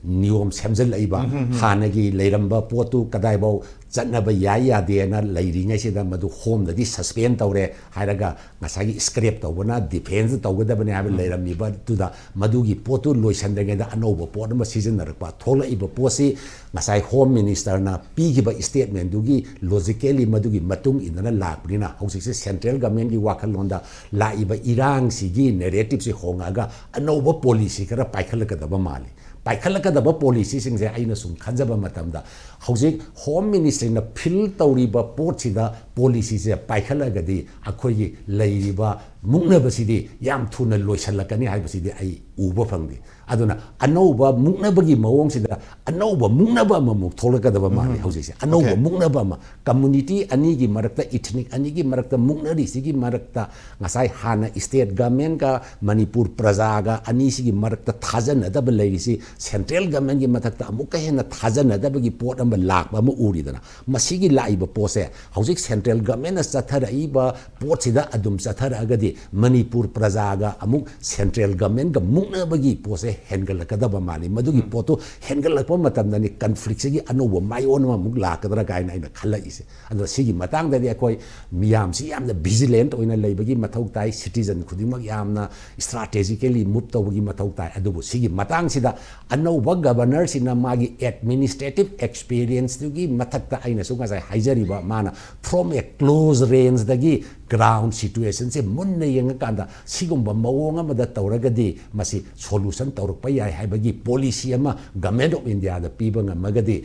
ꯅꯤꯌꯣꯝ ꯁꯦꯝꯖꯤꯜꯂꯛꯏꯕ, ꯍꯥꯟꯅꯒꯤ ꯂꯩꯔꯝꯕ ꯄꯣꯠꯇꯨ ꯀꯗꯥꯏꯐꯥꯎ ꯆꯠꯅꯕ ꯌꯥꯏ ꯌꯥꯗꯦꯅ ꯂꯩꯔꯤꯉꯩꯁꯤꯗ ꯃꯗꯨ ꯍꯣꯝꯗꯗꯤ ꯁꯁꯄꯦꯟ ꯇꯧꯔꯦ ꯍꯥꯏꯔꯒ ꯉꯁꯥꯏꯒꯤ ꯁ꯭ꯀ꯭ꯔꯦꯞ ꯇꯧꯕꯅ ꯗꯤꯐꯦꯟꯁ ꯇꯧꯒꯗꯕꯅꯤ ꯍꯥꯏꯕ ꯂꯩꯔꯝꯃꯤꯕꯗꯨꯗ ꯃꯗꯨꯒꯤ ꯄꯣꯠꯇꯨ ꯂꯣꯏꯁꯤꯟꯗ꯭ꯔꯤꯉꯩꯗ ꯑꯅꯧꯕ ꯄꯣꯠ ꯑꯃ ꯁꯤꯖꯤꯟꯅꯔꯛꯄ ꯊꯣꯛꯂꯛꯏꯕ ꯄꯣꯠꯁꯤ ꯉꯁꯥꯏ ꯍꯣꯝ ꯃꯤꯅꯤꯁꯇꯔꯅ ꯄꯤꯈꯤꯕ ꯁ꯭ꯇꯦꯠꯃꯦꯟꯗꯨꯒꯤ ꯂꯣꯖꯤꯀꯦꯜꯂꯤ ꯃꯗꯨꯒꯤ ꯃꯇꯨꯡ ꯏꯟꯅꯅ ꯂꯥꯛꯄꯅꯤꯅ ꯍꯧꯖꯤꯛꯁꯦ ꯁꯦꯟꯇ꯭ꯔꯦꯜ ꯒꯃꯦꯟꯒꯤ ꯋꯥꯈꯜꯂꯣꯟꯗ ꯂꯥꯛꯏꯕ ꯏꯔꯥꯡꯁꯤꯒꯤ ꯅꯦꯔꯦꯇꯤꯞꯁꯤ ꯍꯣꯡꯉꯛꯑꯒ ꯑꯅꯧꯕ ꯄꯣꯂꯤꯁꯤ ꯈꯔ ꯄꯥꯏꯈꯠꯂꯛꯀꯗꯕ ꯃꯥꯜꯂꯤ꯫ ꯄꯥꯏꯈꯠꯂꯛꯀꯗꯕ ꯄꯣꯂꯤꯁꯤꯁꯤꯡꯁꯦ ꯑꯩꯅ ꯁꯨꯝ ꯈꯟꯖꯕ ꯃꯇꯝꯗ ꯍꯧꯖꯤꯛ ꯍꯣꯝ ꯃꯤꯅꯤꯁꯇ꯭ꯔꯤꯅ ꯐꯤꯜ ꯇꯧꯔꯤꯕ ꯄꯣꯠꯁꯤꯗ ꯄꯣꯂꯤꯁꯤꯁꯦ ꯄꯥꯏꯈꯠꯂꯒꯗꯤ ꯑꯩꯈꯣꯏꯒꯤ ꯂꯩꯔꯤꯕ ꯃꯨꯛꯅꯕꯁꯤꯗꯤ ꯌꯥꯝ ꯊꯨꯅ ꯂꯣꯏꯁꯤꯜꯂꯛꯀꯅꯤ ꯍꯥꯏꯕꯁꯤꯗꯤ ꯑꯩ ꯎꯕ ꯐꯪꯗꯦ꯫ ꯑꯗꯨꯅ ꯑꯅꯧꯕ ꯃꯨꯛꯅꯕꯒꯤ ꯃꯑꯣꯡꯁꯤꯗ ꯑꯅꯧꯕ ꯃꯨꯛꯅꯕ ꯑꯃꯃꯨꯛ ꯊꯣꯛꯂꯛꯀꯗꯕ ꯃꯥꯜꯂꯤ ꯍꯧꯖꯤꯛꯁꯦ꯫ ꯑꯅꯧꯕ Okay. ꯃꯨꯛꯅꯕ ꯑꯃ, ꯀꯝꯃꯨꯅꯤꯇꯤ ꯑꯅꯤꯒꯤ ꯃꯔꯛꯇ, ꯏꯊꯅꯤꯛ ꯑꯅꯤꯒꯤ ꯃꯔꯛꯇ ꯃꯨꯛꯅꯔꯤꯁꯤꯒꯤ ꯃꯔꯛꯇ ꯉꯁꯥꯏ ꯍꯥꯟꯅ ꯁ꯭ꯇꯦꯠ ꯒꯃꯦꯟꯒ ꯃꯅꯤꯄꯨꯔ ꯄ꯭ꯔꯖꯥꯒ ꯑꯅꯤꯁꯤꯒꯤ ꯃꯔꯛꯇ ꯊꯥꯖꯅꯗꯕ ꯂꯩꯔꯤꯁꯤ ꯁꯦꯟꯇ꯭ꯔꯦꯜ ꯒꯃꯦꯟꯒꯤ ꯃꯊꯛꯇ ꯑꯃꯨꯛꯀ ꯍꯦꯟꯅ ꯊꯥꯖꯅꯗꯕꯒꯤ ꯄꯣꯠ ꯑꯃ ꯂꯥꯛꯄ ꯑꯃ ꯎꯔꯤꯗꯅ꯫ ꯃꯁꯤꯒꯤ ꯂꯥꯛꯏꯕ ꯄꯣꯠꯁꯦ ꯍꯧꯖꯤꯛ ꯁꯦꯟꯇ꯭ꯔꯦꯜ ꯒꯃꯦꯟꯅ ꯆꯠꯊꯔꯛꯏꯕ ꯄꯣꯠꯁꯤꯗ ꯑꯗꯨꯝ ꯆꯠꯊꯔꯛꯑꯒꯗꯤ ꯃꯅꯤꯄꯨꯔ ꯄ꯭ꯔꯖꯥꯒ ꯑꯃꯨꯛ ꯁꯦꯟꯇ꯭ꯔꯦꯜ ꯒꯃꯦꯟꯒ ꯃꯨꯛꯅꯕꯒꯤ ꯄꯣꯠꯁꯦ ꯍꯦꯟꯒꯠꯂꯛꯀꯗꯕ ꯃꯥꯜꯂꯤ꯫ ꯃꯗꯨꯒꯤ ꯄꯣꯠꯇꯨ ꯍꯦꯟꯒꯠꯂꯛꯄ ꯃꯇꯝꯗꯅꯤ ꯀꯟꯐ꯭ꯂꯤꯛꯁꯤꯒꯤ ꯑꯅꯧꯕ ꯃꯥꯏꯑꯣꯟ ꯑꯃꯃꯨꯛ ꯂꯥꯛꯀꯗ꯭ꯔꯥ ꯀꯥꯏꯅ ꯑꯩꯅ ꯈꯜꯂꯛꯏꯁꯦ꯫ ꯑꯗꯣ ꯁꯤꯒꯤ ꯃꯇꯥꯡꯗꯗꯤ ꯑꯩꯈꯣꯏ ꯃꯤꯌꯥꯝꯁꯤ ꯌꯥꯝꯅ ꯚꯤꯖꯤꯂꯦꯟꯠ ꯑꯣꯏꯅ ꯂꯩꯕꯒꯤ ꯃꯊꯧ ꯇꯥꯏ꯫ ꯁꯤꯇꯤꯖꯟ ꯈꯨꯗꯤꯡꯃꯛ ꯌꯥꯝꯅ ꯁ꯭ꯇ꯭ꯔꯥꯇꯦꯖꯤꯀꯦꯂꯤ ꯃꯨꯚ ꯇꯧꯕꯒꯤ ꯃꯊꯧ ꯇꯥꯏ꯫ ꯑꯗꯨꯕꯨ ꯁꯤꯒꯤ ꯃꯇꯥꯡꯁꯤꯗ ꯑꯅꯧꯕ ꯒꯕꯔꯅꯔꯁꯤꯅ ꯃꯥꯒꯤ ꯑꯦꯗꯃꯤꯅꯤꯁꯇ꯭ꯔꯦꯇꯤꯚ ꯑꯦꯛꯁꯄꯤꯔꯤꯌꯦꯟꯁꯇꯨꯒꯤ ꯃꯊꯛꯇ ꯑꯩꯅꯁꯨ ꯉꯁꯥꯏ ꯍꯥꯏꯖꯔꯤꯕ ꯃꯥꯅ from a close rangeꯗꯒꯤ ꯒ꯭ꯔꯥꯎꯟ ꯁꯤꯆꯨꯋꯦꯁꯟꯁꯦ ꯃꯨꯟꯅ ꯌꯦꯡꯉꯀꯥꯟꯗ ꯁꯤꯒꯨꯝꯕ ꯃꯑꯣꯡ ꯑꯃꯗ ꯇꯧꯔꯒꯗꯤ ꯃꯁꯤ ꯁꯣꯂꯨꯁꯟ ꯇꯧꯔꯛꯄ ꯌꯥꯏ ꯍꯥꯏꯕꯒꯤ ꯄꯣꯂꯤꯁꯤ ꯑꯃ ꯒꯃꯦꯟ ꯑꯣꯐ ꯏꯟꯗꯤꯌꯥꯗ ꯄꯤꯕ ꯉꯝꯃꯒꯗꯤ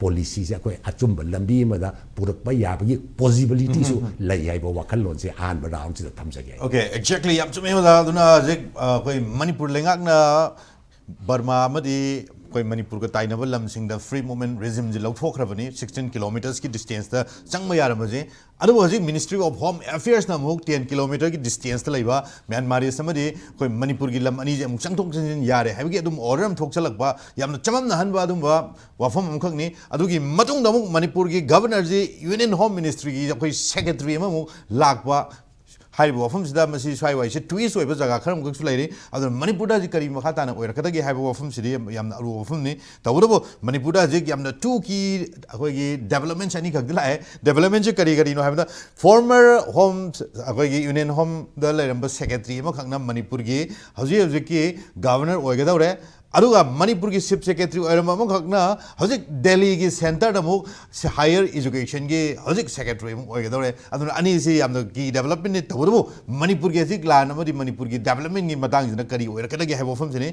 ꯄꯣꯂꯤꯁꯤꯁꯦ ꯑꯩꯈꯣꯏ ꯑꯆꯨꯝꯕ ꯂꯝꯕꯤ ꯑꯃꯗ ꯄꯨꯔꯛꯄ ꯌꯥꯕꯒꯤ ꯄꯣꯖꯤꯕꯤꯂꯤꯇꯤꯁꯨ ꯂꯩ ꯍꯥꯏꯕ ꯋꯥꯈꯜꯂꯣꯟꯁꯦ ꯑꯍꯥꯟꯕ ꯔꯥꯎꯟꯁꯤꯗ ꯊꯝꯖꯒꯦ꯫ Okay, exactly, ꯌꯥꯝ ꯆꯨꯝꯃꯦ ꯑꯣꯖꯥ꯫ ꯑꯗꯨꯅ ꯍꯧꯖꯤꯛ ꯑ, ꯑꯩꯈꯣꯏ ꯃꯅꯤꯄꯨꯔ ꯂꯩꯉꯥꯛꯅ ꯕꯔꯃꯥ ꯑꯃꯗꯤ ꯑꯩꯈꯣꯏ ꯃꯅꯤꯄꯨꯔꯒ ꯇꯥꯏꯅꯕ ꯂꯝꯁꯤꯡꯗ ꯐ꯭ꯔꯤ ꯃꯨꯚꯃꯦꯟ ꯔꯤꯖꯤꯝꯁꯦ ꯂꯧꯊꯣꯛꯈ꯭ꯔꯕꯅꯤ꯫ ꯁꯤꯛꯁꯇꯤꯟ ꯀꯤꯂꯣꯃꯤꯇꯔꯁꯀꯤ ꯗꯤꯁꯇꯦꯟꯁꯇ ꯆꯪꯕ ꯌꯥꯔꯝꯕꯁꯦ꯫ ꯑꯗꯨꯕꯨ ꯍꯧꯖꯤꯛ ꯃꯤꯅꯤꯁꯇ꯭ꯔꯤ ꯑꯣꯐ ꯍꯣꯝ ꯑꯦꯐꯤꯌꯔꯁꯅ ꯑꯃꯨꯛ ꯇꯦꯟ ꯀꯤꯂꯣꯃꯤꯇꯔꯒꯤ ꯗꯤꯁꯇꯦꯟꯁꯇ ꯂꯩꯕ ꯃ꯭ꯌꯥꯟꯃꯥꯔꯤꯁ ꯑꯃꯗꯤ ꯑꯩꯈꯣꯏ ꯃꯅꯤꯄꯨꯔꯒꯤ ꯂꯝ ꯑꯅꯤꯁꯦ ꯑꯃꯨꯛ ꯆꯪꯊꯣꯛ ꯆꯪꯁꯤꯟ ꯌꯥꯔꯦ ꯍꯥꯏꯕꯒꯤ ꯑꯗꯨꯝ ꯑꯣꯔꯗꯔ ꯑꯃ ꯊꯣꯛꯆꯜꯂꯛꯄ, ꯌꯥꯝꯅ ꯆꯃꯝꯅꯍꯟꯕ ꯑꯗꯨꯝꯕ ꯋꯥꯐꯝ ꯑꯃꯈꯛꯅꯤ꯫ ꯑꯗꯨꯒꯤ ꯃꯇꯨꯡꯗ ꯑꯃꯨꯛ ꯃꯅꯤꯄꯨꯔꯒꯤ ꯒꯕꯔꯅꯔꯁꯤ ꯌꯨꯅꯤꯌꯟ ꯍꯣꯝ ꯃꯤꯅꯤꯁꯇ꯭ꯔꯤꯒꯤ ꯑꯩꯈꯣꯏ ꯁꯦꯀ꯭ꯔꯦꯇꯔꯤ ꯑꯃꯃꯨꯛ ꯂꯥꯛꯄ, ꯍꯥꯏꯔꯤꯕ ꯋꯥꯐꯝꯁꯤꯗ ꯃꯁꯤ ꯁ꯭ꯋꯥꯏ ꯋꯥꯏꯁꯦ twist ꯑꯣꯏꯕ ꯖꯒꯥ ꯈꯔ ꯑꯃꯈꯛꯁꯨ ꯂꯩꯔꯤ꯫ ꯑꯗꯨꯅ ꯃꯅꯤꯄꯨꯔꯗ ꯍꯧꯖꯤꯛ ꯀꯔꯤ ꯃꯈꯥ ꯇꯥꯅ ꯑꯣꯏꯔꯛꯀꯗꯒꯦ ꯍꯥꯏꯕ ꯋꯥꯐꯝꯁꯤꯗꯤ ꯌꯥꯝ, ꯌꯥꯝꯅ ꯑꯔꯨꯕ ꯋꯥꯐꯝꯅꯤ꯫ ꯇꯧꯕꯇꯕꯨ ꯃꯅꯤꯄꯨꯔꯗ ꯍꯧꯖꯤꯛ ꯌꯥꯝꯅ two key ꯑꯩꯈꯣꯏꯒꯤ developments ꯑꯅꯤꯈꯛꯇꯤ ꯂꯥꯛꯑꯦ꯫ Developmentꯁꯦ ꯀꯔꯤ ꯀꯔꯤꯅꯣ ꯍꯥꯏꯕꯗ, former home, ꯑꯩꯈꯣꯏꯒꯤ Union Homeꯗ ꯂꯩꯔꯝꯕ secretary ꯑꯃꯈꯛꯅ ꯃꯅꯤꯄꯨꯔꯒꯤ ꯍꯧꯖꯤꯛ ꯍꯧꯖꯤꯛꯀꯤ governor ꯑꯣꯏꯒꯗꯧꯔꯦ꯫ ꯑꯗꯨꯒ ꯃꯅꯤꯄꯨꯔꯒꯤ chief secretary ꯑꯣꯏꯔꯝꯕ ꯑꯃꯈꯛꯅ ꯍꯧꯖꯤꯛ ꯗꯦꯜꯂꯤꯒꯤ centreꯗ ꯑꯃꯨꯛ higher educationꯒꯤ ꯍꯧꯖꯤꯛ secretary ꯑꯃꯨꯛ ꯑꯣꯏꯒꯗꯧꯔꯦ꯫ ꯑꯗꯨꯅ ꯑꯅꯤꯁꯤ ꯌꯥꯝꯅ key developmentꯅꯤ꯫ ꯇꯧꯕꯇꯕꯨ ꯃꯅꯤꯄꯨꯔꯒꯤ ꯍꯧꯖꯤꯛ ꯂꯥꯟ ꯑꯃꯗꯤ ꯃꯅꯤꯄꯨꯔꯒꯤ developmentꯀꯤ ꯃꯇꯥꯡꯁꯤꯅ ꯀꯔꯤ ꯑꯣꯏꯔꯛꯀꯗꯒꯦ ꯍꯥꯏꯕ ꯋꯥꯐꯝꯁꯤꯅꯤ꯫